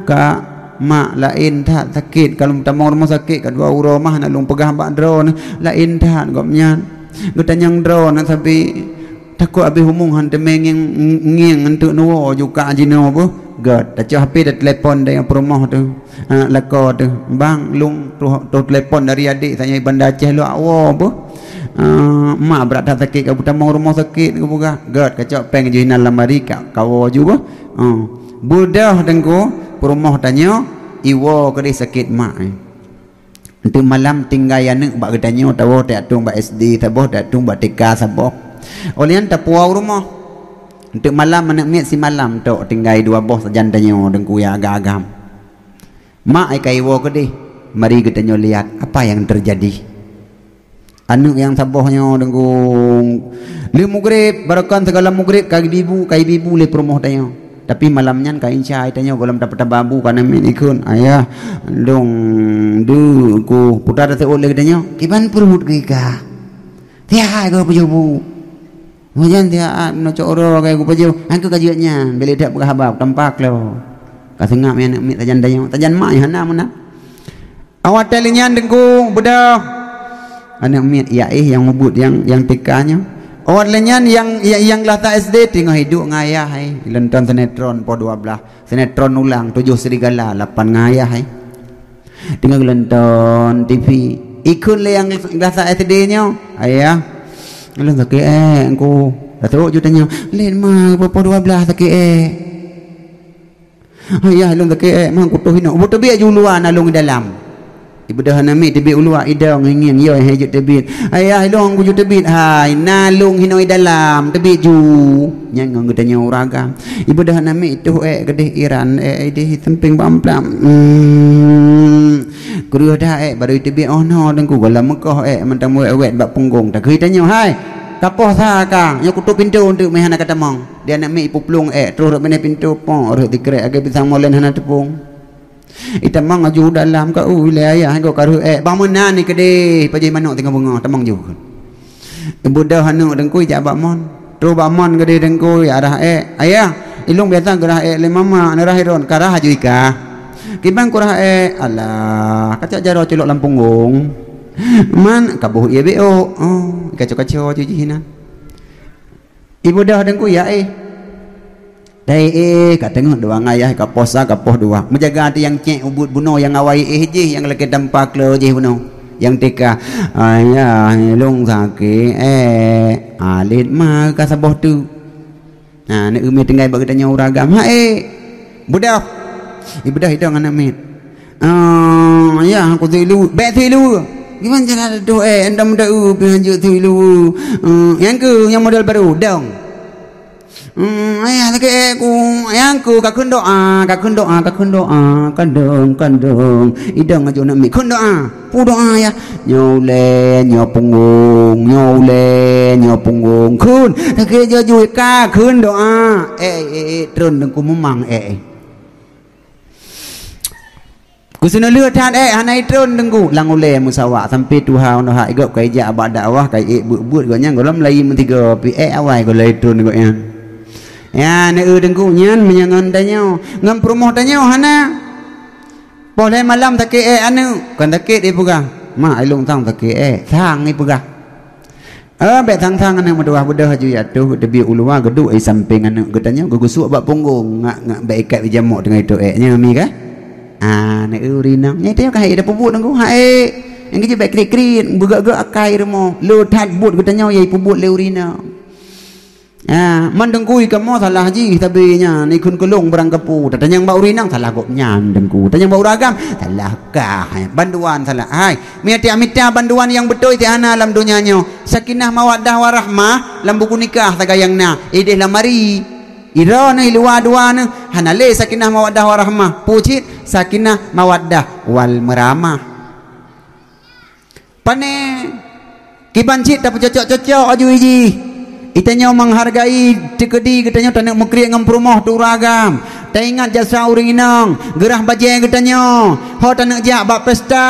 Kak?" "Mak laén that sakét. Ka lôn tamong rumoh sakét, ka dua uroe mah hana lôn peugah bak droeneuh. Laén that gobnyan. Geutanyong droeneuh sabe. Takot abéh umong han teumé ngieng, ngieng enteuk neuwoe ju Kak jinoe beuh." Gét, tacok H P tatelepon dari peurumoh teuh. Ah, lakoe teuh, "Bang, lôn troh, troh telepon dari adék, tanyoe i Banda Aceh lôn awoe beuh. Ah, mak brat that sakét, ka beutamong rumoh sakét," geupeugah. Gét, kacok péng ju inan lam lamari, ka, kawoe ju beuh. Ah, beudôh teungku, peurumoh tanyoe, iwoe keudeh sakét mak, eh. Enteuk malam tinggai aneuk bak geutanyoe, tawoe tajak tueng bak S D saboh, tajak tueng bak T K saboh. Óh lheueh nyan tapuwoe u rumoh. Enteuk malam aneuk miet simalam tok tinggai dua boh sajan tanyoe teungku nyang agam-agam. Mak ai ka iwoe keudeh, mari geutanyoe lihat apa nyang teujadi. Aneuk nyang saboh nyoe teungku Lheueh mugreb, barokon sigohlom mugreb ka ibu, ka ibu lé peurumoh tanyoe. Tapi malam nyan ka insya tanyoe gohlom tapeutabah bu ka namiet ikheun, "Ayah, lôn deuh ku." Putra taseuôt lé geutanyoe, "Kiban pruet geuh ka? Tiah hai geuh pajoh bu." Meunyan tiah ai meunoe cok uroe geuh pajoh, han keu ka jeuet nyan, bèk lé that peugah haba, tampak lom. Ka seungab nyan aneuk miet sajan tanyoe, sajan mak nyan hana meunan. Awai watèe lheueh nyan Teungku beudôh. Aneuk miet, ya éh nyang mubuet nyang, nyang T K nyoe. Awai lheueh nyan nyang, nyang, nyang glah sa S D teungoh hidup ngon ayah, hai. Lôn nonton sinetron poh dua blaih. Sinetron ulang, Tujuh Serigala, lapan ngon ayah, hai. Teungoh lôn nonton T V. Ikheun lé nyang glah sa S D nyoe, "Ayah, lôn sakét ék, Teungku." Taseuôt ju tanyoe, "Lét ma, poh dua blaih sakét ék." "Ayah, lôn sakét ék, man kutoh inoe." "Beuh teubiet ju u luwa, na lôn i dalam." Ibeudôh aneuk miet teubiet u luwa, idong ngieng-ngieng, "Yo, hai jeuet teubiet." "Ayah, lôn kujeuet teubiet." "Hai, na lôn hinoe i dalam, teubiet ju." Nyan ngon geutanyoe ureueng agam. Ibeudôh aneuk miet itoh ék keudéh iran, ék idéh sampéng bak amplop. Hmm. Kreueh dah ék, barô teubiet 'oh noe Teungku, gohlom meukoh ék, mantong wét-wét bak punggong. Takheun tanyoe, "Hai, ka poh sa ka, nyoe kutôp pintoe eunteuk meuhana ka tamong." Di aneuk miet ipeuplueng ék, troh rot binéh pintoe, pok, rhot sikrek, akhé pisang molen hana teupông. Itamong laju u dalam, ka u lé ayah, goh ka rhot ék. Bak meunan ni keudéh, pajoh manok teungoh beungoh, tamong ju. Ibeudôh aneuk Teungku ijak bak mon. Troh bak mon keudéh Teungku, ijak rhah ék. "Ayah, ilôn biasa geurhah ék lé mama, neurhah iron, ka rhah aju i kah." "Kiban kurhah ék?" "Alah, kacok jaroe culok lam punggong." "Man, ka boh ié bék ôk." Oh, ikaco-kaco aju jih inan. Ibeudôh Teungku, ya éh. Dai éh, ka teungoh dua ngon ayah, ka poh sa, ka poh dua. Meujaga até nyang cék ubit bunoe nyang awai éh jih, nyang lakée tampa klo jih bunoe. Nyang T K, "Ayah, ilôn sakét ék, alet ma ka saboh teuk." Nah, aneuk miet tinggai bak geutanyoe ureueng agam. "Ha ék." Beudôh. Ibeudôh idong aneuk miet. "Ah, ayah, aku sik luweue." "Bék sik luweue." "Kiban cara tutoh ék, enda muda eu pih hanjeuet sik luweue." "Ah, nyang keu nyang model barô, dong." "Hmm, ayah sakét ék ku, nyang keu ka kheun doa, ka kheun doa, ka kheun doa, ka dong, ka dong." Idong aju aneuk miet, "Kheun doa." "Peue doa, yah?" "Nyoe ulèe, nyoe punggong, nyoe ulèe, nyoe punggong." "Kheun, sakét jijui ka kheun doa." Ék, ék, ék, tron Teungku, meumang ék. Keuseuneu lheueh that ék hana itron Teungku, lam ulèe meusawa sampoe tuha unoe hak gob ka ijak bak dakwah ka ék beuet-beuet gobnyan gohlom layi meusigoe pih ék awai gohlom itron gobnyan. Ya, neu Teungku nyan meunyoe ngon tanyoe, ngon peurumoh tanyoe hana. Poh lhèe malam sakét ék aneuk, kon sakét ipeugah, "Mak, ilôn sang sakét ék," sang ipeugah. Eh, bék sang-sang aneuk meutuwah beudôh aju jatuh, teubiet u luwa geuduek di sampéng aneuk geutanyoe geugeusuek bak punggong, ngak-ngak bék ikat bijamok teungoh itôp ék nyan mi kah? Ah, neu ureueng inong. Nyan tanyoe ka hai ida peubuet Teungku, hai. Nyang keujeuet bék kriet-kriet, beugét-gét akai rumoh. Lheueh that buet geutanyoe nyang ipeubuet lé ureueng inong. Ah, man Teungku kamoe salah jih sabe nyan, ikheun keu lôn barang kapeue. Tatanyong bak ureueng inong, salah gobnyan Teungku. Tanyong bak ureueng agam, salah kah. Banduan salah. Hai, mita-mita banduan nyang beutôi ti hana lam donya nyoe. Sakinah mawaddah warahmah lam buku nikah sagai nyang na, idéh lam ari. Ira neuh, i luwa dua neuh, hana lé sakinah mawaddah warahmah. Peue cit? Sakinah mawaddah wal maramah. Pane kiban cit tapeucocok-cocok aju jih. Geutanyoe menghargai teukeudi geutanyoe taneuk meukriet ngon peurumoh teu ureueng agam. Taingat jasa ureueng inong, geurhah bajée geutanyoe. Ho taneuk jak bak pesta,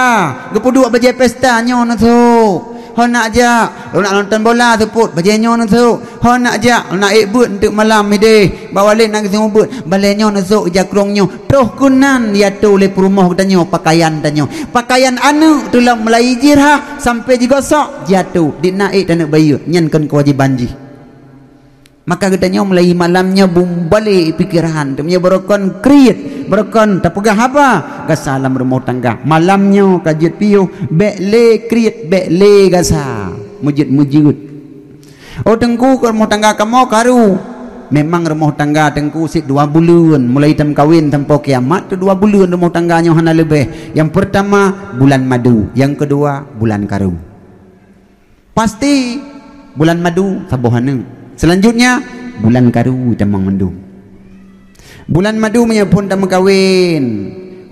geupeuduek bajée pesta nyoe neusok. Ho nak jak, ho nak nonton bola seupôt, bajée nyoe neusok. Ho nak jak, ho nak ék beuet eunteuk malam idéh, bak walét nak geuseumeubeuet, balée nyoe neusok, ija krong nyoe. Troh keunan jiatoe lé peurumoh geutanyoe pakaian tanyoe. Pakaian aneuk teuh lom mulai jirhah sampoe jigosok, jiatoe, di na ék taneuk bayeue, nyan kon keuwajéban jih. Maka geutanyoe mulai malam nyoe beubalék pikeran, teuma nyoe barokon kriet, barokon tapeugah haba gasa lam rumoh tangga. Malam nyoe ka jeuet piôh, bék lé kriet, bék lé gasa, meujeuet-meujeuet. Oh Teungku, keu rumoh tangga kamoe karu. Memang rumoh tangga Teungku cit dua buleuen, mulai tameukawen sampoe kiamat tu dua buleuen rumoh tangga nyoe hana leubeh. Nyang peurtama bulan madu, nyang keudua bulan karu. Pasti bulan madu saboh aneuk. Selanjutnya bulan karu tamong mandum. Bulan madu meunyoe phon tameukawen,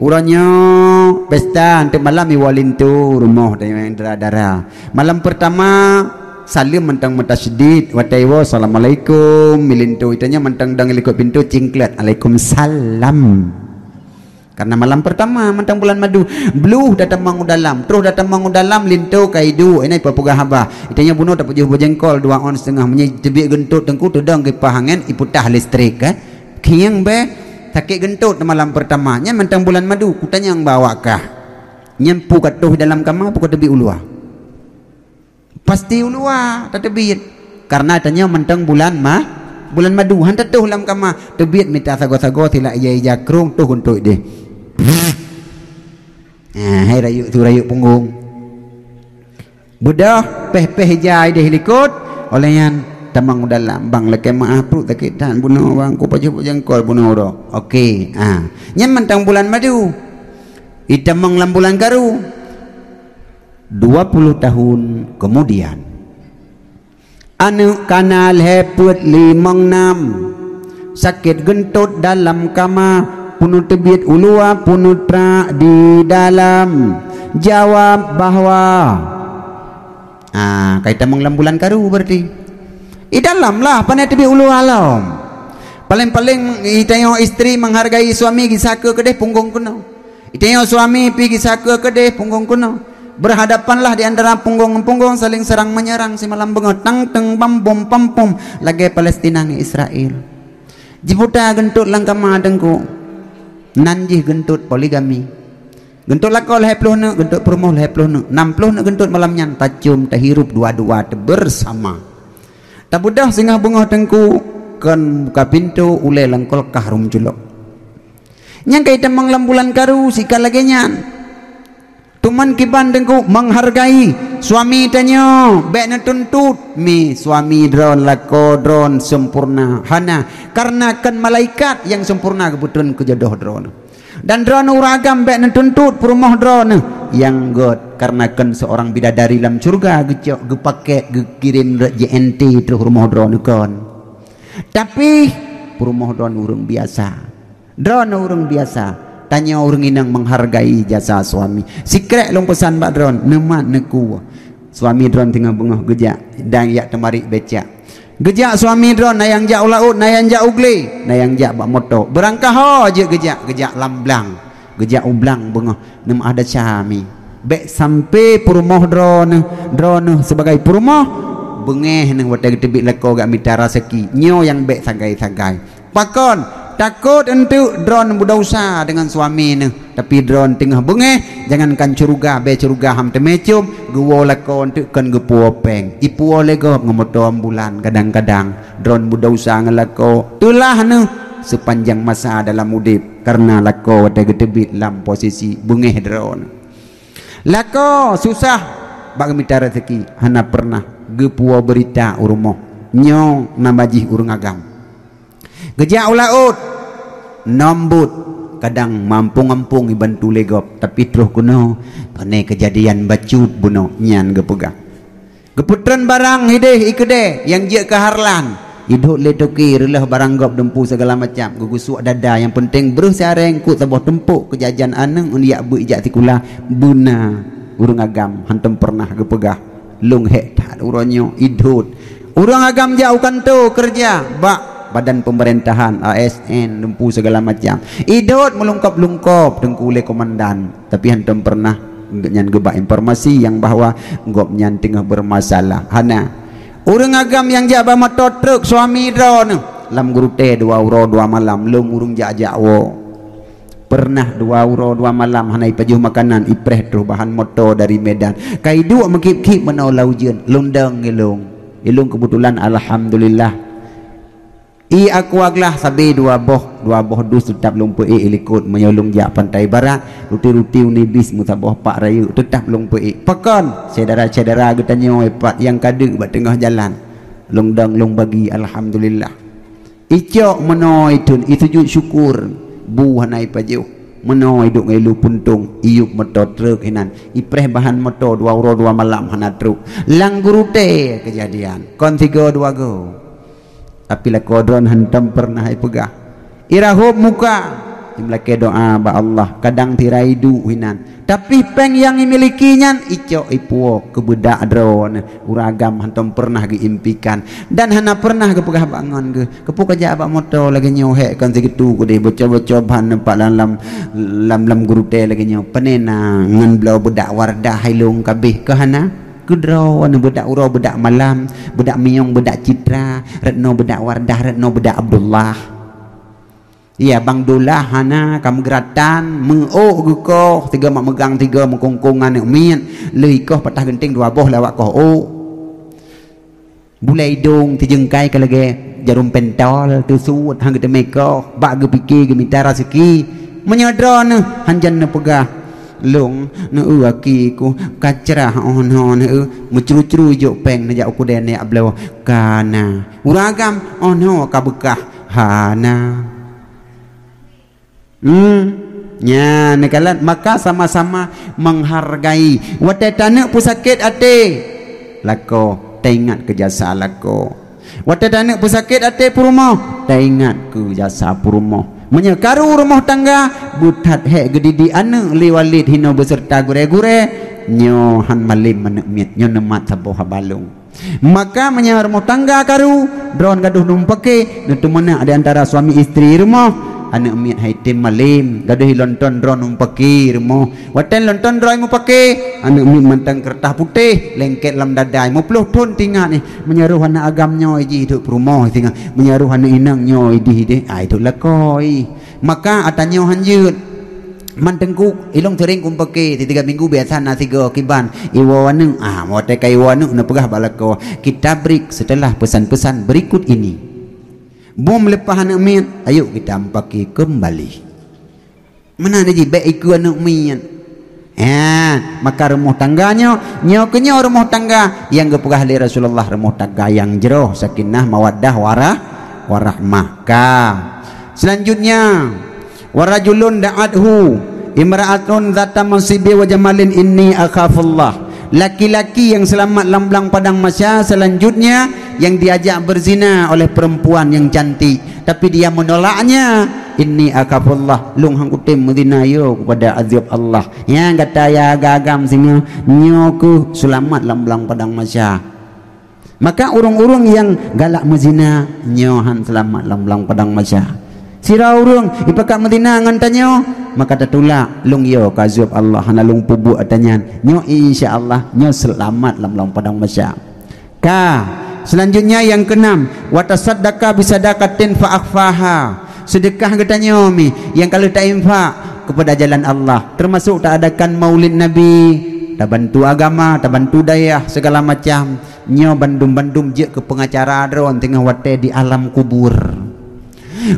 uroe nyoe pesta, eunteuk malam iwoe linto rumoh dan dara-dara. Malam peurtama Saleuem mantong meutasydid, watée iwoe, "Assalamualaikum." Milinto, itanyoe mantong dong likot pintoe, cingklet, "Alaikumsalam." Karena malam pertama mantong bulan madu, bluh tatamong u dalam, troh tatamong u dalam, linto ka iduek, inan ipeugah haba. Itanyoe bunoe tapajoh bajengkol dua on siteungoh, meunyoe teubiet geuntot teungku, teudong kipah angén, ipeutah listrik, eh. Khieng beh, sakét geuntot malam pertama. Nyan mantong bulan madu, kutanyong bak awak kah. Nyan peue ka troh dalam kama, peue ka teubiet u luwa? Pasti u luwa tateubiet. Karena tanyoe mantong bulan ma-, bulan madu, han tatoh lam kama, teubiet mita sagoe-sagoe, silak ija-ija krong, toh geuntot deh. Ah, hai rayeuk tu, rayeuk punggong. Beudôh, péh-péh ija ideh likot, óh lheueh nyan tamong u dalam, "Bang, lakée meu'ah, pruet sakét that bunoe, Bang, kupajoh bajengkol bunoe." Oke, ah. Nyan mantong bulan madu. Itamong lam bulan karu. Dua puluh tahun kemudian, aneuk kana lhée peuet limong nam, sakét geuntot dalam kama, peue teubiet u luwa, peue trak di dalam. Jawab bahwa, ah, ka itamong lam bulan karu berarti. I dalam lah, pane teubiet u luwa lom. Paléng-paléng itanyoe istri menghargai suami, gisa keu keudeh punggong keunoe. Itanyoe suami pi gisa keu keudeh punggong keunoe. Berhadapanlah di antara punggong ngon punggong, saling serang menyerang simalam beungoh, tang teng bam bom pam pom, lagée Palestina ngon Israel. Jiputa geuntot lam kama teungku. Nan jih geuntot poligami. Geuntot lakoe lhée ploh neuk, geuntot peurumoh lhée ploh neuk, nam ploh neuk geuntot malam nyan, tacom, tahirup dua-dua teuh bersama. Tabeudôh singoh beungoh teungku, kon buka pintoe, ulée lam kulkah rhom culok. Nyang ka itamong lam bulan karu sika lagée nyan. Teuma kiban teungku menghargai suami tanyoe, bék neutuntut mi suami droen, lakoe droen sempurna. Hana, karena kon malaikat nyang sempurna geupeutreun keu jodoh droen. Dan droeneuh ureuëng agam bék neutuntut peurumoh droeneuh nyang gét, karena kon seorang bidadari lam syeuruga geucok, geupakét, geukirém rot J N T troh rumoh droeneuh kon. Tapi peurumoh droeneuh ureuëng biasa. Droeneuh ureuëng biasa. Tanyoe ureuëng inong menghargai jasa suami. Sikrék lôn peusan bak droeneuh, neumat neuku. Suami droeneuh teungoh beungoh geujak dan jak teumarik becak. Geujak suami droeneuh, na nyang jak u laôt, na nyang jak u glé, na nyang jak bak moto. Beurangkaho jeuet geujak, geujak lam blang, geujak u blang beungoh, neumeu'ah desya mi. Bék sampai peurumoh droeneuh, droeneuh sibagai peurumoh, beungéh neuh watée geuteubiet lakoe gak mita raseuki. Nyoe nyang bék sagai-sagai. Pakon? Takot eunteuk droeneuh beudesya deungon suami neuh, tapi droeneuh teungoh beungéh, jangankan syeuruga, bée syeuruga han teumé com, geuwoe lakoe eunteuk kon geupuwoe péng. Ipuwoe lé gob ngon moto ambulan, kadang-kadang droeneuh beudesya ngon lakoe. Teulah neuh seupanjang masa dalam udeb, kareuna lakoe watée geuteubiet lam posisi beungéh droeneuh. Lakoe susah bak geumita raseuki, hana peureunah geupuwoe beurita u rumoh. Nyoe nama jih ureuëng agam. Geujak u laôt, nom buet, kadang meuampong-ampong ibantu lé gob, tapi troh keunoe, pane keujadian bacut bunoe nyan geupeugah. Geupeutreun barang ideh ikeudée nyang jeuet keu hareulan, idhôt lé toke reuleueh barang gob deumpu sigala macam, geugeusuek dada, nyang peunteng breueh siareng, kok saboh tumpok keu jajan aneuëk, ngon yak beuet ijak sikula. Beuna ureuëng agam hantom peureunah geupeugah, "Lôn hék that uroe nyoe idhôt." Ureuëng agam jak u kantô keureuja bak badan peumeurintahan, A S N, deumpu sigala macam. Idhôt meulungkôb-lungkôb teungku lé komandan, tapi hantom peureunah nyan geubak informasi nyang bahwa gobnyan teungoh beureumasalah. Hana. Ureuëng agam nyang jak bak moto truk suami droeneuh, lam geurutée dua uroe dua malam, lom ureuëng jak-jak woe. Peureunah dua uroe dua malam hana ipajoh makanan, ipreh troh bahan moto dari Medan. Ka iduek meukib-kib meunoe lam ujeuen, lôn dong ilong. Ilong keubeutulan, alhamdulillah. I aqua glah sabe dua boh, dua boh dus teutab lôn peuék ilikot meunyoe lôn jak Pantai Barat, ruti-ruti unibis meusaboh pak rayeuk teutab lôn peuék. Pakon? Syedara-syedara geutanyoe pat nyang ka deuk bak teungoh jalan. Lôn dong lôn bagi, alhamdulillah. Icok meunoe ithon, isujut syukur, bu hana ipajoh. Meunoe iduek ngon ilu puntong, iyup moto truk hinan. Ipreh bahan moto dua uroe dua malam hana truk. Lam geurutée keujadian. Kon sigoe dua goe. Tapi lakoe droeneuh hantom peureunah ipeugah, "Irahom muka, Meulakée doá bak Allah, kadang tirai duek hinan. Tapi péng nyang imiliki nyan icok ipuwoe keu beudak droeneuh. Ureuëng agam hántom peureunah geuimpikan dan hana peureunah geupeugah bak ngon geuh, "Keupeue kajak bak moto lagée nyoe hék kon sigeutue keudeh, boco-boco ban neumpak lam, lam, lam, lam gurutée lagée nyoe? Pane na ngon bloe beudak Wardah hai lôn kabeh keu hana?" Keu droeneuh beudak uroe, beudak malam, beudak miyueng, beudak citra, reutno beudak Wardah, reutno beudak Abdullah. Iya, Bang Dullah hana ka meugeuratan, meuôk geukoh, tiga mak meugang tiga meukongkong aneuk miet, lheueh ikoh patah geunteng dua boh lé awak koh ôk. Bulée idong tijeungkai ka lagée jarum pentol, teusuet han geuteumé koh, bak geupike geumita raseuki. Meunyoe droeneuh hanjan neupeugah, "Lôn, neueu aki ku, ka crah oh noe neueu, meucru-cru ijok péng neujak u keudè neujak bloe." Kana. Ureuëng agam, oh noe ka beukah. Hana. Hmm. Nyan, neukalon, maka sama-sama menghargai. Watée taneuk peusakét até, lakoe, taingat keu jasa lakoe. Watée taneuk peusakét até peurumoh, taingat keu jasa peurumoh. Meunyoe karu rumoh tangga, beuthat hék geudidik aneuk lé walét hinoe beuseurta gurée-gurée, nyoe han malém aneuk miet, nyoe neumat saboh haba lôn. Maka meunyoe rumoh tangga karu, droen gadoh numpake, neuteumeunak di antara suami istri rumoh, aneuk miet hai tem malém, gadoh ilonton droen numpake rumoh. Watée lonton droe mupake, aneuk miet mantong keureutah putéh, lengket lam dada, muploh thon tingat nyoe, meunyoe roh aneuk agam nyoe jih duek peurumoh singoh, meunyoe roh aneuk inong nyoe idih ideh, ai duek lakoe. Maka ata nyoe han jeuet. Man teungku, ilong sering kumpake, tiga minggu biasa na sigo kiban, iwoe aneuk, ah, watée ka iwoe aneuk neupeugah bak lakoe, kita break setelah pesan-pesan berikut ini. Bom leupah aneuk miet, ayo kita mupake kembali. Meunan jih bék ikeue aneuk miet. Ha, maka rumoh tangga nyoe, nyoe keuh nyoe rumoh tangga nyang geupeugah lé Rasulullah, rumoh tangga nyang jroh, sakinah, mawaddah, warah, warahmah. Ka. Selanjutnya, wa rajulun da'athu imra'atun zata mansibi wa jamalin inni akhafullah. Laki-laki yang selamat lam blang padang mahsyar selanjutnya yang diajak berzina oleh perempuan yang cantik, tapi dia menolaknya, "Inni akhafullah, lôn han kutem meuzina yo kepada azab Allah." Nyang gata ya agam-agam singoh, nyoe keuh seulamat lam blang padang mahsyar. Maka ureuëng-ureuëng nyang galak meuzina, nyoe han seulamat lam blang padang mahsyar. Sira ureuëng ipakat meuzina ngon tanyoe, maka tatulak, lôn yo keu azab Allah, hana lôn peubuet ata nyan. Nyoe insya Allah, nyoe seulamat lam blang padang mahsyar. Ka. Selanjutnya yang keenam, wa tasaddaqa bisadaqatin fa akhfaha. Sedekah geutanyoe mi yang kalau ta infak kepada jalan Allah, termasuk ta adakan maulid Nabi, ta bantu agama, ta bantu dayah segala macam. Nyoe bandum-bandum jeuet keu pengacara droen teungoh watée di alam kubur.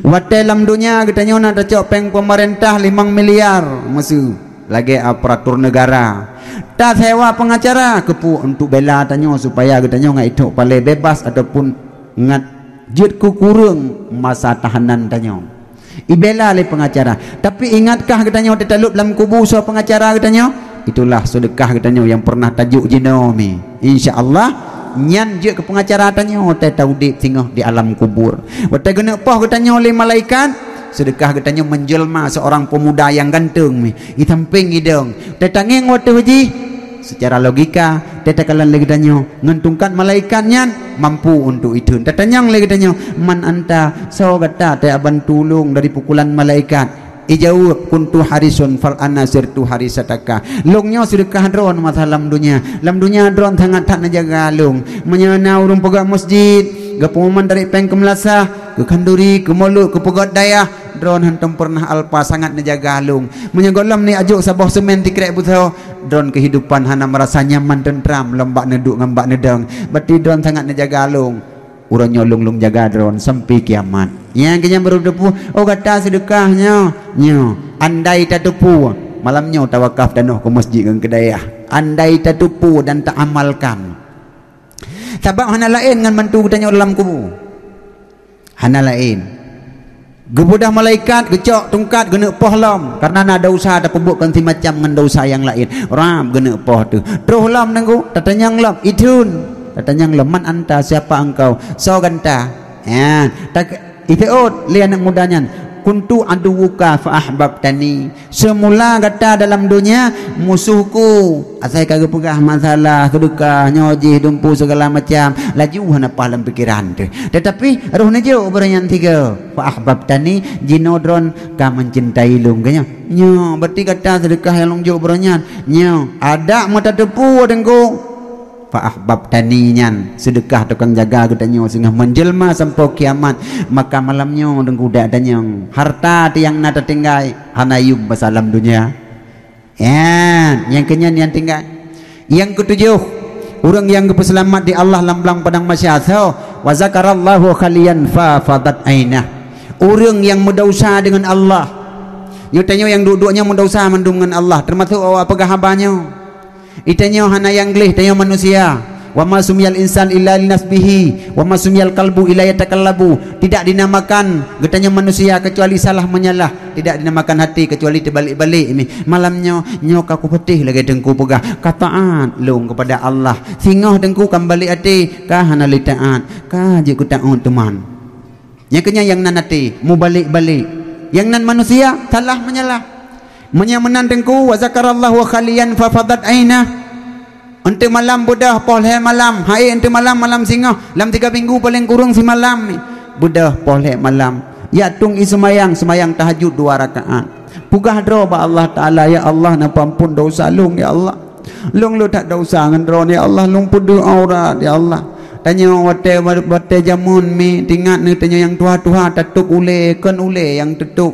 Watée lam donya geutanyoe na tacok péng pemerintah limong miliar, meuseu lagée aparatur negara. Tasewa pengacara keupeue untuk bela tanyoe supaya geutanyoe ngat ithok palé bebas ataupun ngat jeuet keu kureueng masa tahanan tanyoe. Ibela lé pengacara. Tapi ingatkah geutanyoe teutalop lam kubu soe pengacara geutanyoe? Itulah sedekah geutanyoe nyang pernah tajok jinoe mi. Insya Allah, nyan jeuet keu pengacara tanyoe watée ta udeb singoh di alam kubur. Watée geuneuk poh geutanyoe lé malaikat, sedekah geutanyoe menjelma seorang pemuda yang ganteng mi, di samping idong. Teutangieng watée jih, secara logika, teukalon lé geutanyoe ngon tungkat malaikat nyan mampu untuk itheun. Tatanyong lé geutanyoe, "Man anta, soe gata teuaban tulông dari pukulan malaikat?" Ijaweueb, "Kuntu harisun fal ana sirtu harisataka." Lôn nyoe sedekah droen masa lam donya. Lam donya droen sangat that neujaga lôn. Meunyoe na ureuëng peugah masjid, geupeuman dari péng keu meulasah, keu khanduri, keu mulod, keu peugét dayah, droen hantom pernah alpa sangat neujaga lôn. Meunyoe gohlom ni ajok saboh seumén tikrek beusoe, droen kehidupan hana merasa nyaman tentram lom bak neuduek ngon bak neudong. Berarti droen sangat neujaga lôn. Uroe nyoe lôn-lôn jaga droen sampai kiamat. Nyang keunyan baru teupeue, "Oh, gata sedekah nyoe, nyoe." Andai tateupeue, malam nyoe tawakaf tanoh keu masjid ngon keu dayah. Andai tateupeue dan taamalkan. Sabab hana laén ngon bantu geutanyoe lam kubu. Hana laén. Geubeudôh malaikat, geucok tungkat, geuneuk poh lom. Karena na desya tapeubuet kon simacam ngon desya nyang laén. Rab geuneuk poh teuh. Troh lom nangku, tatanyong lom, "Idun." Tatanyong lom, "Man anta, siapa engkau?" "Soe gata?" Ya, tak, iteuôt lé aneuk muda nyan. Kuntu aduwwuka fa ahbabtani. Seumula gata dalam donya musohku. Asai ka geupeugah masalah, seudeukah, nyoe jih dumpeue, segala macam, laju hana paih lam pikeran teuh. Teutapi roh neujok beuronyan sigoe, fa ahbabtani, jinoe droen ka meucintai lôn, ka nyoe. Nyoe berarti gata seudeukah nyang lôn jok beuronyan. Nyoe adak meutateupeue Teungku. Fa ahbabtani nyan seudeukah tukang jaga geutanyoe singoh meujeulma sampoe kiamat. Maka malam nyoe Teungku dak tanyong, harta nyang na tatinggai hana yum basa lam donya. Ya, nyang keunyan nyang tinggai. Nyang keutujoh, ureuëng nyang geupeuseulamat di Allah lam blang padang mahsyar, wa zakarallahu khaliyan fa fadat ainah. Ureuëng nyang meudesya deungon Allah. Nyoe tanyoe nyang duek-duek nyoe meudesya mandum ngon Allah, teumasok awak peugah haba nyoe. Geutanyoe hana nyang gleh, tanyoe manusia. Wa ma sumiyal insan illa linasbihi, wa ma sumiyal kalbu illa yatakallabu. Tidak dinamakan geutanyoe manusia kecuali salah menyalah, tidak dinamakan hati kecuali terbalik-balik mi. Malam nyoe, nyoe ka kupeuteh lagée Teungku peugah, ka taat lôn kepada Allah. Singoh Teungku ka balik até, ka hana lé taat, ka jeuet keu taat teuma. Nyang keunyan nyang nan até, mubalek-balek. Nyang nan manusia, salah menyalah. Meunyoe meunan Teungku, wa zakarallahu khaliyan fa fadat ainah. Enteuk malam beudôh poh lhée malam, hai enteuk malam, malam singoh, lam tiga minggu paleng kureueng simalam. Beudôh poh lhée malam. Ya tueng ie seumayang, seumayang tahajud dua rakaat. Peugah droe bak Allah Taala, "Ya Allah, neupeuampon desya lôn, ya Allah." Lôn le that desya ngon Droeneuh, ya Allah, lôn peudeuh aurat, ya Allah. Tanyoe watée, watée jameun mi, teuingat neuh tanyoe nyang tuha-tuha tatôb ulée, kon ulée nyang teutôb.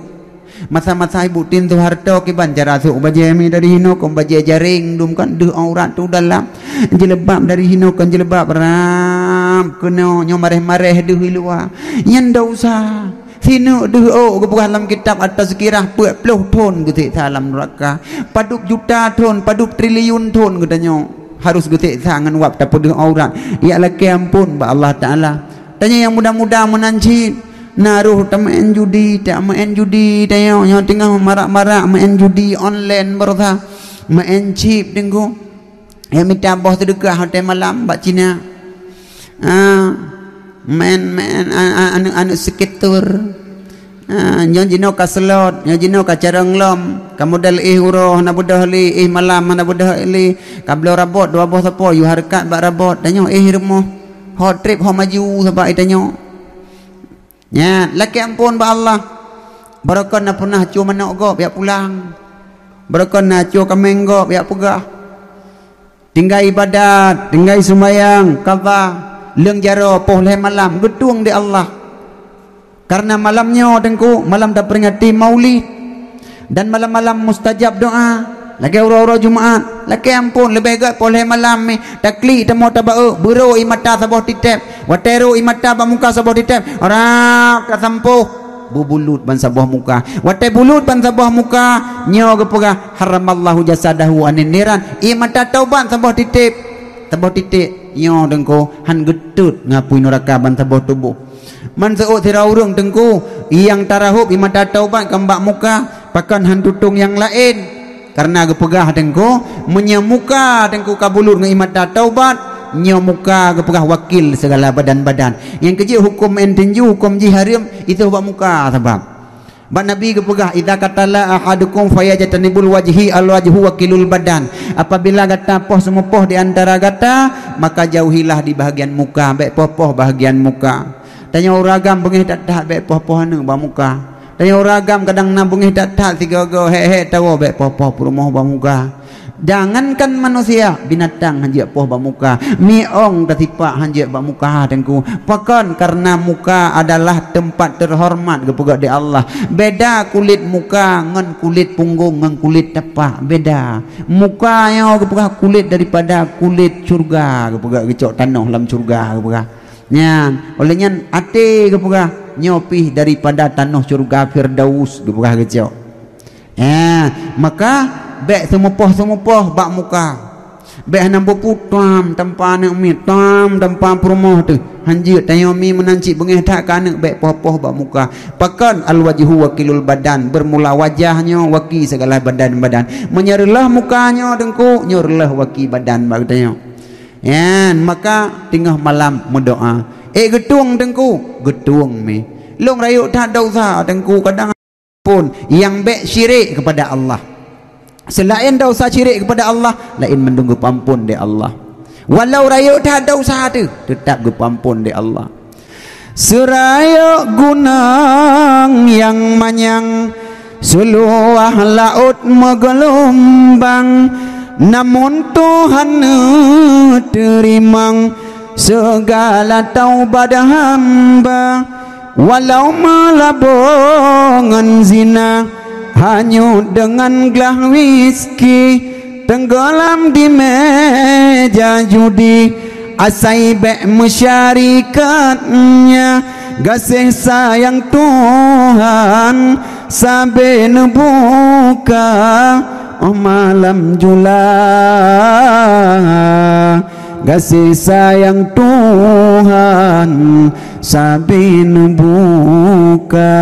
Masa-masa Ibu Tin Soeharto kiban cara sôk bajée mi dari hinoe kon bajée jaréng dum kan deuh aurat teuh dalam. Jilbab dari hinoe kon jilbab rab keunoe nyoe maréh-maréh deuh i luwa. Nyan desya. Sineuk deuh ôk geupeugah lam kitab At-Tazkirah peuet ploh thon geuseksa lam nuraka. Padub juta thon, padub triliun thon geutanyoe harus geuseksa ngon wab tapeudeuh aurat. Ya lakée ampon bak Allah Taala. Tanyoe nyang muda-muda meunan cit na roh tameu'en judi, tameu'en judi tanyoe nyoe teungoh marak-marak meu'en judi online baroesa, meu'en chip Teungku. Nyang mita boh seudeukah watée malam bak Cina. Ah, main-main, a-, a-, aneuk-aneuk sekitur. Ah, nyoe jinoe ka slot, nyoe jinoe ka carông lom, ka model éh uroe hana beudôh lé, éh malam hana beudôh lé, ka bloe rabot dua boh sapo, yue hareukat bak rabot, tanyoe éh rumoh. Ho treb ho maju sabab tanyoe. Nyan, lakée ampon bak Allah. Barokon na pernah cue manok gob jak pulang. Barokon na cue kaméng gob jak peugah. Tinggai ibadat, tinggai seumayang, qadha, leueng jaroe poh lhée malam, geutueng di Allah. Karena malam nyoe Teungku, malam taperingati Maulid. Dan malam-malam mustajab doa. Lagée uroe-uroe Jumaat, lakée ampon leubeh gét poh lhée malam mi, taklik tamoe tabaeu, beurô ie mata saboh titeb. Watée rô ie mata bak muka saboh titeb, rab tasampôh, beubulut ban saboh muka. Watée bulut ban saboh muka, nyoe geupeugah, "Haramallahu jasadahu anin niran." Ie mata taubat saboh titeb. Saboh titeb, nyoe Teungku, han geutot ngon apui nuraka ban saboh tuboh. Man seuôt sidroe ureuëng Teungku, nyang tarahôb ie mata taubat kon bak muka, pakon han tutong nyang laén. Karena geupeugah Teungku, meunyoe muka Teungku ka bulut ngon ie mata taubat, nyoe muka geupeugah wakil segala badan-badan. Nyang keujeuet huköm meu'en tinju, huköm jih hareuem, itu bak muka sabab. Bak Nabi geupeugah, "Idza qatala ahadukum fayajtanibul wajhi al-wajhu wakilul badan." Apabila gata poh seumeupoh di antara gata, maka jauhilah di bahagian muka, bék poh-poh bahagian muka. Tanyoe ureuëng agam beungéh that-that bék poh-poh aneuëk bak muka. Tanyoe ureuëng agam kadang na beungéh that-that sigoe-goe hék-hék tawoe bék poh-poh peurumoh bak muka. Jangankan manusia, binatang hanjeuet poh bak muka. Miong tasipak hanjeuet bak muka Teungku. Pakon? Karena muka adalah tempat terhormat geupeugah di Allah. Beda kulit muka ngon kulit punggong ngon kulit tapak. Beda. Muka nyoe geupeugah kulit daripada kulit syurga geupeugah geucok tanoh lam syurga geupeugah. Nyan, oleh nyan até geupeugah, nyoe pih daripada tanoh syurga Firdaus geupeugah geucok. Eh, maka bék seumeupoh-seumeupoh bak muka. Bék hana bupu tam tampa aneuëk miet, tam tampa peurumoh teuh. Hanjeuet tanyoe mi meunan cit beungéh that keu aneuëk bék poh-poh bak muka. Pakon? Al-wajhu wakilul badan, bermula wajah nyoe waki segala badan-badan. Meunyoe reuloh muka nyoe Teungku, nyoe reuloh waki badan bak geutanyoe. Nyan, maka teungoh malam meudoá. Eh, geutueng Teungku, geutueng mi. Lôn rayeuk that desya Teungku, kadang pun nyang bék syirik kepada Allah. Seulaén desya syirik kepada Allah, laén mandum geupeuamphon lé Allah. Walau rayeuk that desya teuh, teutab geupeuamphon lé Allah. Seurayeuk gunong nyang manyang, seuluwah laôt meugeulumbang, namun Tuhan neuteurimong sigala taubat hamba. Walau meulabô ngon zina, hanyut deungon glah wiski, teunggeulam di méja judi, asai bék meusyarikat nya. Gaséh sayang Tuhan sabe neubuka, oh malam jula. Gaséh sayang Tuhan sabe neubuka.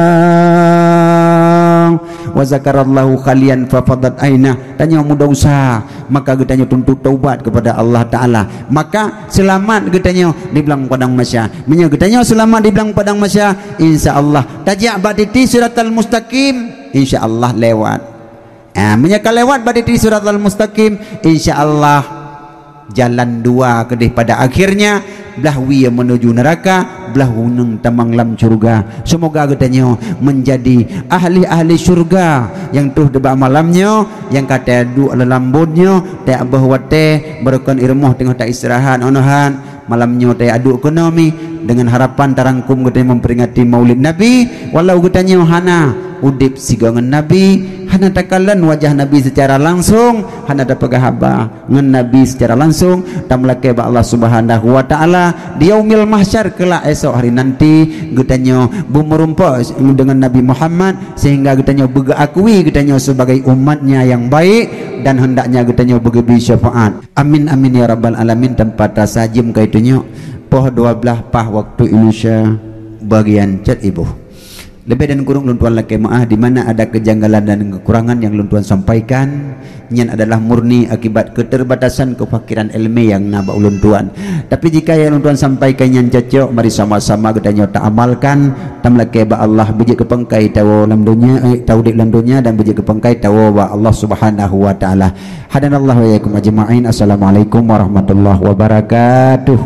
Wa zakarallahu khalian fa fadat ainah. Tanyoe mudesya, maka geutanyoe tuntut taubat kepada Allah Taala. Maka seulamat geutanyoe di blang padang mahsyar. Meunyoe geutanyoe seulamat di blang padang mahsyar, insya Allah tajak bak titi siratal mustaqim, insya Allah lewat. Ah, meunyoe ka lewat bak titi siratal mustaqim, insya Allah jalan dua keudeh pada akhirnya, blah wie menuju neraka, blah uneung tamong lam syurga. Semoga geutanyoe menjadi ahli-ahli syurga nyang troh teuba malam nyoe, nyang ka taduek lam buet nyoe, taboh watée, barokon i rumoh teungoh taistirahat, onohan. Malam nyoe taduek keunoe mi, deungon harapan tarangkum geutanyoe memperingati Maulid Nabi, walau geutanyoe hana udeb sigoe ngon Nabi, hana takalon wajah Nabi secara langsung, hana tapeugah haba ngon Nabi secara langsung, tameulakée bak Allah Subhanahu wa Taala di Yaumil Mahsyar kelak esok hari nanti, geutanyoe beumeurumpok deungon Nabi Muhammad, sehingga geutanyoe beugeuakui geutanyoe sebagai umat-Nya nyang baik dan hendaknya geutanyoe beugeubri syafaat. Amin, amin, ya rabbal alamin. Tanpa terasa jeuem ka itunyok poh dua belas pah waktu Indonesia bagian cot iboh. Lebih dan kurang lôn tuan lakée meu'ah di mana ada kejanggalan dan kekurangan yang lôn tuan sampaikan. Nyan adalah murni akibat keterbatasan kefakiran ilmu yang na bak ulôn tuan. Tapi jika yang lôn tuan sampaikan nyan cocok, mari sama-sama geutanyoe taamalkan. Tameulakée bak Allah beujeuet keu pangkai tawoe lam donya, eh, taudeb lam donya dan beujeuet keu pangkai tawoe bak Allah Subhanahu wa Taala. Hadanallahu wa iyyakum ajma'in. Assalamualaikum warahmatullahi wabarakatuh.